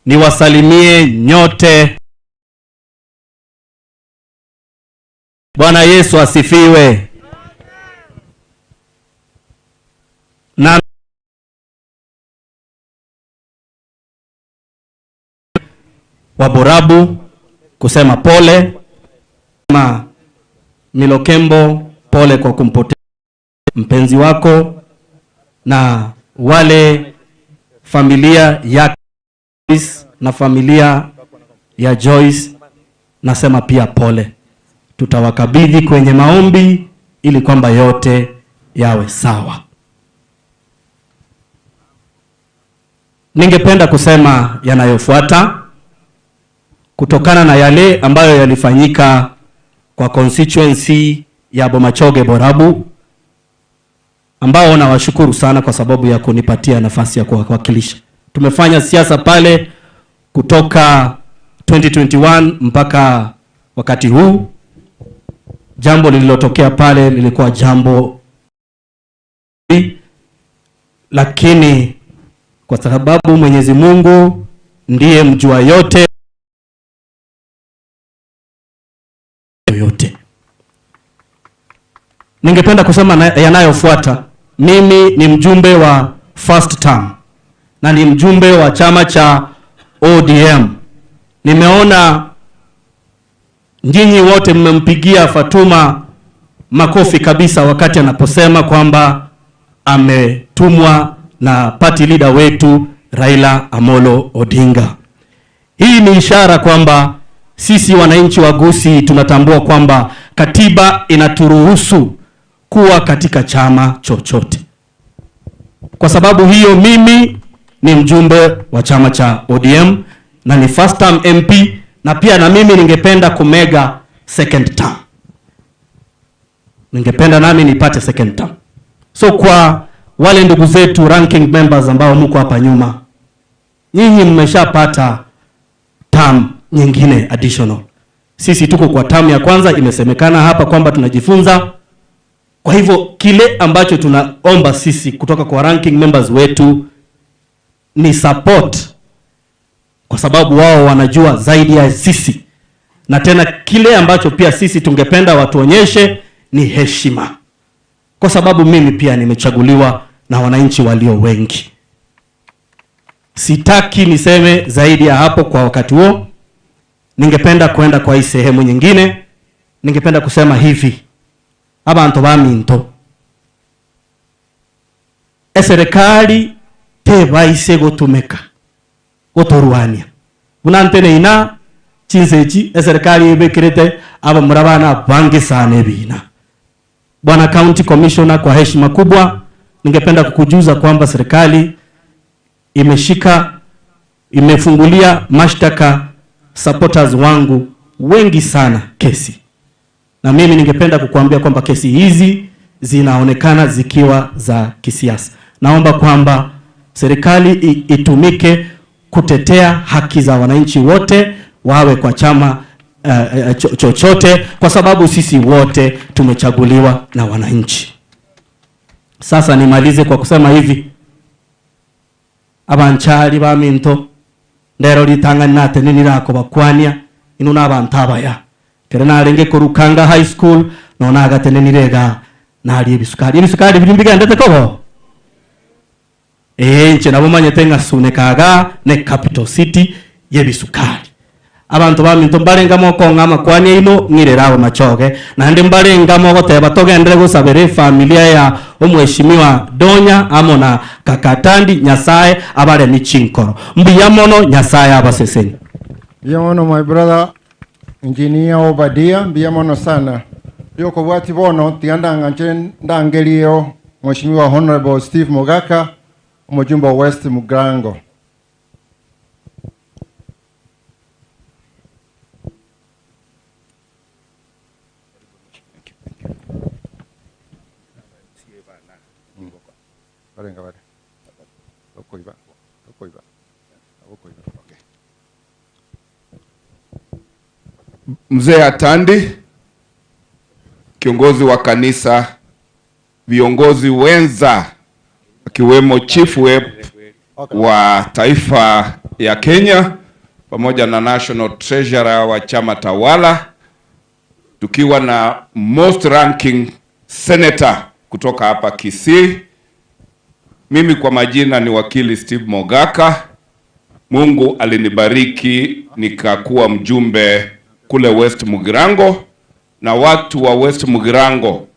niwasalimie nyote. Bwana Yesu asifiwe. Na Waborabu kusema pole, ma Milokembo pole kwa kumpoteza mpenzi wako, na wale familia ya Joyce na familia ya Joyce nasema pia pole. Tutawakabidhi kwenye maombi ili kwamba yote yawe sawa. Ningependa kusema yanayofuata kutokana na yale ambayo yalifanyika kwa constituency ya Bomachoge Borabu, ambao nawashukuru sana kwa sababu ya kunipatia nafasi ya kuwakilisha. Tumefanya siasa pale kutoka 2021 mpaka wakati huu. Jambo lililotokea pale lilikuwa jambo, lakini kwa sababu Mwenyezi Mungu ndiye mjua yote yote. Ningependa kusema yanayofuata. Mimi ni mjumbe wa first term na ni mjumbe wa chama cha ODM. Nimeona nyinyi wote mmempigia Fatuma makofi kabisa wakati anaposema kwamba ametumwa na party leader wetu Raila Amolo Odinga. Hii ni ishara kwamba sisi wananchi wa Gusii tunatambua kwamba katiba inaturuhusu kuwa katika chama chochote. Kwa sababu hiyo mimi ni mjumbe wa chama cha ODM na ni first term MP, na pia na mimi ningependa kumega second term. Ningependa nami nipate second term. So kwa wale ndugu zetu ranking members ambao mko hapa nyuma, nyinyi mmeshapata term nyingine additional. Sisi tuko kwa term ya kwanza, imesemekana hapa kwamba tunajifunza. Kwa hivyo kile ambacho tunaomba sisi kutoka kwa ranking members wetu ni support, kwa sababu wao wanajua zaidi ya sisi. Na tena kile ambacho pia sisi tungependa watuonyeshe ni heshima, kwa sababu mimi pia nimechaguliwa na wananchi walio wengi. Sitaki niseme zaidi ya hapo kwa wakati huo. Ningependa kwenda kwa hii sehemu nyingine. Ningependa kusema hivi: abantu baminto, eserikali tebaise gotumeka gotorwania bunantene ina chinsechi eserikali ibekirete aba murabana bangi sana ebina. Bwana County Commissioner, kwa heshima kubwa ningependa kukujuza kwamba serikali imefungulia mashtaka supporters wangu wengi sana kesi. Na mimi ningependa kukuambia kwamba kesi hizi zinaonekana zikiwa za kisiasa. Naomba kwamba serikali itumike kutetea haki za wananchi wote, wawe kwa chama chochote kwa sababu sisi wote tumechaguliwa na wananchi. Sasa nimalize kwa kusema hivi, abanchari baminto ndero litangana tenini lako bakwania inuna abantabaya kere narenge korukanga high school nona agateneni rega nali ebisukari ebisukari biri ndete kobo nche nabo manyete ngasune kaga ne capital city yebisukari. Abantu baminto mbarenga moko ngama kwani ino ngirera machoge na ndi mbarenga moko teba togendere gusabere familia ya omweshimiwa Donya amona kakatandi Nyasaye abare michinkoro mbiya mono Nyasaye abaseseni. Mbiya mono my brother engineer Obadia, mbiya mono sana. Yo kobwati bono tianda nganje ndangelio Mheshimiwa Honorable Steve Mogaka omujumbe wa West Mugirango. Mzee Atandi, kiongozi wa kanisa, viongozi wenza akiwemo Chief Whip wa taifa ya Kenya pamoja na National Treasurer wa chama tawala, tukiwa na most ranking senator kutoka hapa Kisii. Mimi kwa majina ni wakili Steve Mogaka. Mungu alinibariki nikakuwa mjumbe kule West Mugirango, na watu wa West Mugirango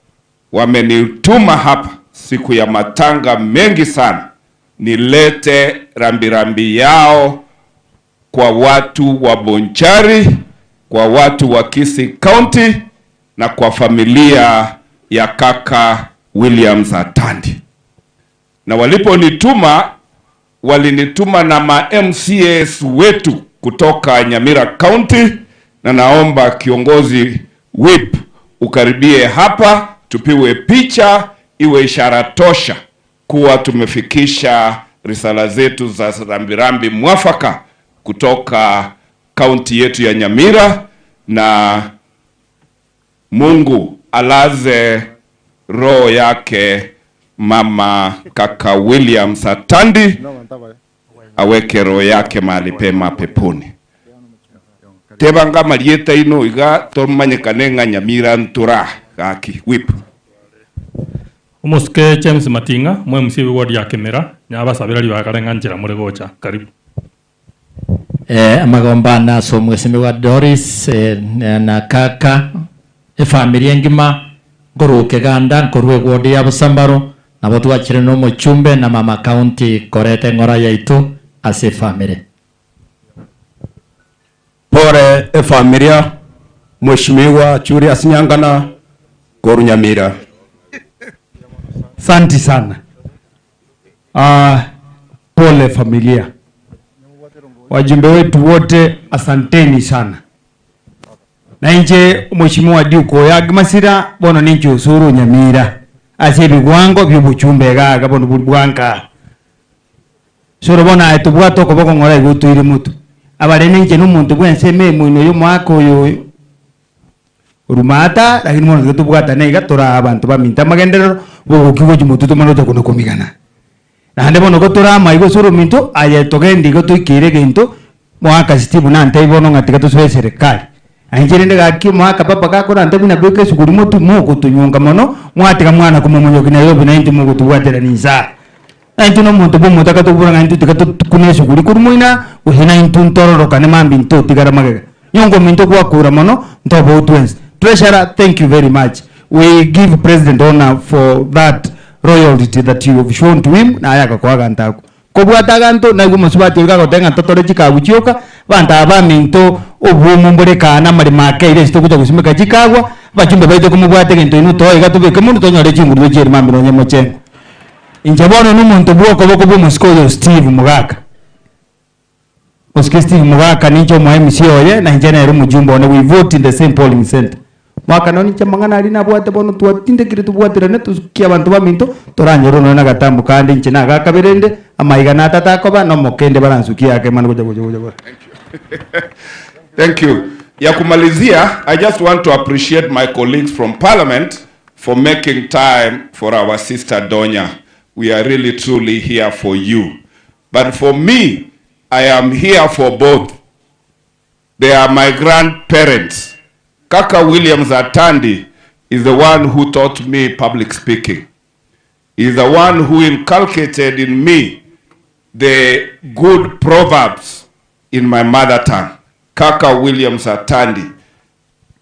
wamenituma hapa siku ya matanga mengi sana nilete rambirambi yao kwa watu wa Bonchari, kwa watu wa Kisii County na kwa familia ya kaka Williams Atandi. Na waliponituma, walinituma na ma MCAs wetu kutoka Nyamira County, na naomba kiongozi whip ukaribie hapa tupiwe picha iwe ishara tosha kuwa tumefikisha risala zetu za rambirambi mwafaka kutoka kaunti yetu ya Nyamira, na Mungu alaze roho yake mama kaka Williams Atandi, aweke roho yake mahali pema peponi. Tebanga marieta ino iga tomanyekane nga Nyamira ntura gaki whip. Omoske James Matinga mwe msibi ward ya Kemera nyabasabira libakarenga njira muri gocha karibu. Amagombana so mheshimiwa Doris na kaka efamilia ngima ngoruke ganda nkorwe ward ya Busambaro nabo twachire no muchumbe na mama county korete ngora yaitu ase family. Pore e familia Mheshimiwa Julius Nyangana koru Nyamira. Santi sana. Pole familia. Wajumbe wetu wote asanteni sana. Na inje Mheshimiwa Duko Yagmasira bono ninje usuru Nyamira. Ase bigwango byubuchumbe gaga bono bwanka. Soro bona etubwato koboko ngora igutuire mutu. Abarene nje n'umuntu bwense memwino yo mwaka oyo urumata lakini mono tubwata neiga tora abantu baminta magenderero bogukigo jimutu tumano kuno komigana. Na hande bono gotora maigo suru minto aye togendi go tuikire gento mwaka Steve nante ibono ngatika tuswe serikali. Anjirende gaki mwaka papa gakora nte bina bweke sukuri mutu muko tunyunga mono mwatika mwana kumomonyo kina na intu muko tubwatera ninza. Intu no muntu bomo takatubura intu tikatukunesha sukuri kurumuina uhina intu ntororoka ne mambi nto tigara magega. Nyongo minto kwa kura mono ntobo twins. Treasurer, thank you very much. We give President honor for that royalty that you have shown to him na ayaka kwaga ntako. Kobwata ganto na gumusubati ugagotenga totore chikaguchioka banta abaminto obumumbure kana mari make ile sitokuja gusimika chikagwa bachumbe baite kumubwate gento inu to igatubeke mundu tonyore chinguru cheri mambiro nyemochengo. Inje bono n'umuntu bwoko boko bw'umuskoyo Steve Mugaka. Osike Steve Mugaka nincho mu MC oye na inje nero mujumbe one we vote in the same polling center. Mwaka noni cha mangana ali nabwate bono tuatinde kire tubwatira ne tusukia abantu baminto toranyero nona gatambu kandi inche nagakaberende amaiga natatakoba no mokende baransukia ake manu goja goja goja. Thank you. Thank you. Ya kumalizia, I just want to appreciate my colleagues from Parliament for making time for our sister Donya. We are really truly here for you. But for me, I am here for both. They are my grandparents. Kaka Williams Atandi is the one who taught me public speaking. He is the one who inculcated in me the good proverbs in my mother tongue. Kaka Williams Atandi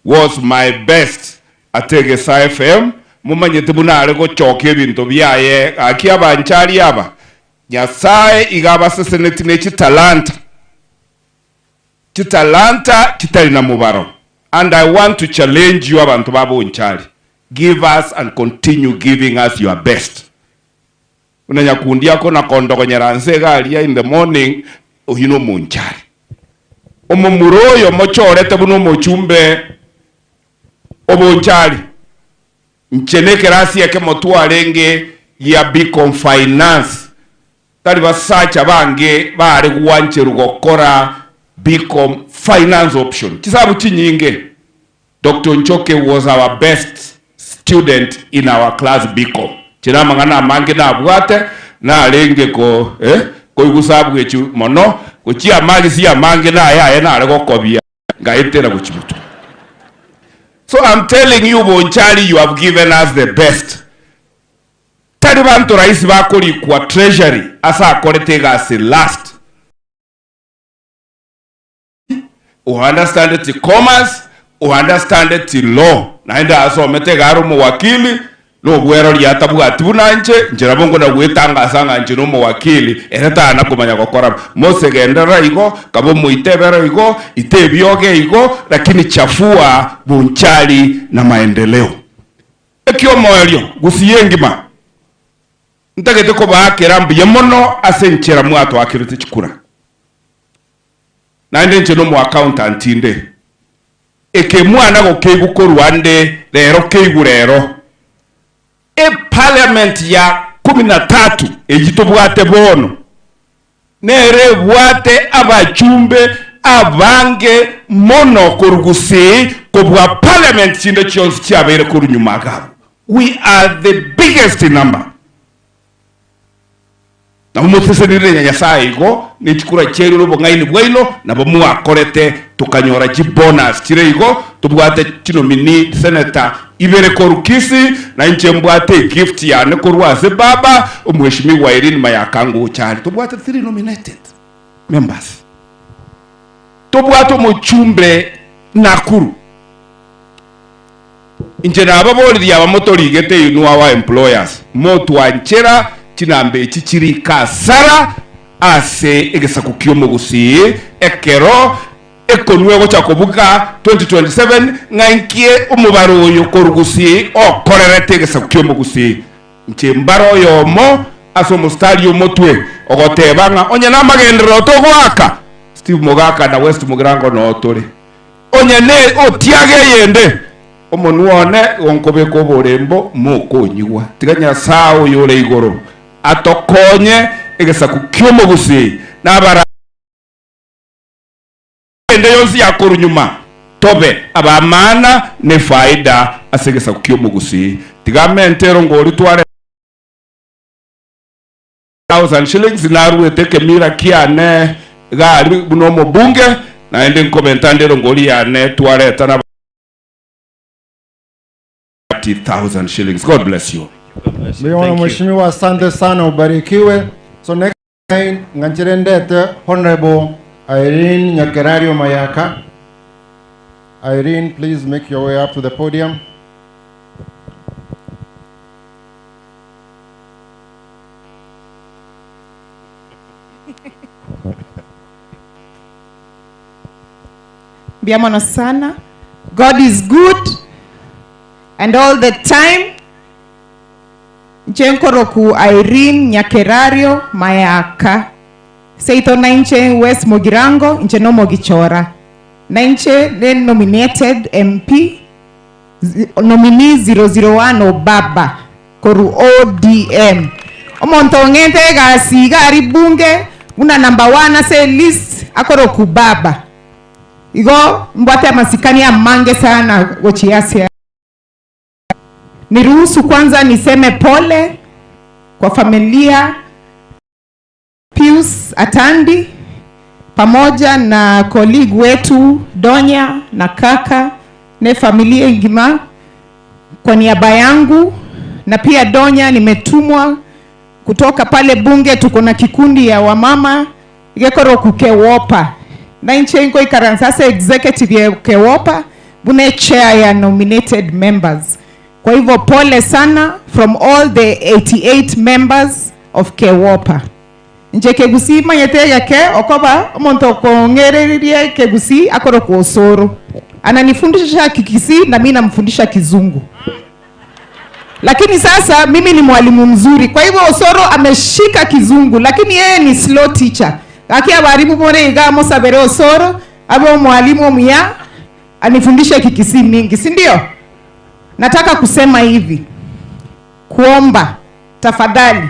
was my best at Egesa FM. Mumanyete buna are gochokia ebinto biaye aki abanchari aba Nyasaye igaba seseneti ne chitalanta chitalanta chitali na mubaro. And I want to challenge you abantu babonchari, give us and continue giving us your best. Unanyakundi yako na kondogonyera nse in the morning ohino munchari omumuroyo mochorete buno mochumbe obonchari ncheneke yake motwarenge ya Beacon Finance tali basacha bange bare kuwancheru gokora Beacon Finance option chisabu chinyinge. Dr. Nchoke was our best student in our class Beacon. Chiramangana mange na bwate na renge ko koigusabu echu mono gochia magi sia mange na yaye na gokobia ngaitera guchibutu. So I'm telling you Bonchari, you have given us the best. Tari bantu raisi bakori kwa treasury asa akorete gasi last. U understand it commerce, u understand it law. Naenda asomete garo muwakili no bwero lyatabwa ati njira bongo na gwetanga sanga nje no muwakili ereta na kumanya gokora mose gendera igo kabo muitebera igo itebyoge igo lakini chafua Bonchari na maendeleo ekyo moyo gusiyengima ntagete ko bakera mbiye mono asenchera mwato akirete chikura nande nje no mu accountant inde eke mwana gokeigukorwa nde lero keigurero e parliament ya 13 ejitobwate bono nere bwate abachumbe abange mono korugusi kobwa parliament chinde chionsi chiabere korunyuma gabo. We are the biggest in number. Na umusesenire Nyasaye igo nechikura cheru robongaini bwaino nabo mwakorete tukanyora chi bonus chire igo tubwate chinomini senator ibere korukisi na nche mbwate gift ya korwa baba omheshimiwa Irene Mayakangu chali tubwate 3 nominated members tubwate muchumbe Nakuru inje nababoli abamotorigete inu our employers motu anchera chinambe chichiri kasara ase egesaku kiomugusi ekero ekonwe gocha kubuga 2027 ng'ankie omubaro oyo korugusi okorerete egesaku kiomugusi nche mbaro yomo ase omustari omotwe ogoteba ng'a onye namagendero togoaka Steve Mogaka na West Mugirango no otore onye ne otiage yende omonu one gonkobeka oborembo mokonyiwa tiga Nyasaye oyo ore igoro atokonye egesaku kiomugusi nabara ende yonsi yakorunyuma tobe abamana ne faida asegesa kiomugusi tigamentero ngori tware 1000 shillings naruete kemira kiane gari buno mubunge na ende nkomentandero ngori yane twareta na 30,000 shillings. God bless you. Mwiona mheshimiwa, asante sana, ubarikiwe. So next time nganchirendete Honorable Irene Nyakerario Mayaka. Irene, please make your way up to the podium. Biamono sana. God is good and all the time. Nchenkoroku Irene Nyakerario Mayaka. Seito nainche West Mugirango, nche no Mogichora. Nainche then nominated MP nominee 001 Obaba koru ODM. Omonto ngente gasi gari bunge una number 1 ase list akoro kubaba. Igo mbwate amasikani ya mange sana gochiasia. Niruhusu kwanza niseme pole kwa familia Pius Atandi pamoja na colleague wetu Donya na kaka ne familia ingima. Kwa niaba yangu na pia Donya, nimetumwa kutoka pale bunge. Tuko na kikundi ya wamama igekoro kukewopa na inchengo ikaransa executive ya kewopa bune chair ya nominated members. Kwa hivyo pole sana from all the 88 members of kewopa. Nje kegusi manyete yake okoba omuntu kongererie kegusi akoro kuosoro. Ananifundisha Kikisi na mimi namfundisha Kizungu. Lakini sasa mimi ni mwalimu mzuri. Kwa hivyo Osoro ameshika Kizungu, lakini yeye ni slow teacher. Aki abarimu bone inga mosabere Osoro, abe mwalimu mya anifundisha Kikisi mingi, si ndio? Nataka kusema hivi. Kuomba tafadhali.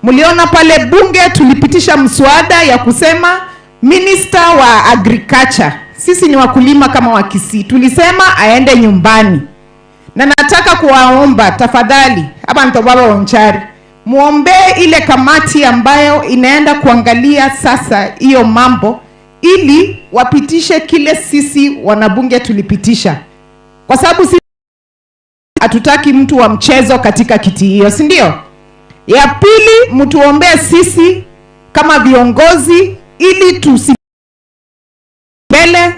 Mliona pale bunge tulipitisha mswada ya kusema minister wa agriculture, sisi ni wakulima kama wa Kisii, tulisema aende nyumbani. Na nataka kuwaomba tafadhali, hapa ntobaba Onchari, muombe ile kamati ambayo inaenda kuangalia sasa hiyo mambo ili wapitishe kile sisi wanabunge tulipitisha. Kwa sababu sisi hatutaki mtu wa mchezo katika kiti hiyo, si ndio? Ya pili, mtuombee sisi kama viongozi ili tusi mbele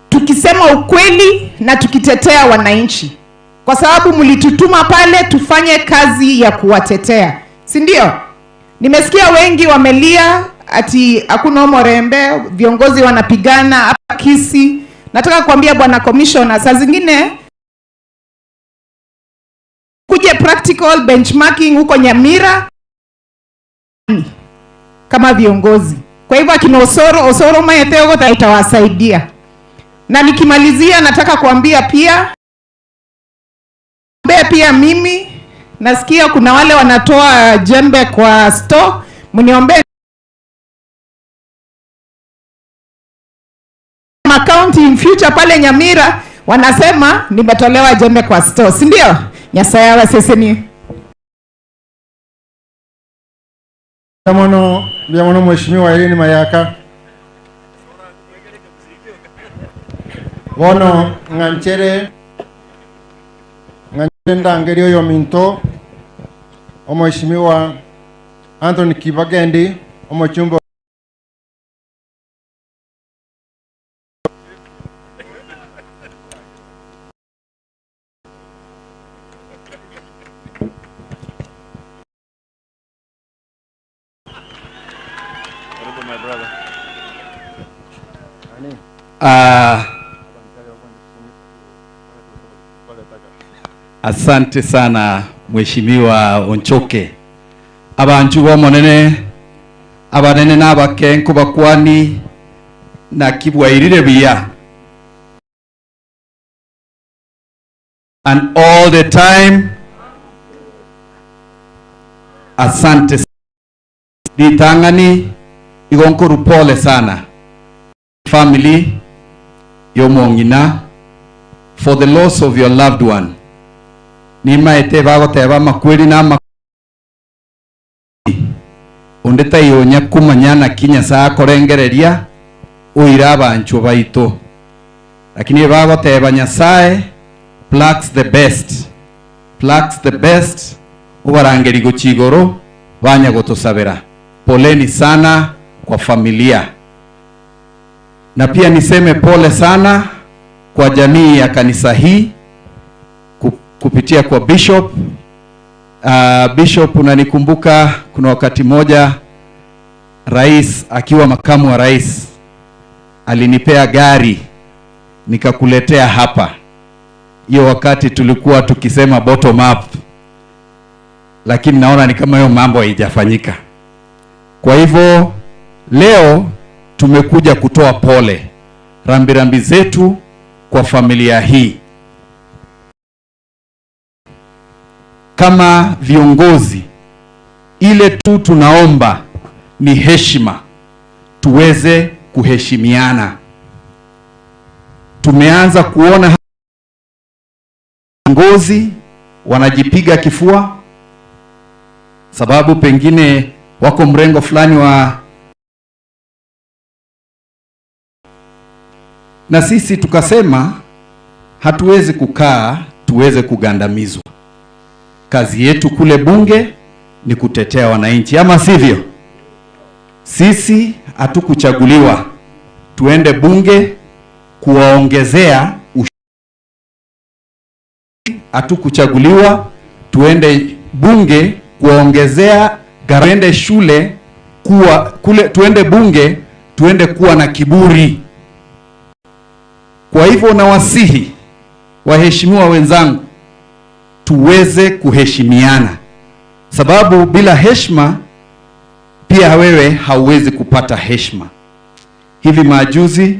tukisema ukweli na tukitetea wananchi. Kwa sababu mlitutuma pale tufanye kazi ya kuwatetea, si ndio? Nimesikia wengi wamelia ati hakuna morembe, viongozi wanapigana hapa Kisii. Nataka kuambia bwana commissioner, saa zingine kuje practical benchmarking huko Nyamira kama viongozi. Kwa hivyo akina Osoro, Osoro maeteo itawasaidia. Na nikimalizia nataka kuambia pia mimi nasikia kuna wale wanatoa jembe kwa store, mniombe county in future pale Nyamira wanasema nimetolewa jembe kwa store, si ndio? Nyasaye sisi ni Biamono Mheshimiwa Irene Mayaka. Bono nganchere ndangerio yo minto Mheshimiwa Anthony Kibagendi omochumba Asante sana Mheshimiwa Onchoke. Abantu bomonene abanene n'abakenku bakwani na kibwairire biya. And all the time, asante. Ditangani igonkuru pole sana family yomongina for the loss of your loved one. Nimaete bagoteba makweri na onde tayonya kumanyana kinya saa korengereria oira abanchu baito, lakini bagoteba Nyasaye plucks the best, plucks the best ubarangeri gochigoro banya gotosabera. Poleni sana kwa familia, na pia niseme pole sana kwa jamii ya kanisa hii kupitia kwa Bishop. Bishop, unanikumbuka kuna wakati moja rais akiwa makamu wa rais alinipea gari nikakuletea hapa. Hiyo wakati tulikuwa tukisema bottom up, lakini naona ni kama hiyo mambo haijafanyika. Kwa hivyo leo tumekuja kutoa pole, rambirambi zetu kwa familia hii. Kama viongozi, ile tu tunaomba ni heshima, tuweze kuheshimiana. Tumeanza kuona viongozi wanajipiga kifua sababu pengine wako mrengo fulani wa, na sisi tukasema hatuwezi kukaa tuweze kugandamizwa. Kazi yetu kule bunge ni kutetea wananchi, ama sivyo? Sisi hatukuchaguliwa tuende bunge kuwaongezea, hatukuchaguliwa tuende bunge kuwaongezea, tuende shule kuwa kule, tuende bunge tuende kuwa na kiburi. Kwa hivyo nawasihi waheshimiwa wenzangu, tuweze kuheshimiana, sababu bila heshima pia wewe hauwezi kupata heshima. Hivi majuzi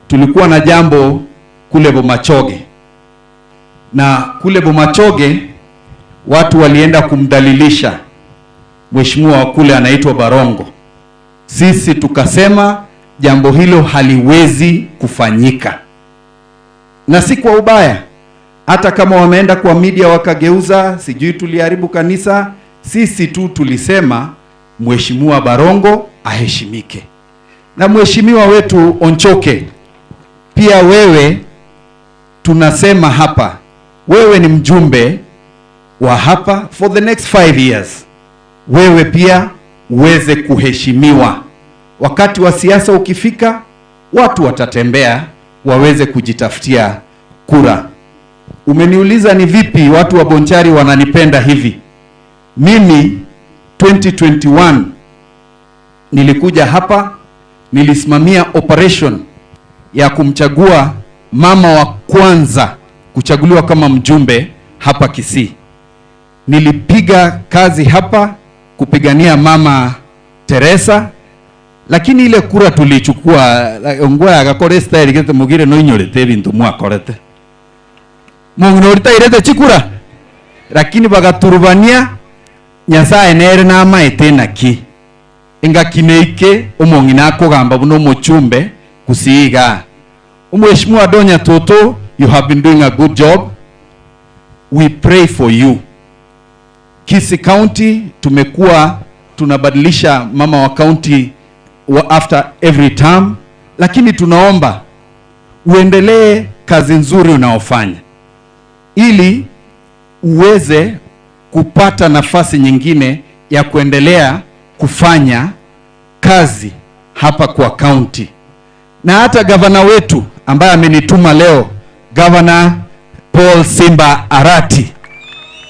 tulikuwa na jambo kule Bomachoge, na kule Bomachoge watu walienda kumdhalilisha mheshimiwa kule anaitwa Barongo. Sisi tukasema jambo hilo haliwezi kufanyika, na si kwa ubaya. Hata kama wameenda kwa media wakageuza, sijui tuliharibu kanisa, sisi tu tulisema mheshimiwa Barongo aheshimike. Na mheshimiwa wetu Onchoke, pia wewe tunasema hapa, wewe ni mjumbe wa hapa for the next 5 years. Wewe pia uweze kuheshimiwa. Wakati wa siasa ukifika, watu watatembea waweze kujitafutia kura. Umeniuliza ni vipi watu wa Bonchari wananipenda hivi. Mimi 2021 nilikuja hapa, nilisimamia operation ya kumchagua mama wa kwanza kuchaguliwa kama mjumbe hapa Kisii. Nilipiga kazi hapa kupigania mama Teresa, lakini ile kura tulichukua ngwa agakore style gete mugire no inyorete bintu mwakorete mungnorita irete chikura, lakini bagaturubania Nyasaye nere na maete naki engakineike omong'ina akogamba buno omochumbe kusiiga. Mheshimiwa Donya Toto, you have been doing a good job. We pray for you. Kisii County tumekuwa tunabadilisha mama wa county after every term, lakini tunaomba uendelee kazi nzuri unaofanya ili uweze kupata nafasi nyingine ya kuendelea kufanya kazi hapa kwa county. Na hata gavana wetu ambaye amenituma leo, Governor Paul Simba Arati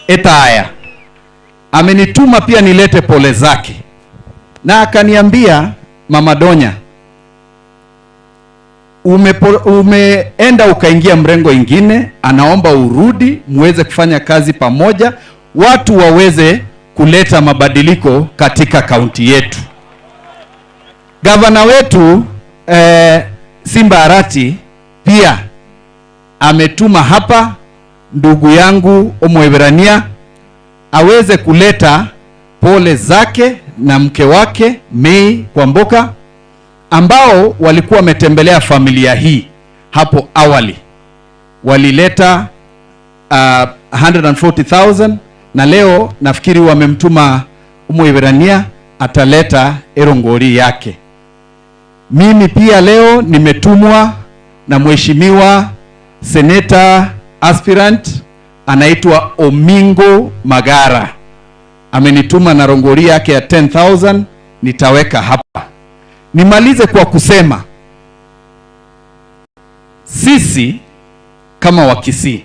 Etaya, amenituma pia nilete pole zake, na akaniambia, Mama Donya, umeenda ukaingia mrengo ingine, anaomba urudi muweze kufanya kazi pamoja, watu waweze kuleta mabadiliko katika kaunti yetu. Gavana wetu Simba Arati pia ametuma hapa ndugu yangu Omwebrania aweze kuleta pole zake na mke wake May Kwamboka, ambao walikuwa wametembelea familia hii hapo awali. Walileta 140,000 na leo nafikiri wamemtuma Omwebrania ataleta erongori yake. Mimi pia leo nimetumwa na mheshimiwa senator aspirant anaitwa Omingo Magara. Amenituma na rongori yake ya 10,000 nitaweka hapa. Nimalize kwa kusema sisi kama Wakisii,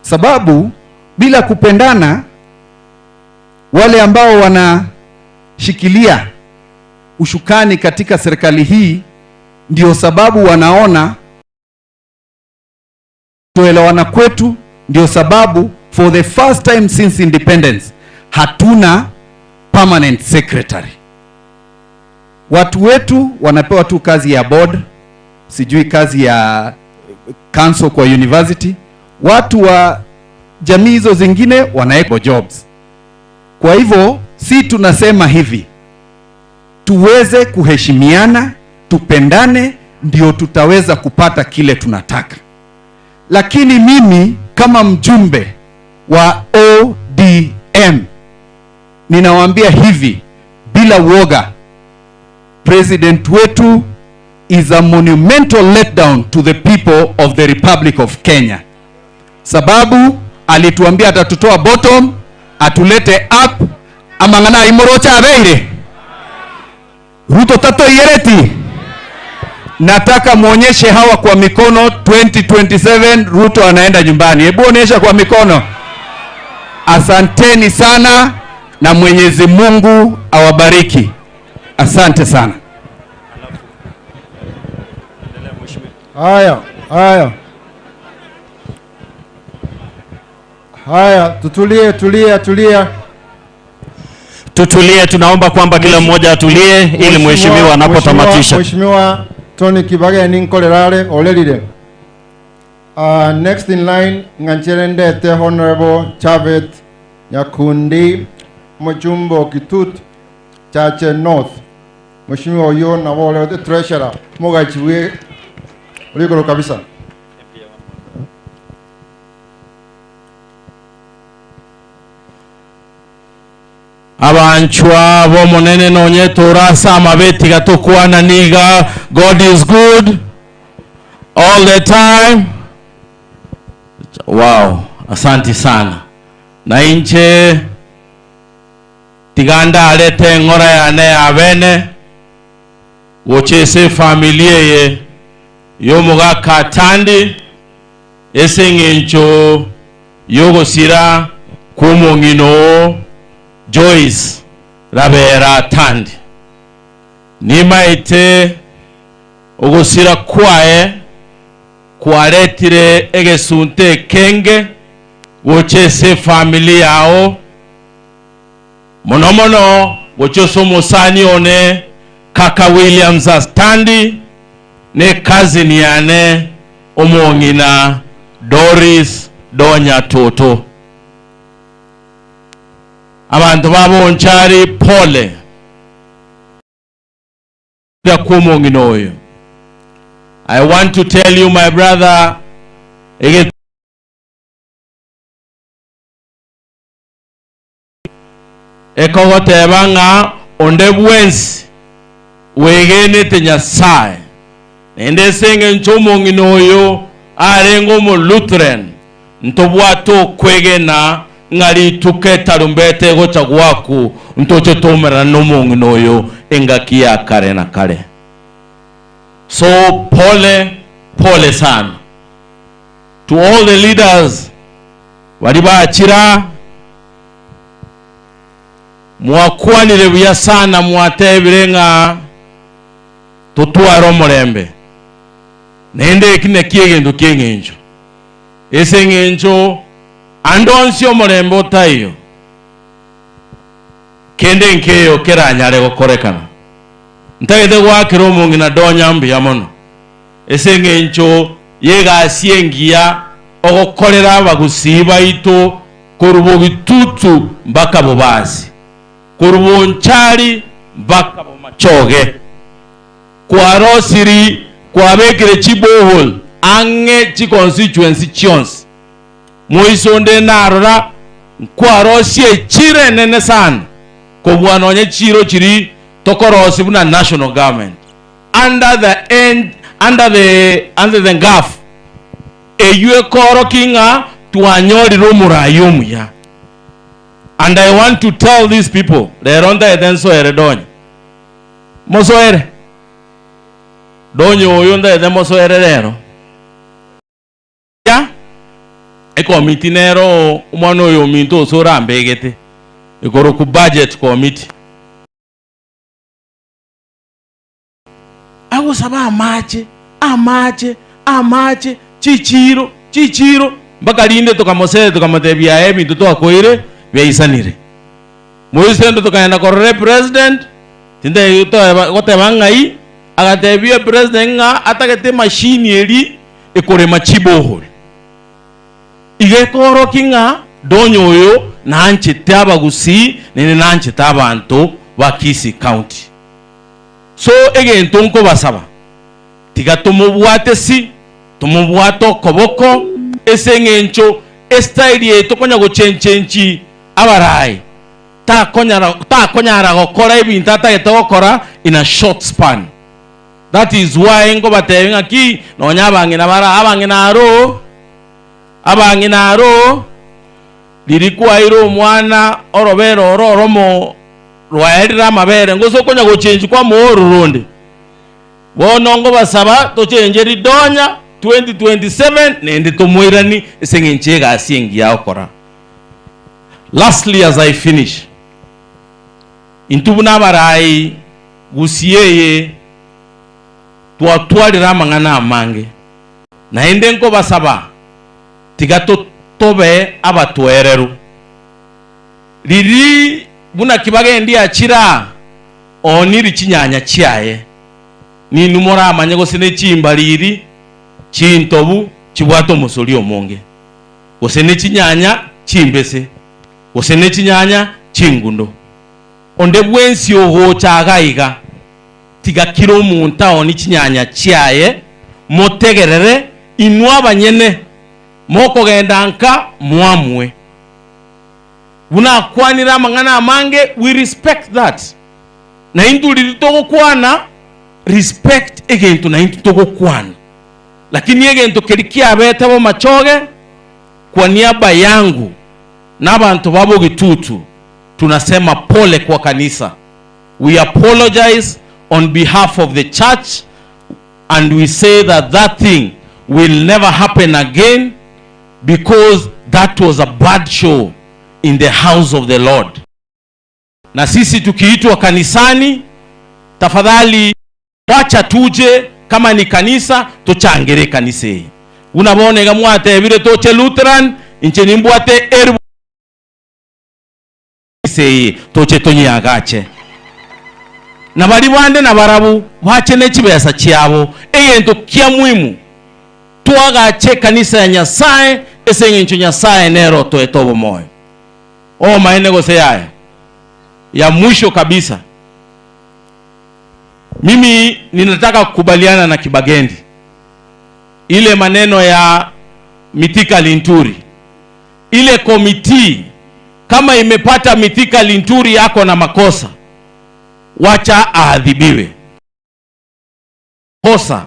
sababu bila kupendana, wale ambao wanashikilia ushukani katika serikali hii ndio sababu wanaona tuelewana kwetu, ndio sababu for the first time since independence hatuna permanent secretary. Watu wetu wanapewa tu kazi ya board, sijui kazi ya council kwa university. Watu wa jamii hizo zingine wanawekwa jobs. Kwa hivyo si tunasema hivi, Tuweze kuheshimiana, tupendane, ndio tutaweza kupata kile tunataka. Lakini mimi kama mjumbe wa ODM ninawaambia hivi bila uoga, president wetu is a monumental letdown to the people of the Republic of Kenya. Sababu alituambia atatutoa bottom, atulete up, amangana imorocha abeire. Ruto tato yereti. Nataka muonyeshe hawa kwa mikono 2027 Ruto anaenda nyumbani. Hebu onyesha kwa mikono. Asanteni sana na Mwenyezi Mungu awabariki. Asante sana. Haya, haya. Haya, tutulie, tulia, tulia. Tutulie, tunaomba kwamba kila mmoja atulie ili mheshimiwa anapotamatisha. Mheshimiwa Tony Kibage ninkolerale olelile. Next in line nganchere Honorable Chavet Nyakundi Mujumbo Kitut Chache North. Mheshimiwa huyo na wale the treasurer mugachiwe uliko kabisa. Abanchwa bo monene nonye torasa amabeti gatukwana niga. God is good all the time. Wow, asante sana. Na inche tiganda alete ngora yane abene wochese familia ye yomuga katandi esengencho yogosira kumongino Joyce Rabera Tandi. Nimaite ogosira kwae kwaretire egesunte kenge wochese familia yao monomono wochoso musani one kaka Williams Astandi ne cousin yane omongina Doris Donya Toto. Abantu babonchari pole ya kumongino oyo. I want to tell you my brother, ekogotebanga onde bwensi wegenete Nyasaye nende senge nchomongino oyo arengo mu Lutheran ntobwato kwegena ngari tuketa rumbete gocha gwaku ntoche tomera nomongino oyo engaki ya kare na kare. So pole pole sana to all the leaders walibachira mwakwanire buya sana mwatebire nga tutwara omulembe nende kine kiegendo kiengenjo ese ngenjo andonsi omulembe otayo kende nkeyo keranyare gokorekana ntagete gwakira omong'ina Donya mbuya mono ese ngencho yegasiengia ogokorera abagusii baito korubo bitutu mpaka bobasi korubo nchari mpaka bomachoge kwarosiri kwabekire chibohol ange chi constituency chionsi moisonde narora kwarosie chire nene sana kobwanonye chiro chiri tokorosi buna national government under the end under the GAF eywe koro kinga twanyorire omurayi omuya. And I want to tell these people lero ndaete nsoere Donya mosoere Donya oyo ndaete mosoere lero ya ekomiti nero omwana oyo ominto osorambegete ikoro ku budget committee agosaba amache amache amache chichiro chichiro mpaka linde tukamosere tukamotebia ebintu twakoire byaisanire moisendo tukaenda korore president tinde goteba ng'ai agatebia president ng'a atagete machine eri ekorema chibohore igekoro king'a Donya oyo nanchete abagusii nene nanchete abanto ba Kisii County. So egento nkobasaba tiga tumubwate si tumubwate okoboko ese eng'encho estyle yetu konya gochenchenchi abarai takonyara gokora ebinto atagete gokora in a short span. That is why ngobatebe ng'aki nonya abang'ina bara abang'ina aro lirikwaire omwana orobere oro oromo rwaerire amabere ngoso okonya gochenji kwa morurundi bono ngobasaba tochenje ridonya 2027 nende tumwirani ese ng'enche egasi engiya okora. Lastly, as I finish, intubu n'abarai gusiyeye twatwarira amang'ana amange naende nkobasaba tiga tobe abatwereru riri buna kibagendi achira oniri chinyanya chiaye ninumora amanye gose ne chimbariri chintobu chibwate omusori omonge gose ne chinyanya chimbese gose ne chinyanya chingundo onde bwensi ogocha gaiga tiga kiro omonto oni chinyanya chiaye motegerere inwe abanyene mokogenda nka mwamwe buna kwanira amang'ana amange. We respect that na intu togokwana respect egento na intu togokwana, lakini egento keri kiabete bo machoge kwa niaba yangu n'abantu babo Gitutu tunasema pole kwa kanisa. We apologize on behalf of the church and we say that that thing will never happen again because that was a bad show in the house of the Lord. Na sisi tukiitwa kanisani, tafadhali wacha tuje, kama ni kanisa tuchangere kanisa. Unabonega mwate bire toche Lutheran inche nimbwate erbu toche tonyagache na bali bande na barabu wache nechibesa chiabo egento kia muhimu twagache kanisa ya Nyasaye ese ng'encho Nyasaye nero toetobo moyo o maene gose yaya ya mwisho kabisa. Mimi ninataka kukubaliana na Kibagendi ile maneno ya Mithika Linturi. Ile komiti kama imepata Mithika Linturi yako na makosa, wacha aadhibiwe. Kosa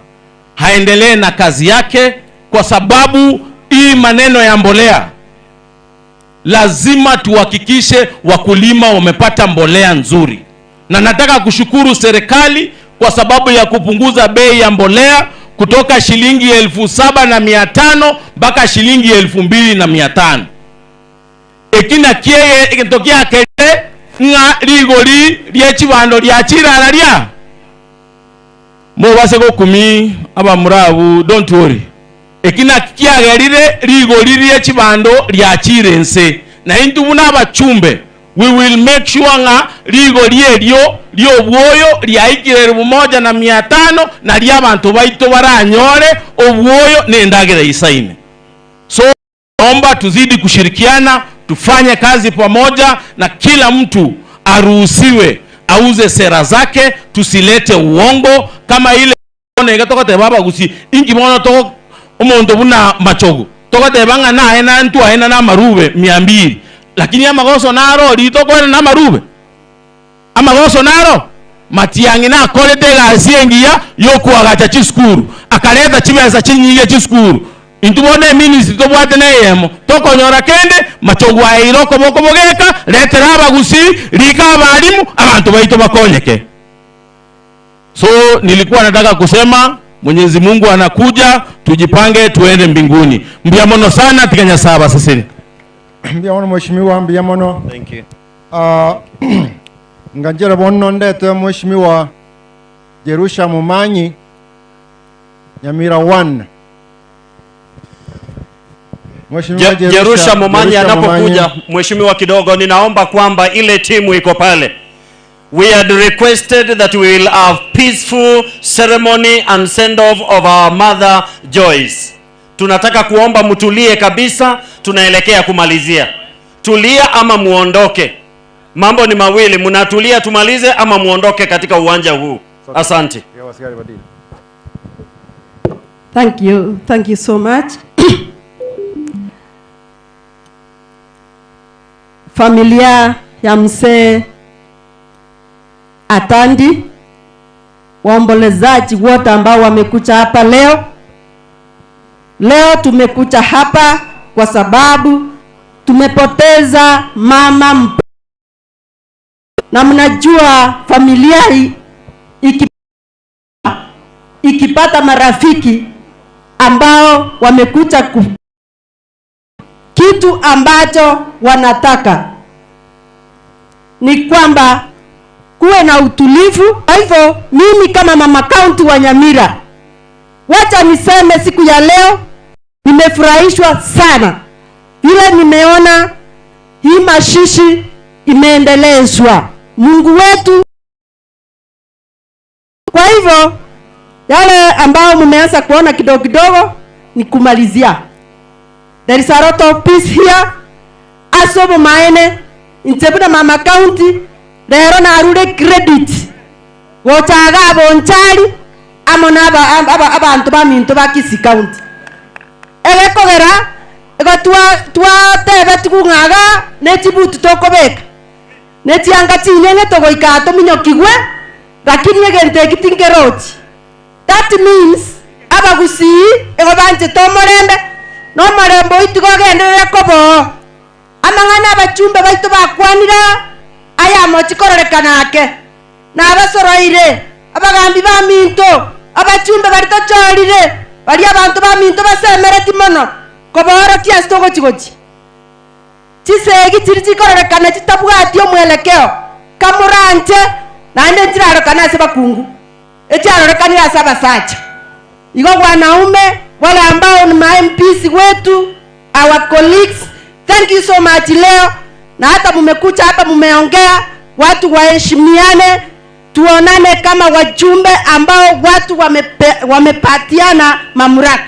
haendelee na kazi yake, kwa sababu hii maneno ya mbolea lazima tuhakikishe wakulima wamepata mbolea nzuri. Na nataka kushukuru serikali kwa sababu ya kupunguza bei ya mbolea kutoka shilingi 7,500 mpaka shilingi 2,500. Ekina kieye ekintokea kere nga rigori lye chibando lya chirara lya mubase kumi aba murabu, don't worry. Ekina kiagerire rigori lye chibando lya chirense na intu buna abachumbe we will make sure nga rigori eryo lyobwoyo lyaikire 1,500 na lya abantu baito baranyore obwoyo nendagera isaine. So naomba tuzidi kushirikiana, tufanye kazi pamoja na kila mtu aruhusiwe auze sera zake, tusilete uongo kama ile ngatoka baba gusi ingi bona to omonto buna machogo toka tebanga na ena ntu aena na marube 200 lakini amagoso naro litoko na marube amagoso naro Matiang'i na akorete egasi engiya yokwagacha chisukuru akareta chibesa chinyinge chisukuru intubone ministry tobwate neyemo tokonyora kende machogo airo koboko bogeka letera abagusi rika abalimu abantu baito bakonyeke. So nilikuwa nataka kusema Mwenyezi Mungu anakuja, tujipange tuende mbinguni. Mbia mono sana tikanya saba sasini. Mbia mono mheshimiwa, mbia mono. Thank you. Nganjera bonno ndete mheshimiwa Jerusha Mumanyi Nyamira 1. Mheshimiwa Jerusha Mumanyi anapokuja, mheshimiwa kidogo ninaomba kwamba ile timu iko pale. We had requested that we will have peaceful ceremony and send off of our mother Joyce. Tunataka kuomba mtulie kabisa, tunaelekea kumalizia. Tulia ama muondoke. Mambo ni mawili, mnatulia tumalize ama muondoke katika uwanja huu. Asante. Thank you. Thank you so much. Familia ya mzee Atandi, waombolezaji wote ambao wamekuja hapa leo. Leo tumekuja hapa kwa sababu tumepoteza mama na mnajua familia ikipata marafiki ambao wamekuja kitu ambacho wanataka ni kwamba kuwe na utulivu. Kwa hivyo mimi kama mama county wa Nyamira, wacha niseme siku ya leo nimefurahishwa sana vile nimeona hii mashishi imeendelezwa. Mungu wetu. Kwa hivyo yale ambao mmeanza kuona kidogo kidogo ni kumalizia. There is a lot of peace here. Asobo maene intebuna mama county lero na arure credit. Wotaga bonchari amona aba abantu baminto ba Kisii County. Egekogera ego twa tebe tukungaga nechibutu tokobeka. Netianga chinyenge togoika tominyokigwe lakini egente kitingeroti. That means abagusii ego banje tomorembe no marembo itigogenderera kobo amang'ana abachumbe baitu bakwanira aya mochikororekana ake na abasoroire abagambi ba minto abachumbe bari tochorire bari abantu ba minto basemereti mono koborokia ase togochigochi chisegi chiri chikororekana chitabwati omwelekeo kamuranche naende nchirarokana ase bakungu echiarorekanire ase abasacha. Igo wanaume wale ambao ni ma MPs wetu, our colleagues, thank you so much leo. Na hata mumekuja hapa mumeongea, watu waheshimiane, tuonane kama wajumbe ambao watu wamepatiana mamlaka.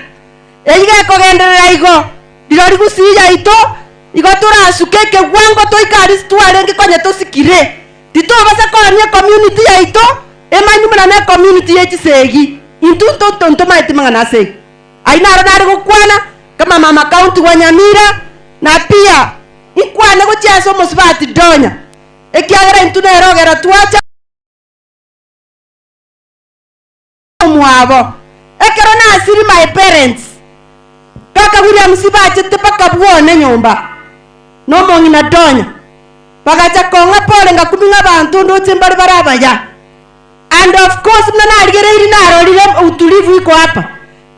Eige kogenderera igo, dirori gusiya ito, igo turasukeke wango toikari twarenge konye tosikire. Titobasa konia community ya ito, emanyumana na community ya chisegi. Intu tonto maiti mangana segi. Aina aronare gukwana kama mama county wa Nyamira na pia ikwane gochiaso musibati donya. Ekiagera intu nerogera twacha mwabo. Ekero na asiri my parents. Kaka William sibache tepaka buone nyumba. No mongina donya. Bagacha konga pole ngakuminga abantu ndoche mbari barabaya. And of course mna naligereiri narorire utulivu iko hapa.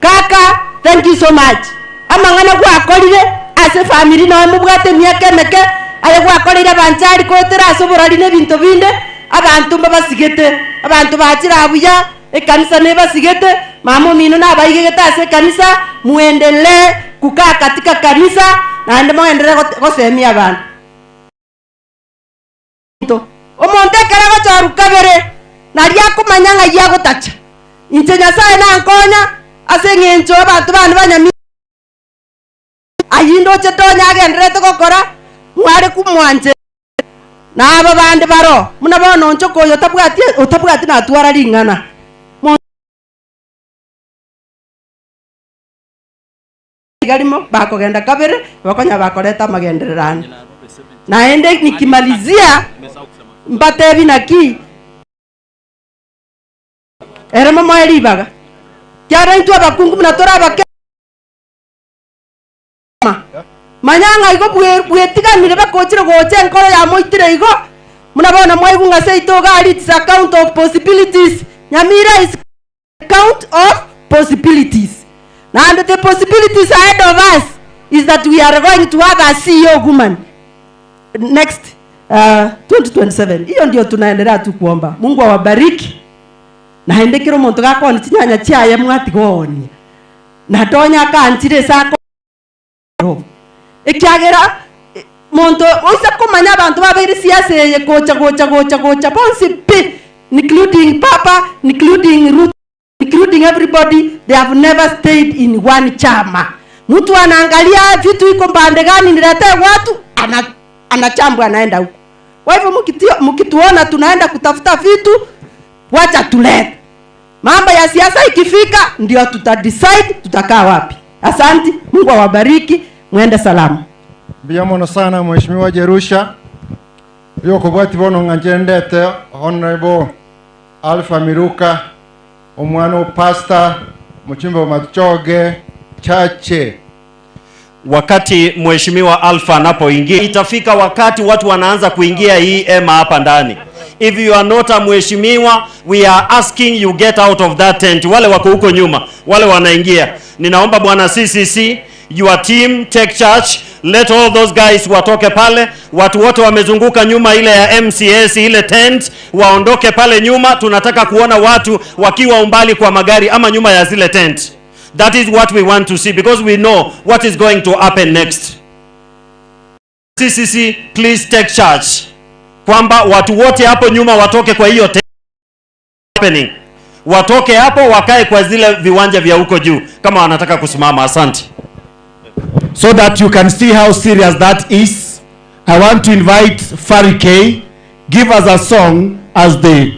Kaka, thank you so much. Amang'ana gwakorire ase family na mubwate miaka emeke aye gwakorire banchari kotera ase oborari ne binto binde abantu babasigete abantu bachira buya ekanisa nebasigete mama mino nabaigegete ase kanisa muendelee kukaa katika kanisa na ndemo endelee gosemia abantu. Omonte kera gocharu kabere naria kumanya ng'ai agotacha inche Nyasaye nankonya ase ng'encho abantu bande banyami ayindoche tonya agenderete gokora mware kumwanje na aba bande baro muna bono ncho koyo otabwati natwara ring'ana garimo bakogenda kabere bakonya bakoreta magendererano. Naende nikimalizia mbatebi naki ere mama eribaga kiara intu abakungu mnatora abake manyanga igo bwetiganire bakochire goche enkoro ya moitire igo munabona mwaigunga seito gari it's account of possibilities. Nyamira is account of possibilities. And the possibilities ahead of us is that we are going to have a CEO woman next 2027. Hiyo ndio tunaendelea tu kuomba. Mungu awabariki. Na endekero muntu gakoni chinyanya chiaye mwatigoni. Na tonya kanchire sako. Ekiagera muntu oisa kumanya abantu babiri siasa ye gocha gocha gocha gocha bonsi pi, including Papa, including Ruth, including everybody, they have never stayed in one chama. Mtu anaangalia vitu iko mbande gani niletee watu, anachambwa anaenda huko. Kwa hivyo mkituona tunaenda kutafuta vitu, Wacha tulete. Mambo ya siasa ikifika ndio tuta decide tutakaa wapi. Asante, Mungu awabariki, muende salama. Biamono sana Mheshimiwa Jerusha. Yo kobwati bono ng'anjendete Honorable Alpha Miruka, omwana pastor Mchimba wa Machoge Chache. Wakati Mheshimiwa Alpha anapoingia, itafika wakati watu wanaanza kuingia hii ema hapa ndani. If you are not a mheshimiwa, we are asking you get out of that tent. Wale wako huko nyuma, wale wanaingia. Ninaomba bwana CCC, your team take charge. Let all those guys watoke pale. Watu wote wamezunguka nyuma ile ya MCS, ile tent, waondoke pale nyuma. Tunataka kuona watu wakiwa umbali kwa magari ama nyuma ya zile tent. That is what we want to see, because we know what is going to happen next. CCC, please take charge. Kwamba watu wote hapo nyuma watoke kwa hiyo happening. Watoke hapo wakae kwa zile viwanja vya huko juu kama wanataka kusimama. Asante. So that you can see how serious that is, I want to invite Fari K, give us a song as the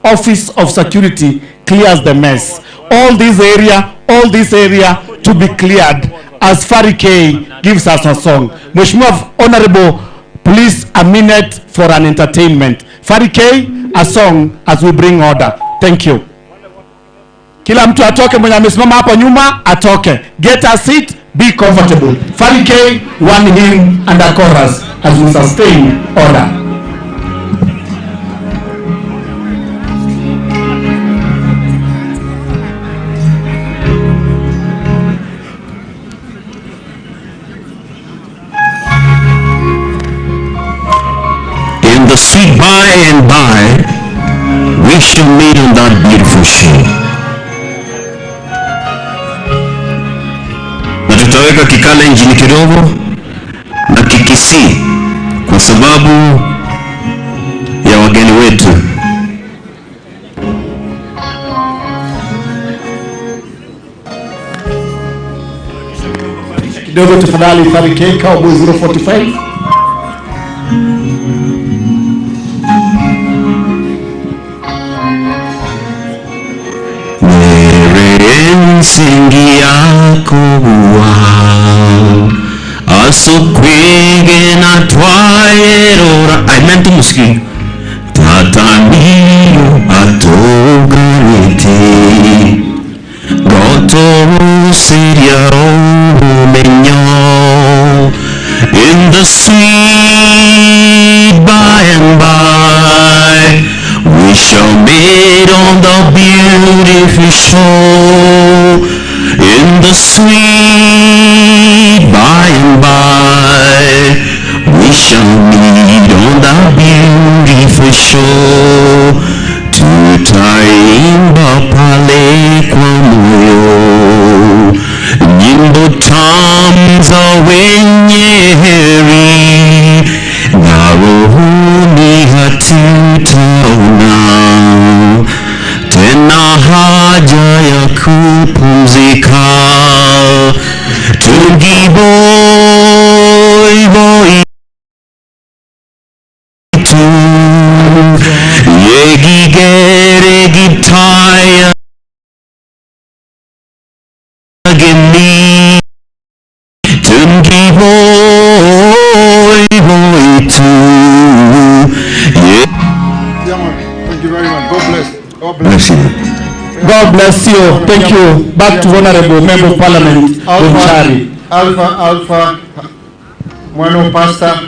Office of Security clears the mess. All this area to be cleared as Fari K gives us a song. Mheshimiwa Honorable, please a minute for an entertainment. Fari K, a song as we bring order. Thank you. Kila mtu atoke, mwenye amesimama hapo nyuma atoke. Get a seat, be comfortable. Fari K, one hymn and a chorus as we sustain order. In the sweet by and by, we shall meet on that beautiful shore. Na tutaweka Kikalenjin kidogo na Kikisii kwa sababu ya wageni wetu. Kidogo tafadhali Fari K, Cowboy 045. Nsingi yakuwa asukwige na twayerora. I meant to musiki tataniyo atogarete goto siria umenyo. In the sweet by and by, we shall meet on the beautiful shore. In the sweet by and by, we shall meet on the beautiful shore. Tutaimba pale kwa moyo nyimbo tamu za wenye heri, na rohoni hatutaona tena haja ya kupumzika. Tugiboi tu yegigere gitaya geni tugiboi tu. Thank you very much. God bless. God bless. God bless you. Thank you. Back to Honorable Member of Parliament Bonchari. Alpha, Alpha, mwana pastor.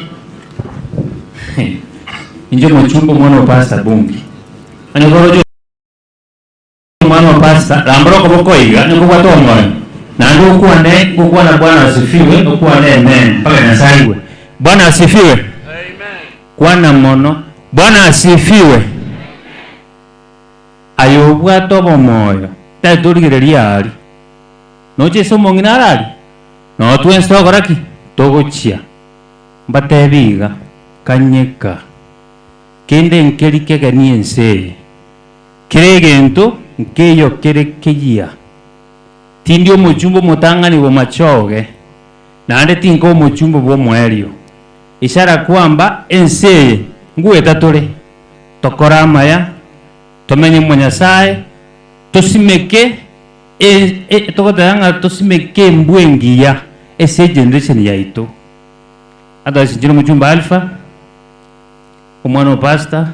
Injo mochumbo mwana pastor bungi. Anyokorojo mwana pastor lambro koboko iga nyoko tongo. Na ndio kuwa ne kuwa na Bwana asifiwe, kuwa ne amen mpaka nasaiwe. Bwana asifiwe. Amen. Kwana mono. Bwana asifiwe. Ayobwa tobo moyo taturigereria ari noche somo ng'ina arari no twensi twakoraki togochia mbatebiga kanyeka kende nkeri kegenie enseye kere egento nkeyo kere keyia tindi omochumbo motang'ani bwa machoge naende tinka omochumbo bwa omoerio ishara kwamba enseye ngweta tore tokora amaya Tomenye mwa Nyasaye tosimeke tokotanga tosimeke mbwengiya ese generation yaito. Ata sinjiro muchumba Alpha omwana pastor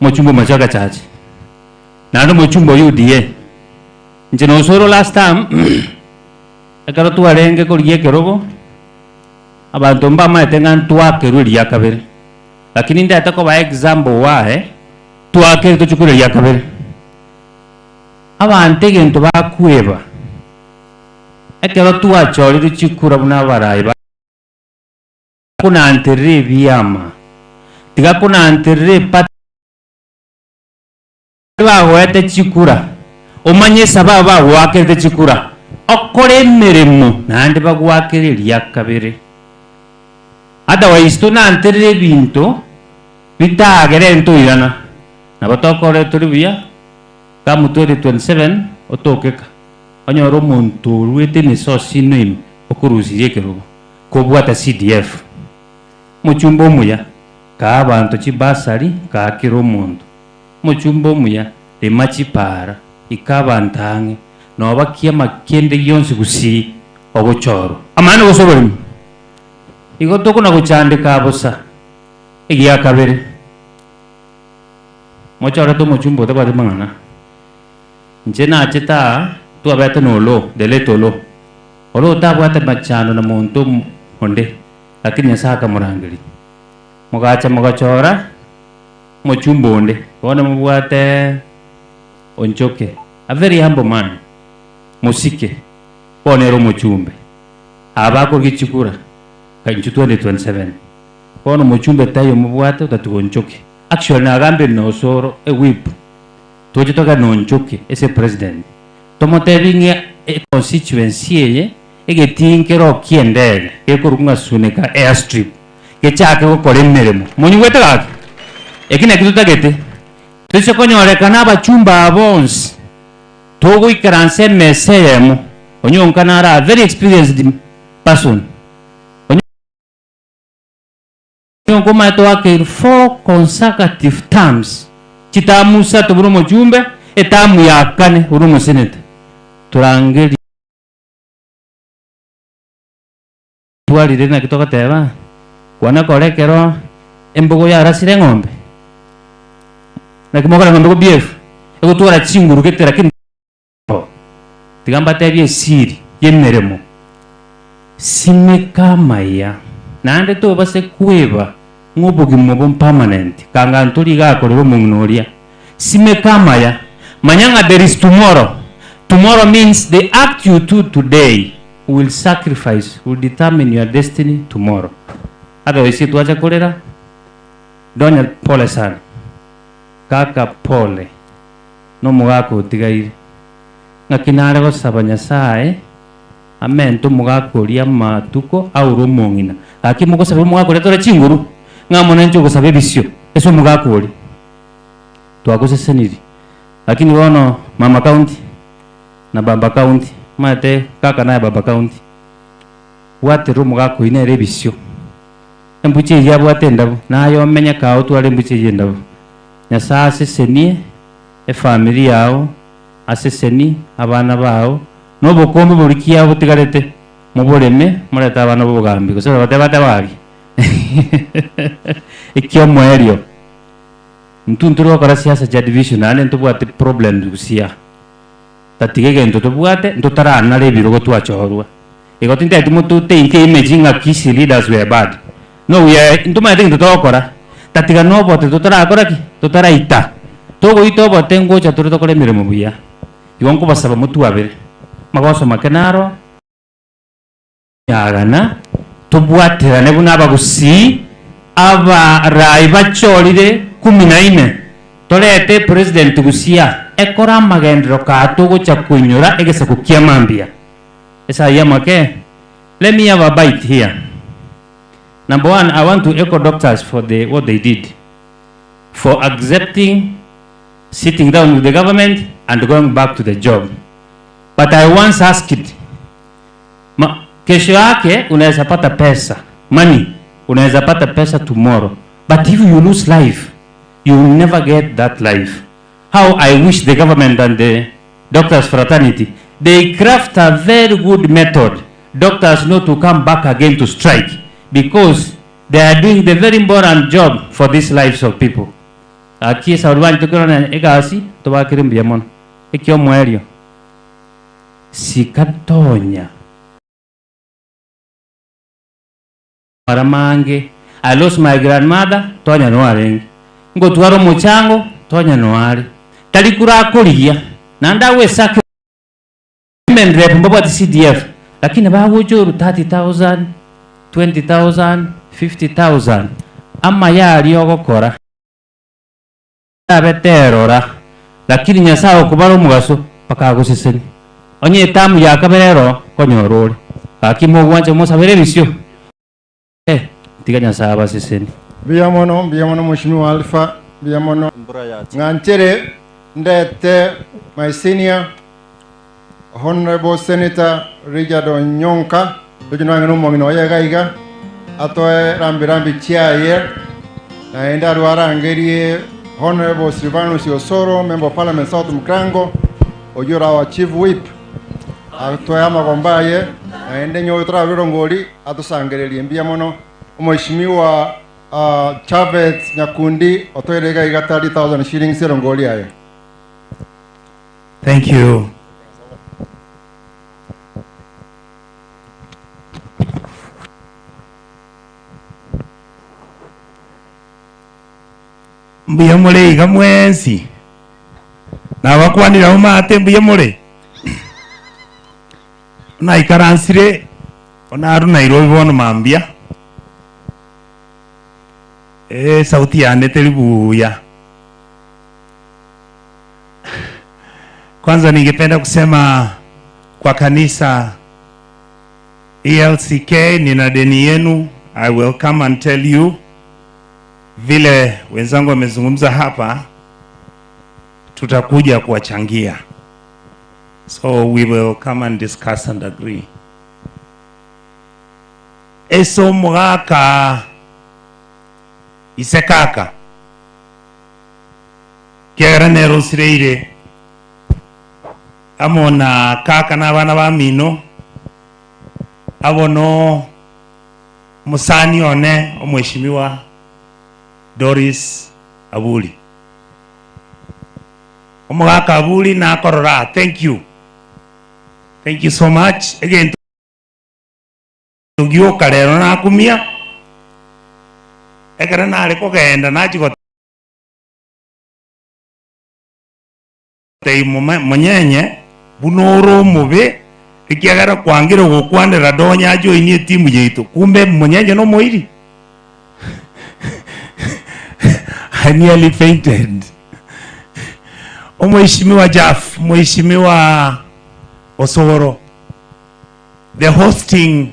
muchumba machaka chache. Nando muchumba UDA. Nje nosoro last time ekero twarenge korie kerogo abantu mbamaete ng'a ntwakerwe ria kabere. Lakini ndeta koba example wae twakere tochukure ria kabere. Abantu egento bakweba ekero twachorire chikura buna abarayi kunanterere ebiama tiga kunanterere pati bagoete chikura omanye sababu bagwakerete chikura okore emeremo naende bagwakere ria kabere. Otherwise tunanterere ebinto bitagere ntoirana nabo tokore tori buya kamu 2027 otokeka onyora omonto orwete emisosi ino ime okurusirie ekerogo kobwata CDF muchumba omuya kaa abanto chibasari kakira omonto muchumba omuya rema chipara ika abanto ang'e noba kiama kende gionsi gusii ogochoro amani gosoboremi igo tokona gochandika bosa egia kabere mochorete omochumba otabwate mang'ana nche nacheta twabete nolo delete olo olo otabwate machano na monto onde lakini Nyasaye akamorangeri mogacha mogachora mochumba onde bono mobwate Onchoke a very humble man musike bonero mochumbe abako gichikura kainchu 2027 bono mochumbe tayo mobwate otatugo Onchoke actually nagambe nosoro e whip toje toka nonchoke ese president tomotebinge constituency eye egetinkero kiendege gekorunga suneka airstrip gechake gokora emeremo munyigwete gaki eki naki tutagete tuise konyorekana abachumba bonsi togoikaransa emesa eyemo onyonka nara a very experienced person onyonka omanyete oakeire 4 consecutive terms chitamu isato buri omochumbe etamu ya kane buri omoseneta turangeri twarire naki togoteba kwana korekero embogo yarasire eng'ombe naki mokora eng'ombe go BF egotwara chinguru gete lakini tiga mbatebie esiri y'emeremo simeka amaya naende tobase kweba ng'obogima obo permanent kanga ntori gakorera omong'ina oria simeka amaya manyanga there is tomorrow. Tomorrow means the act you do today will sacrifice, will determine your destiny tomorrow. Otherwise tuacha kolera Donya pole sana kaka pole no mugako tigaire ng'akinare gosaba Nyasaye amento mugako oria matuko aure omong'ina gaki mogosaba omogaka oria tore chinguru ng'amona inche ogosaba ebisio ase omogaka oria twagoseseniri lakini bono mama county na baba county mate kaka naye baba county bwatera omogaka oyi nere ebisio embuchi eywo abwate endabu naye omenye kao otware embuchi eywo endabu Nyasaye asesenie efamily yao aseseni abana bao nobokombe buri kiabo tigarete muboreme murete abana bobogambi gose batebate bagi ekiomoerio ntunturu gokora siasa cha division naende ntobwate problems gusia tatige gento tobwate ntotaranara ebirogo twachorwa igo tinteti mototeinke image ng'a Kisii leaders were bad no we are ntomaete gento togokora tatiga nobote totarakora ki totaraita togoita obote ngocha tore tokore emeremo buya igo nkobasaba motwabere magoso make naro yagana tobwaterane buna abagusii abarai bachorire 14 torete president gusia ekora amagendero ka togocha kuinyora egesaku kia mambia esa yamake. Let me have a bite here. Number one, I want to echo doctors for what they did for accepting sitting down with the government and going back to the job. But I once asked, kesho yake unaweza pata pesa, money, unaweza pata pesa tomorrow. But if you lose life, you will never get that life. How I wish the government and the doctors fraternity, they craft a very good method, doctors not to come back again to strike, because they are doing the very important job for these lives of people. Aki saurwan tukirona egasi tobakire mbuya mono ekio mwerio sikatonya maramange. I lost my grandmother tonya no arenge ngo twaro muchango tonya no are talikura kuriya nanda we sake women rep mbaba CDF lakini bawojoru 30,000 20,000 50,000 ama yari ogokora abeterora lakini nyasaye okubara omugaso pakaguseseni onye etamu yakaberero konyorore akimo gwanje mosabere bisyo tiga nyasaye abaseseni. Biyamono biyamono Mheshimiwa Alpha biyamono ng'anchere ndete my senior Honorable Senator Richard Onyonka ojunwange n'omong'ina oye gaiga atoe rambi rambi chiaye naenda rwarangerie Honorable Silvanus Osoro, Member of Parliament South Mkrango, ojura wa Chief Whip atoe amagombaye naende nyoyo trabirongori atusangererie mbiamono Mheshimiwa Chavez Nyakundi otoere gaiga 30,000 shillings erongori aye. Thank you. Mbuya mule iga mwensi nabakwanira umate mbuya mule naikaransire onaru Nairobi bono mambia sauti yane teri buya. Kwanza ningependa kusema kwa kanisa ELCK, nina deni yenu. I will come and tell you vile wenzangu wamezungumza hapa, tutakuja kuwachangia. So we will come and discuss and agree. Eso mwaka isekaka kiaranero sireire amona kaka n'abana ba mino abono musani one omweshimiwa Doris Abuli. Omwaka Abuli na korora. Thank you. Thank you so much. Again tugioka rero nakumia ekera nare kogenda nachiko tei munyenye bunoro mube ikiagara kwangira gukwanira donya joinie timu yetu kumbe munyenye no moiri. I nearly fainted. Mheshimiwa Jaff, Mheshimiwa Osoro, the hosting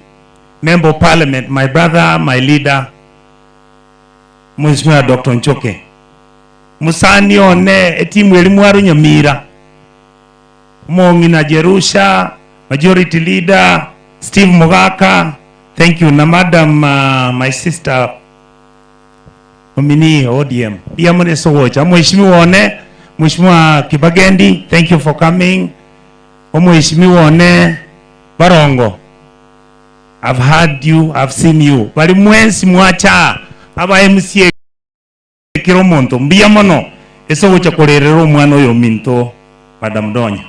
member of parliament, my brother, my leader, Mheshimiwa Dr. Nchoke. Musani one etimu elimu aru Nyamira. Mongina Jerusha, majority leader, Steve Mogaka, thank you. Na madam, my sister, Omini ODM. Pia sowocha. Mheshimiwa one, Mheshimiwa Kibagendi, thank you for coming. Mheshimiwa one, Barongo. I've heard you, I've seen you. Bali mwensi mwacha, aba MCA kiromonto, mbia mono. Eso gocha korerero mwana oyo minto, Madam Donya.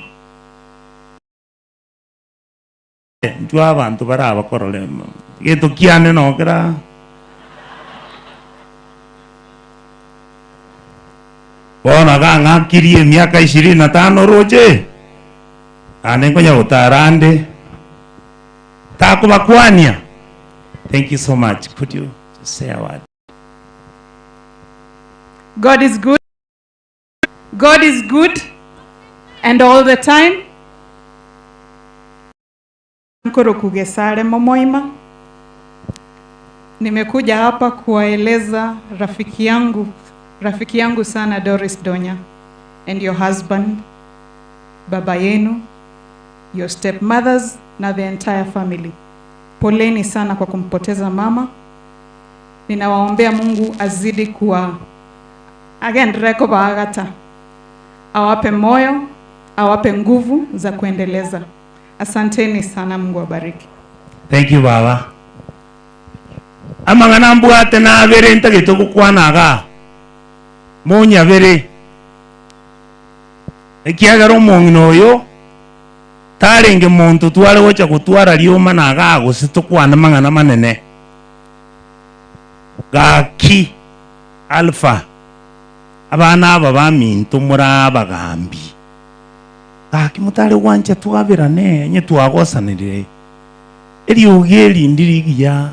Njua abantu baraba korole. Geto kiane no kera. Bona gang'akirie miaka 25 roje. Ane ngonya utarande. Takubakwania. Thank you so much. Could you just say a word? God is good. God is good and all the time. Nkorokugesare momoima. Nimekuja hapa kuwaeleza rafiki yangu sana Doris Donya and your husband, baba yenu, your stepmothers na the entire family. Poleni sana kwa kumpoteza mama. Ninawaombea Mungu azidi kuwa again rekobaagata. awape moyo, awape nguvu za kuendeleza. Asanteni sana, Mungu awabariki. Thank you baba. Amang'ana mbwate nabere ntagete gokwanaga monyabere ekiagera omong'ina oyo tarenge muntu tware gocha gotwara rioma naga gose tokwana mang'ana manene gaki alpha abana aba baminto muri abagambi gaki mutare gwancha twabirane nye twagosanire eriogi erindi rigiya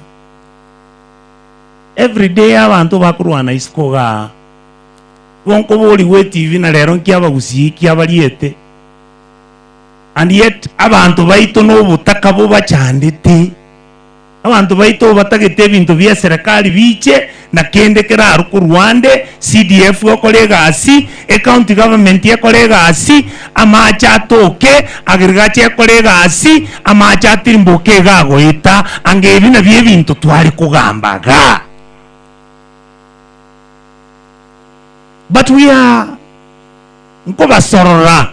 every day abantu bakurwana isikoga bonko bori we TV na lero nkiabagusi kiabariete and yet abantu baito n'obutaka bo bachandete abantu baito batagete ebintu bya serikali biche na kende keraru ku Rwanda CDF okorega asi e county government ekorega asi amacha atoke agriculture ekorega asi amacha tirimboke gagoita ange ebi na byebintu twari kugambaga. But we are nkobasorora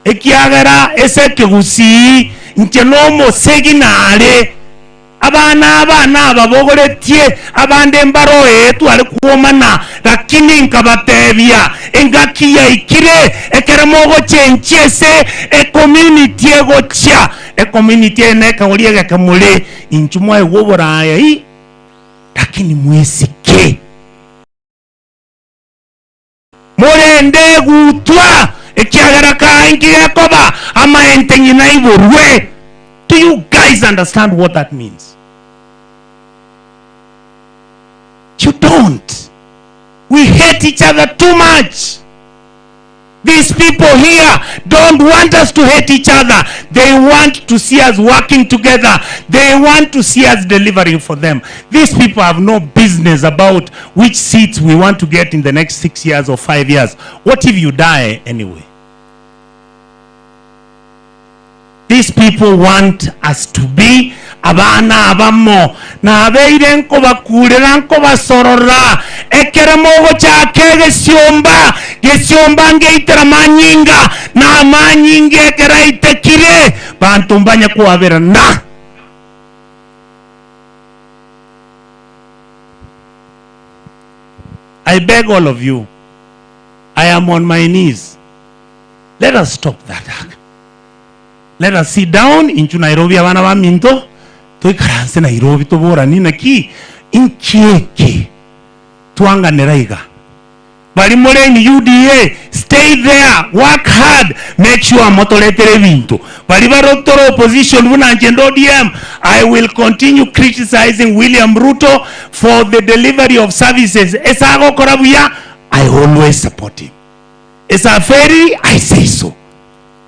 ekiagera esekigusi nche nomo seginale abana abana ababogoretie abande mbaroe twari kuomana lakini nkabatebia engaki yaikire ekeremo gochenchiese e community egochia e community eneka oliega kamule inchumwa egoboraya i lakini mwesike murende gutwa ekiagera kaingi yakoba ama ente nyina iborwe. Do you guys understand what that means? You don't. We hate each other too much. These people here don't want us to hate each other. They want to see us working together. They want to see us delivering for them. These people have no business about which seats we want to get in the next 6 years or 5 years. What if you die anyway? These people want us to be abana abamo na abeire nkobakurera nkobasorora ekeremo gochake gesiomba gesiomba ngeitera manyinga na manyinga ekeraitekire bantu mbanya kuabera na I beg all of you, I am on my knees. Let us stop that. Let us sit down into Nairobi abana ba minto toikaranse Nairobi toborani naki inkieke twanganera iga bali muleni UDA, stay there, work hard, make sure motoletere bintu bali barotoro opposition bunanje ODM. I will continue criticizing William Ruto for the delivery of services. Esago korabuya, I always support him. Esa ferry, I say so.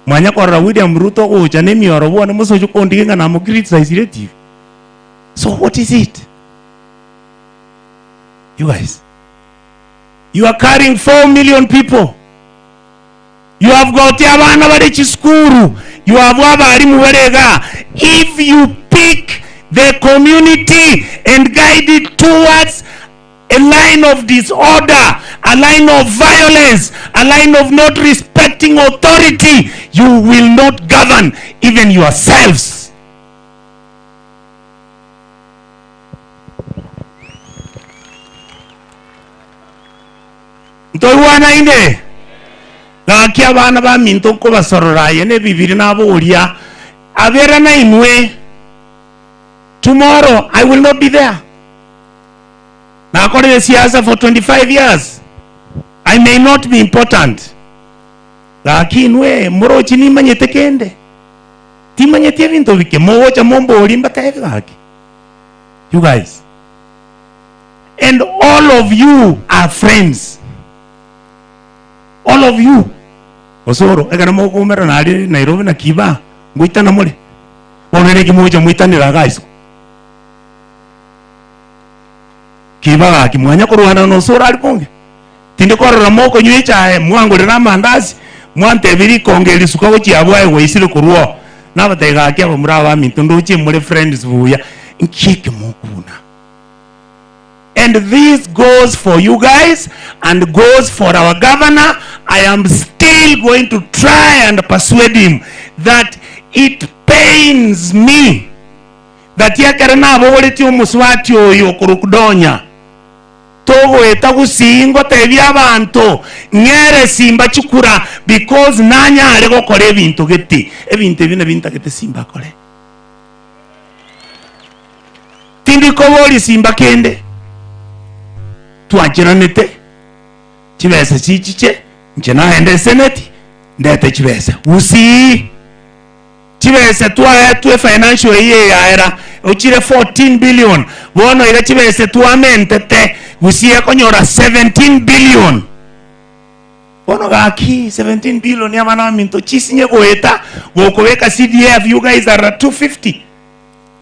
Mwanya korora William Ruto gocha nemioro bwana musojo kondigenga na mo criticize relative. So what is it? You guys, you are carrying 4 million people. You have got abana bari chiskuru. You have abarimu barega. If you pick the community and guide it towards a line of disorder, a line of violence, a line of not respecting authority, you will not govern even yourselves. Ntoiwana ine gaki abana ba minto ko basororaye ne bibiri naboria abera na imwe. Tomorrow I will not be there. Nakorire siasa for 25 years. I may not be important. Lakini we morochi nimanyete kende. Timanyete bintu bike mogocha mombori mbataye gaki. You guys. And all of you are friends. All of you. Osoro ekana mokumera nali Nairobi na Kiba ngwitana mule. Bonene kimoja mwitanira guys. Kiba gaki mwanya kuruhana no sora ari konge. Tinde korora moko nywe chae mwangurira mandazi mwantebiri konge lisuka gochiabwa gweisire kuruo. Nabatega gaki abo muri aba minto ndochi muri friends buya nkike mokuna. And this goes for you guys and goes for our governor. I am still going to try and persuade him that it pains me that yakere nabogoretie omuswati oyo okurukudonya togoeta gusingo tebia abantu ngere simba chukura because nanyare gokora ebintu geti ebintu ebi nabintagete simba kore tindikobori simba kende twancheranete chibesa chichiche nche naende senate ndete chibesa usi chibesa twaetwe financial year yaera uchire 14 billion bono ira chibesa twamentete gusie konyora 17 billion bono gaki 17 billion ya mana minto chisinye goeta gokoweka CDF. You guys are at 250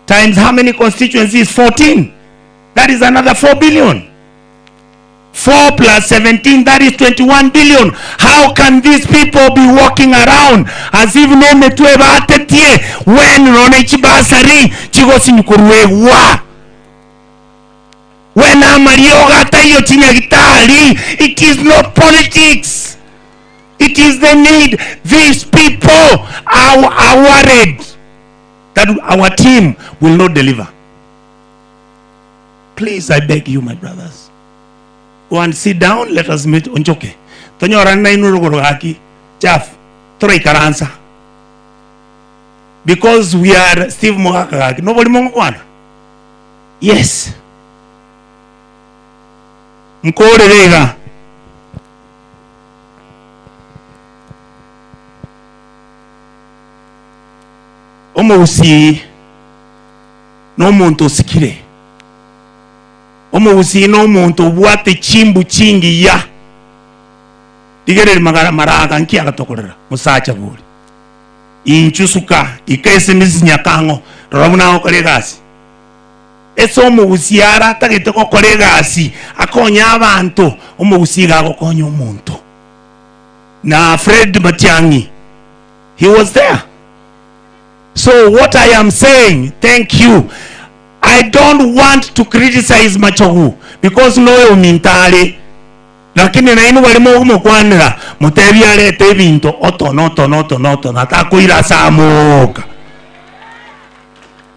times how many constituencies? 14. That is another 4 billion. 4 plus 17, that is 21 billion. How can these people be walking around as if no metwe batetie when rone chibasari chigosinyikurwewa when amarioga tayo chinyagitari? It is not politics. It is the need. These people are worried that our team will not deliver. Please, I beg you, my brothers, go and sit down. Let us meet onchoke tonyorana na inu rugoro gaki chaf toroikaransa because we are Steve Mogaka gaki nobody mongwana. Yes, nkorerega omugusi n'omuntu osikire omugusi n'omuntu obwate chimbu chingi ya tigerere magara maraga nki agatokorera musacha buri inchusuka ikese mizinyakango rora okore gasi eso omugusi ara tagete gokore gasi akonya abantu omugusi gagokonya omuntu. Na Fred Matiang'i, he was there. So what I am saying, thank you. I don't want to criticize Machogu because no mintale lakini na inu walimo mukwanira mutebi arete ebinto oto noto noto noto natakuira samoka.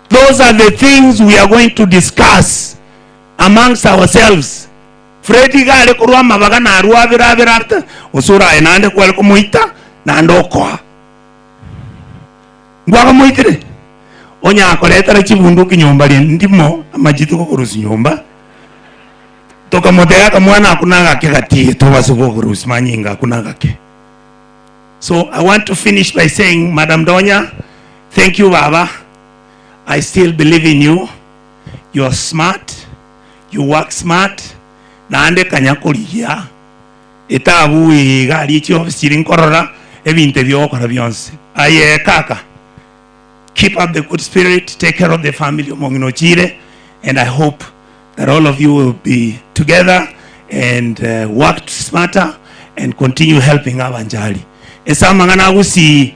Those are the things we are going to discuss amongst ourselves. Freddy gale kurwa mabaga na arua bira bira osura enande kwale kumuita na ndokoa ngwaga muitire onya akoretera chibunduki nyomba ndimo amajituko kurusi nyomba toka modera kamwana akunaga ke gati tobasubo kurusi manyinga akunaga ke. So I want to finish by saying, Madam Donya, thank you baba. I still believe in you. You are smart, you work smart. Naande kanyakorigia etabu igari chi office rinkorora ebinte byokora byonse aye kaka. Keep up the good spirit, take care of the family omongino chire, and I hope that all of you will be together and work smarter and continue helping Abanjali. Esamangana gusi,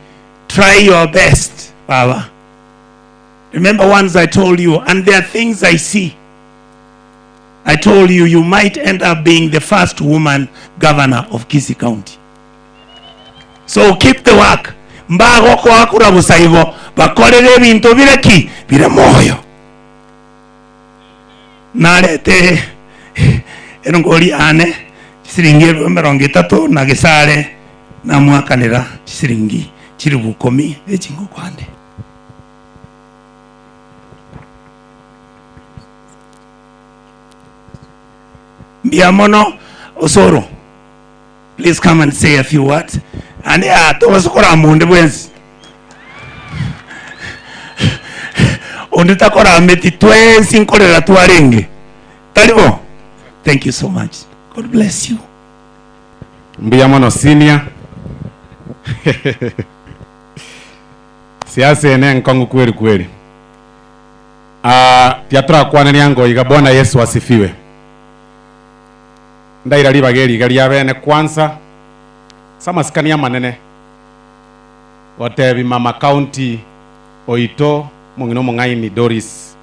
try your best, baba. Remember once I told you, and there are things I see. I told you, you might end up being the first woman governor of Kisii County. So keep the work. Mbago kwa akura busaivo, bakorere bintu bireki, bire moyo. Narete, erongoli ane, siringi 30 na gesare, na mwakanira, siringi, chirubukomi, echingo kwande. Mbiamono Osoro, please come and say a few words. And tobasokora munde bwensi onde takora meti twensi nkorera twarenge talibo. Thank you so much. God bless you. Mbiamono senior. Siasa ene nkongo kweli kweli. Tiatura kwana nyango iga. Bwana Yesu asifiwe. Ndaira libageri gari yabene kwanza samasikani manene otebi mama county oito mungino mungaini Doris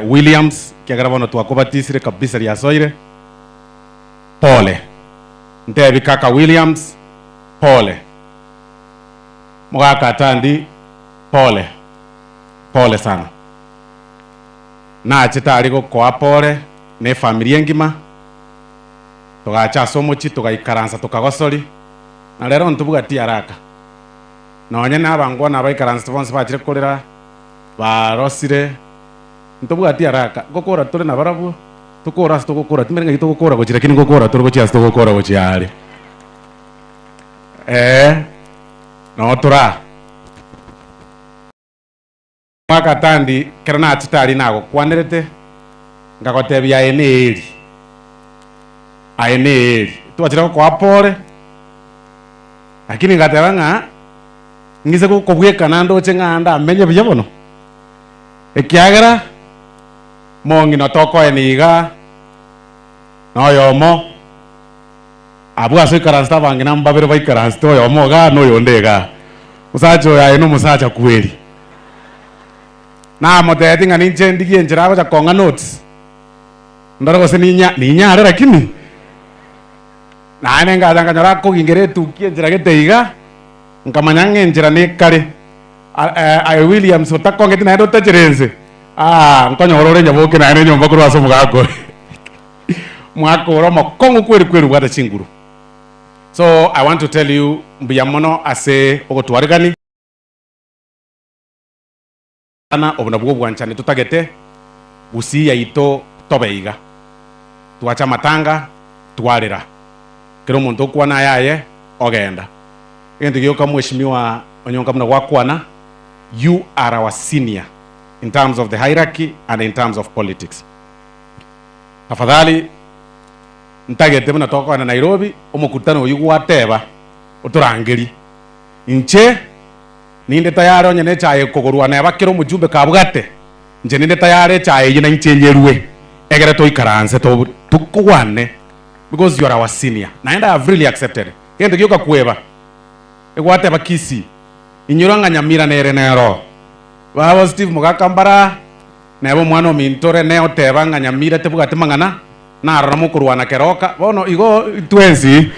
Williams kiagera bono twakobatisire kabisa riasoire pole ntebi kaka Williams pole Mugaka Atandi pole pole sana na chitari gokoa pole ne familia ngima tugacha somochi tugaikaransa tukagosori na rero ntubugati araka nonye nabangwa nabaikaransa bonse bachire korera barosire ntubugati araka gokora tore nabarabwo tukora tugokora timerenga gitugokora gochira kini gokora tore gochia tugokora gochiare no tura Mwaka Atandi kera nachitari nagokwanerete ngagotebia aye nä ĩri aye nä ĩri twachira gũkoa pore lakini ngateba ng'a ng'ise gũkobwekana ndoche ng'a ndamenye buya bono ekiagera mong'ino tokoeni iga noyomo abwo ase oikaranste abang'ina mbabere baikaranste oyomo iga na oyonde iga musacha oyo aye na omusacha kweri namoteti ng'a ninche ndigie enchera agocha kong'a notes ndore gose ninyare lakini naende ngacha nkanyora akogingera etuki enchera gete iga nkamanya ng'a enchera nekare aye Williams otakongeti naende otachere ense nkonyora ore nyaboke naende nyomba korwa ase omogaka ore mwaka ore omokong'u kweri kweri obwate chinguru. So I want to tell you mbuya mono ase ogotwarigani ana obuna bwo bwanchane tutagete Gusii yaito tobeiga twacha matanga twarira kero omonto okwana yaye ogenda egento gioka mheshimiwa Onyonka muna gwakwana you are our senior in terms of the hierarchy and in terms of politics. Tafadhali ntagete muna tokwana Nairobi omokutano oyu gwateba otorangeri inche ninde tayari onye nechaye kogorwa neba kero omujumbe kabwate nche ninde tayari echaye eye na inche nyerue egere toikaranse tukugwane because you are our senior naenda I have really accepted gento gioka kweba egwateba Kisii inyura ng'a Nyamira nere nero babo Steve Mugaka mbara nebo mwana omintore ne oteba ng'a Nyamira tebwate mang'ana narora mokorwana keroka bono igo twensi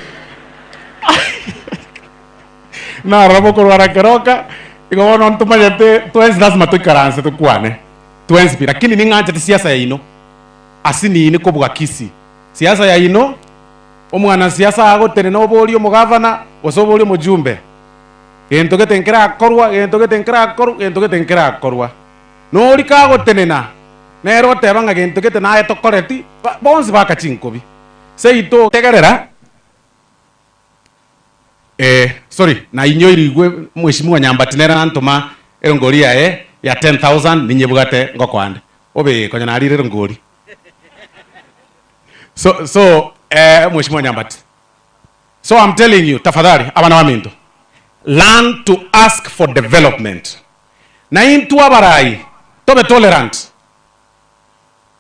narora mokorwana keroka igo bono ntumanyete twensi lazima toikaranse tukwane twensi pi lakini ning'anchete siasa yaino asinini kobwa Kisii siasa yaino omwana siasa agotenena obori omogavana gose obori omojumbe gento gete nkerakorwa gento gete nkerakorwa gento gete nkerakorwa nori kagotenena nero oteba ng'a gento gete naye tokoreti bonsi bakachinkobi seito tegerera sorry na inyoirigwe mheshimiwa Nyambati nera nantoma erongori yae ya 10,000 ninyebwate ngokwande obe konya narire erongori so mheshimiwa Nyambati, so I'm telling you tafadhali abana waminto learn to ask for development na intu abarai tobe tolerant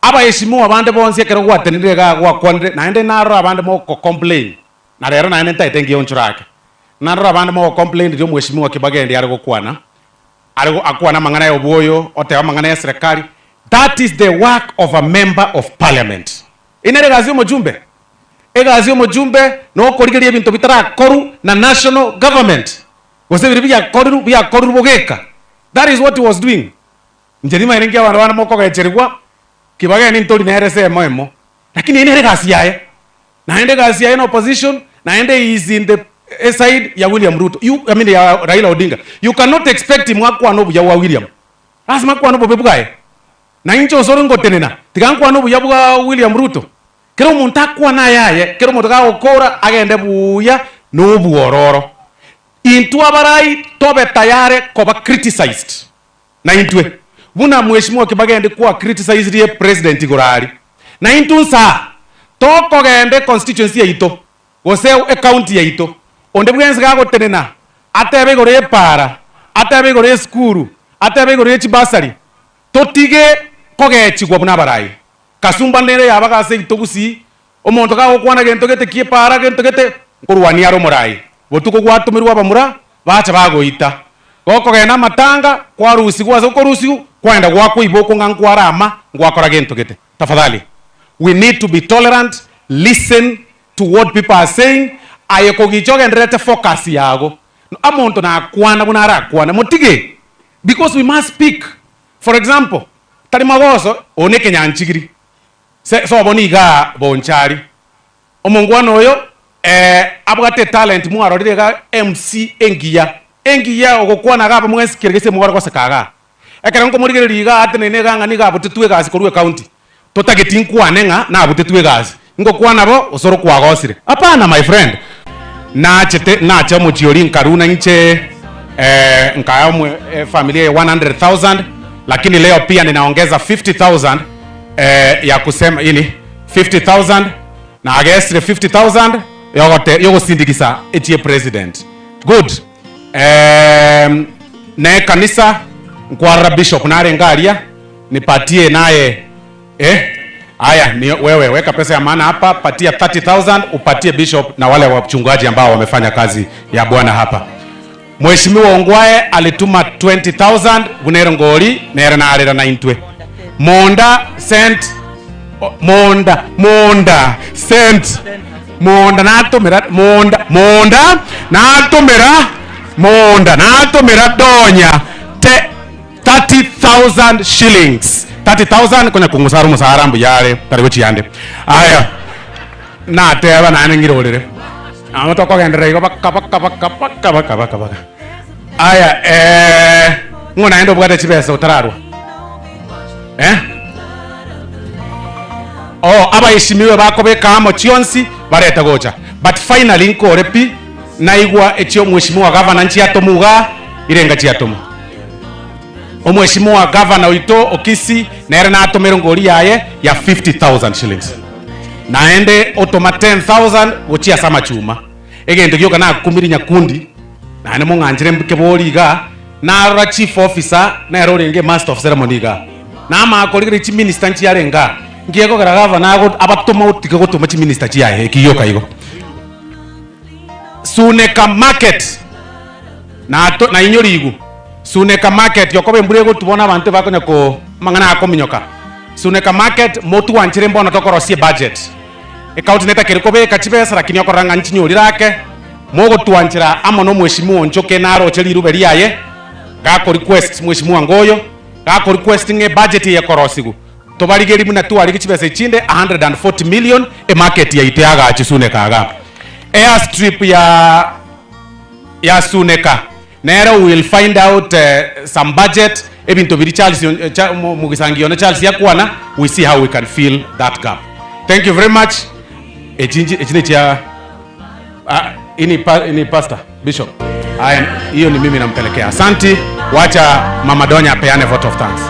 abaheshimiwa abande bonsi ekero gwatenire ga gwakwanire naende narora abande moko complain na rero naende ntaete ngionchorake narora abande moko complain rio mheshimiwa Kibagendi ari gokwana ari akwana mang'ana ya oboyo oteba mang'ana ya serikali. That is the work of a member of parliament. Inere gazi omojumbe egazi omojumbe nokorigeria ebinto bitarakoru na national government gose biri byakoru byakoru bogeka. That is what he was doing. Njerima irengia abantu bana moko gecherigwa Kibageni ntori nerese emo lakini inere gasi yaye naende gasi yaye na opposition naende is in the side ya William Ruto you I mean ya Raila Odinga. You cannot expect him akwana obuya wa William lazima akwana obobe bwaye na incho osoro ngotenena tigankwana obuya bwa William Ruto kero omonto akwana yaye kero omonto gagokora agende buya nobuororo intwe abarai tobe tayare koba criticized na intwe buna mheshimiwa Kibagendi kwa criticized ye president igorari na intu nsa tokogende constituency yaito gose e county yaito onde bwensi gagotenena atebe igoro epara atebe igoro esukuru atebe igoro echibasari totige kogechigwa buna abarai kasumba nere yabagase itogusi omonto gagokwana gento gete kiepara gento gete nkorwania aro morai botuko gwatumirwa abamura bacha bagoita gokogenda amatanga kwarusigwa ase okorusigu Kwaenda gwako iboko ng'ankwarama ngwakora gento gete. Tafadhali, we need to be tolerant, listen to what people are saying. Aye kogichogenderete focus yago amonto na kwana buna arakwana motige, because we must speak. For example, tari magoso one kenyanchigiri so boniga bonchari omongwana oyo abwate talent mwarorire ga MC engiya engiya ogokwana gaba mwensikirigese mwaro gosekaga ekero nkomorigereria iga atenene ga ng'ani gabutetwe gasi korwe county totageti nkwane ng'a nabutetwe gasi ngokwana bo osoro kwagosire. Hapana my friend, nachete nache muchiori nkaruna nche nkayamwe familia ya 100,000, lakini leo pia ninaongeza 50,000 ya kusema ini 50,000 na agesire 50,000 yogote yogosindikisa etie president. Good. Ne kanisa nkwara bishop nare ngaria nipatie naye aya ni wewe weka pesa ya maana hapa, patia 30,000 upatie bishop na wale wachungaji ambao wamefanya kazi ya Bwana hapa. Mheshimiwa Ongwae alituma 20,000 bunero ngori nera na arera na intwe. Monda sent Monda Monda sent Monda natumira Monda Monda natumira Monda natumira Donya te 30,000 shillings. 30,000 konya kungusara musara mbu yare tarigo chiyande. Aya na teba na nengirorere. Amotoko gendera igo baka baka baka baka baka baka baka. Aya ngona endo bwate chibesa utararwa. Oh, abayishimiwe bakobeka amo chionsi bareta gocha. But finally nkore pi naigwa echio mheshimiwa governor nchi atomuga irenga chiatomu. Omheshimiwa governor oito Okisi nere na atomero ngori yaye ya 50,000 shillings. Naende otoma 10,000 gochia sama chuma. Egento gyoka na kumiri nyakundi naende mong'anjire mbike iga narora chief officer nero renge master of ceremony iga. Nama akorigire chi minister nchi yarenga. Ngiye kogera governor abatoma utike gotoma chi minister chi yahe kiyoka igo. Suneka market na to na inyorigu. Suneka market yokobe mbure gotubona abantu bakonya ko mangana akominyoka. Suneka market motu wanchire mbona tokorosie budget. Ekaunti neta kirikobe kachibesa lakini okoranga nchinyori rake mogo tuanchira amo no mheshimiwa Njoke naro cheli rube riaye gako request mheshimiwa Ngoyo gako requesting a budget ye korosigu tobarigeri muna tuarigi chibesa ichinde 140 million e market ya iteaga achisuneka aga airstrip ya Suneka nero will find out some budget ebinto biri Charles Mugisangione Charles yakwana, we see how we can fill that gap. Thank you very much. Echini ini pastor bishop. Hiyo ni mimi nampelekea. Asante. Wacha Mama Donya apeane vote of thanks.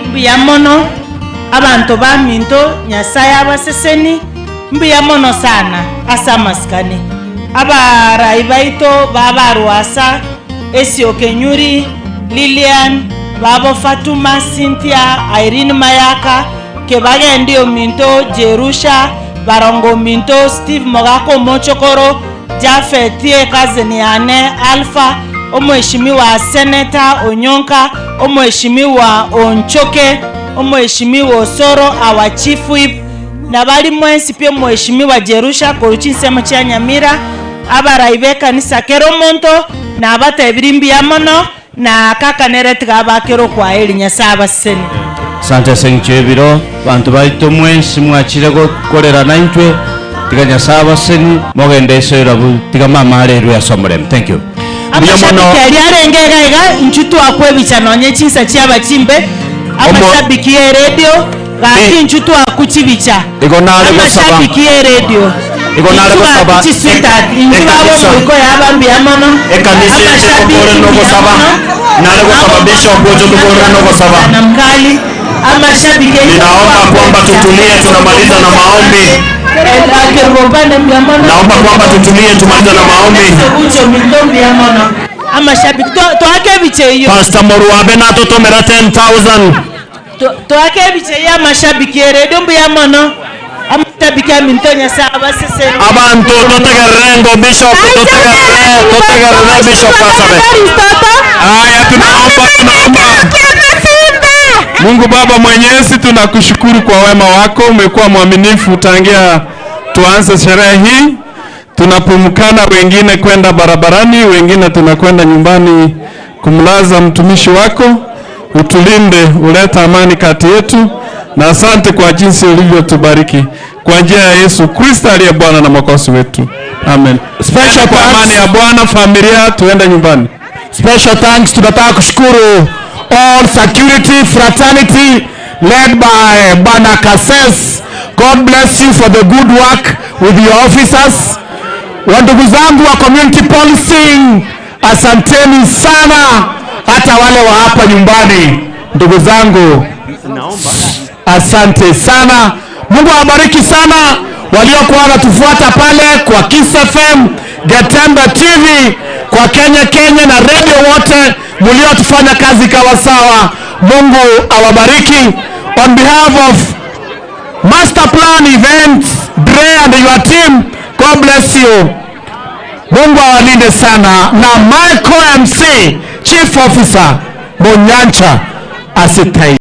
Mbuya mono abantu baminto Nyasaye abaseseni mbuya mono sana asamaskani abarai baito babarwasa Esio Kenyuri Lilian babo Fatuma Cynthia Irene Mayaka Kebagendi ominto Jerusha Barongo minto Steve Mogako Mochokoro Jafetie Kazeniane Alpha omheshimiwa Senator Onyonka omheshimiwa Onchoke omheshimiwa Osoro our chief whip na bali mwensi pia mheshimiwa Jerusha koruchinsemo cha Nyamira abaraibe kanisa kero monto na abatebiri mbuya mono na kaka nere tigabakero kwa eli Nyasaye abaseni. Asante senchebiro bantu baito mwensi mwachire gokorera naintwe tiga Nyasaye abaseni mogendesera tiga mama arerwe asomorem. Thank you. Amashabiki aliarengega iga nchutu akwebicha nonye chinsa chiabachimbe amashabiki ye radio gaki nchutu akuchibicha igo nare gosaba amashabiki ye radio igo nare gosaba chiswita inchu babo muko yabambia mono ekanisa chekokore no gosaba nare gosaba bishop ojo tukore no gosaba na mkali amashabiki. Ninaomba kwamba tutulie, tunamaliza na maombi. Naomba kwamba tutulie, tumalize na maombi. Amashabiki toake biche hiyo. Pastor Moruabe na tutumira 10,000. Toake biche ya mashabiki redio mbuya mono. Amatabika mintonya saba sese. Abantu totegerere Bishop, totegerere Bishop asabe. Haya, tunaomba. Mungu Baba Mwenyezi, tunakushukuru kwa wema wako. Umekuwa mwaminifu tangia tuanze sherehe hii. Tunapumkana, wengine kwenda barabarani, wengine tunakwenda nyumbani kumlaza mtumishi wako. Utulinde, uleta amani kati yetu, na asante kwa jinsi ulivyotubariki kwa njia ya Yesu Kristo aliye Bwana na Mwokozi wetu. Amen. Special Kwa amani ya Bwana, familia tuende nyumbani. Special thanks, tunataka kushukuru all security fraternity led by Bwana Kases. God bless you for the good work with your officers. Wandugu zangu wa community policing, asanteni sana. Hata wale wa hapa nyumbani, ndugu zangu, asante sana. Mungu awabariki sana waliokuwa wanatufuata pale kwa Kiss FM, Getembe TV, kwa Kenya Kenya na radio wote mliotufanya kazi kawa sawa. Mungu awabariki. On behalf of Master Plan Events, Dre and your team, God bless you. Mungu awalinde sana. Na Michael MC, Chief Officer Monyancha Asitai.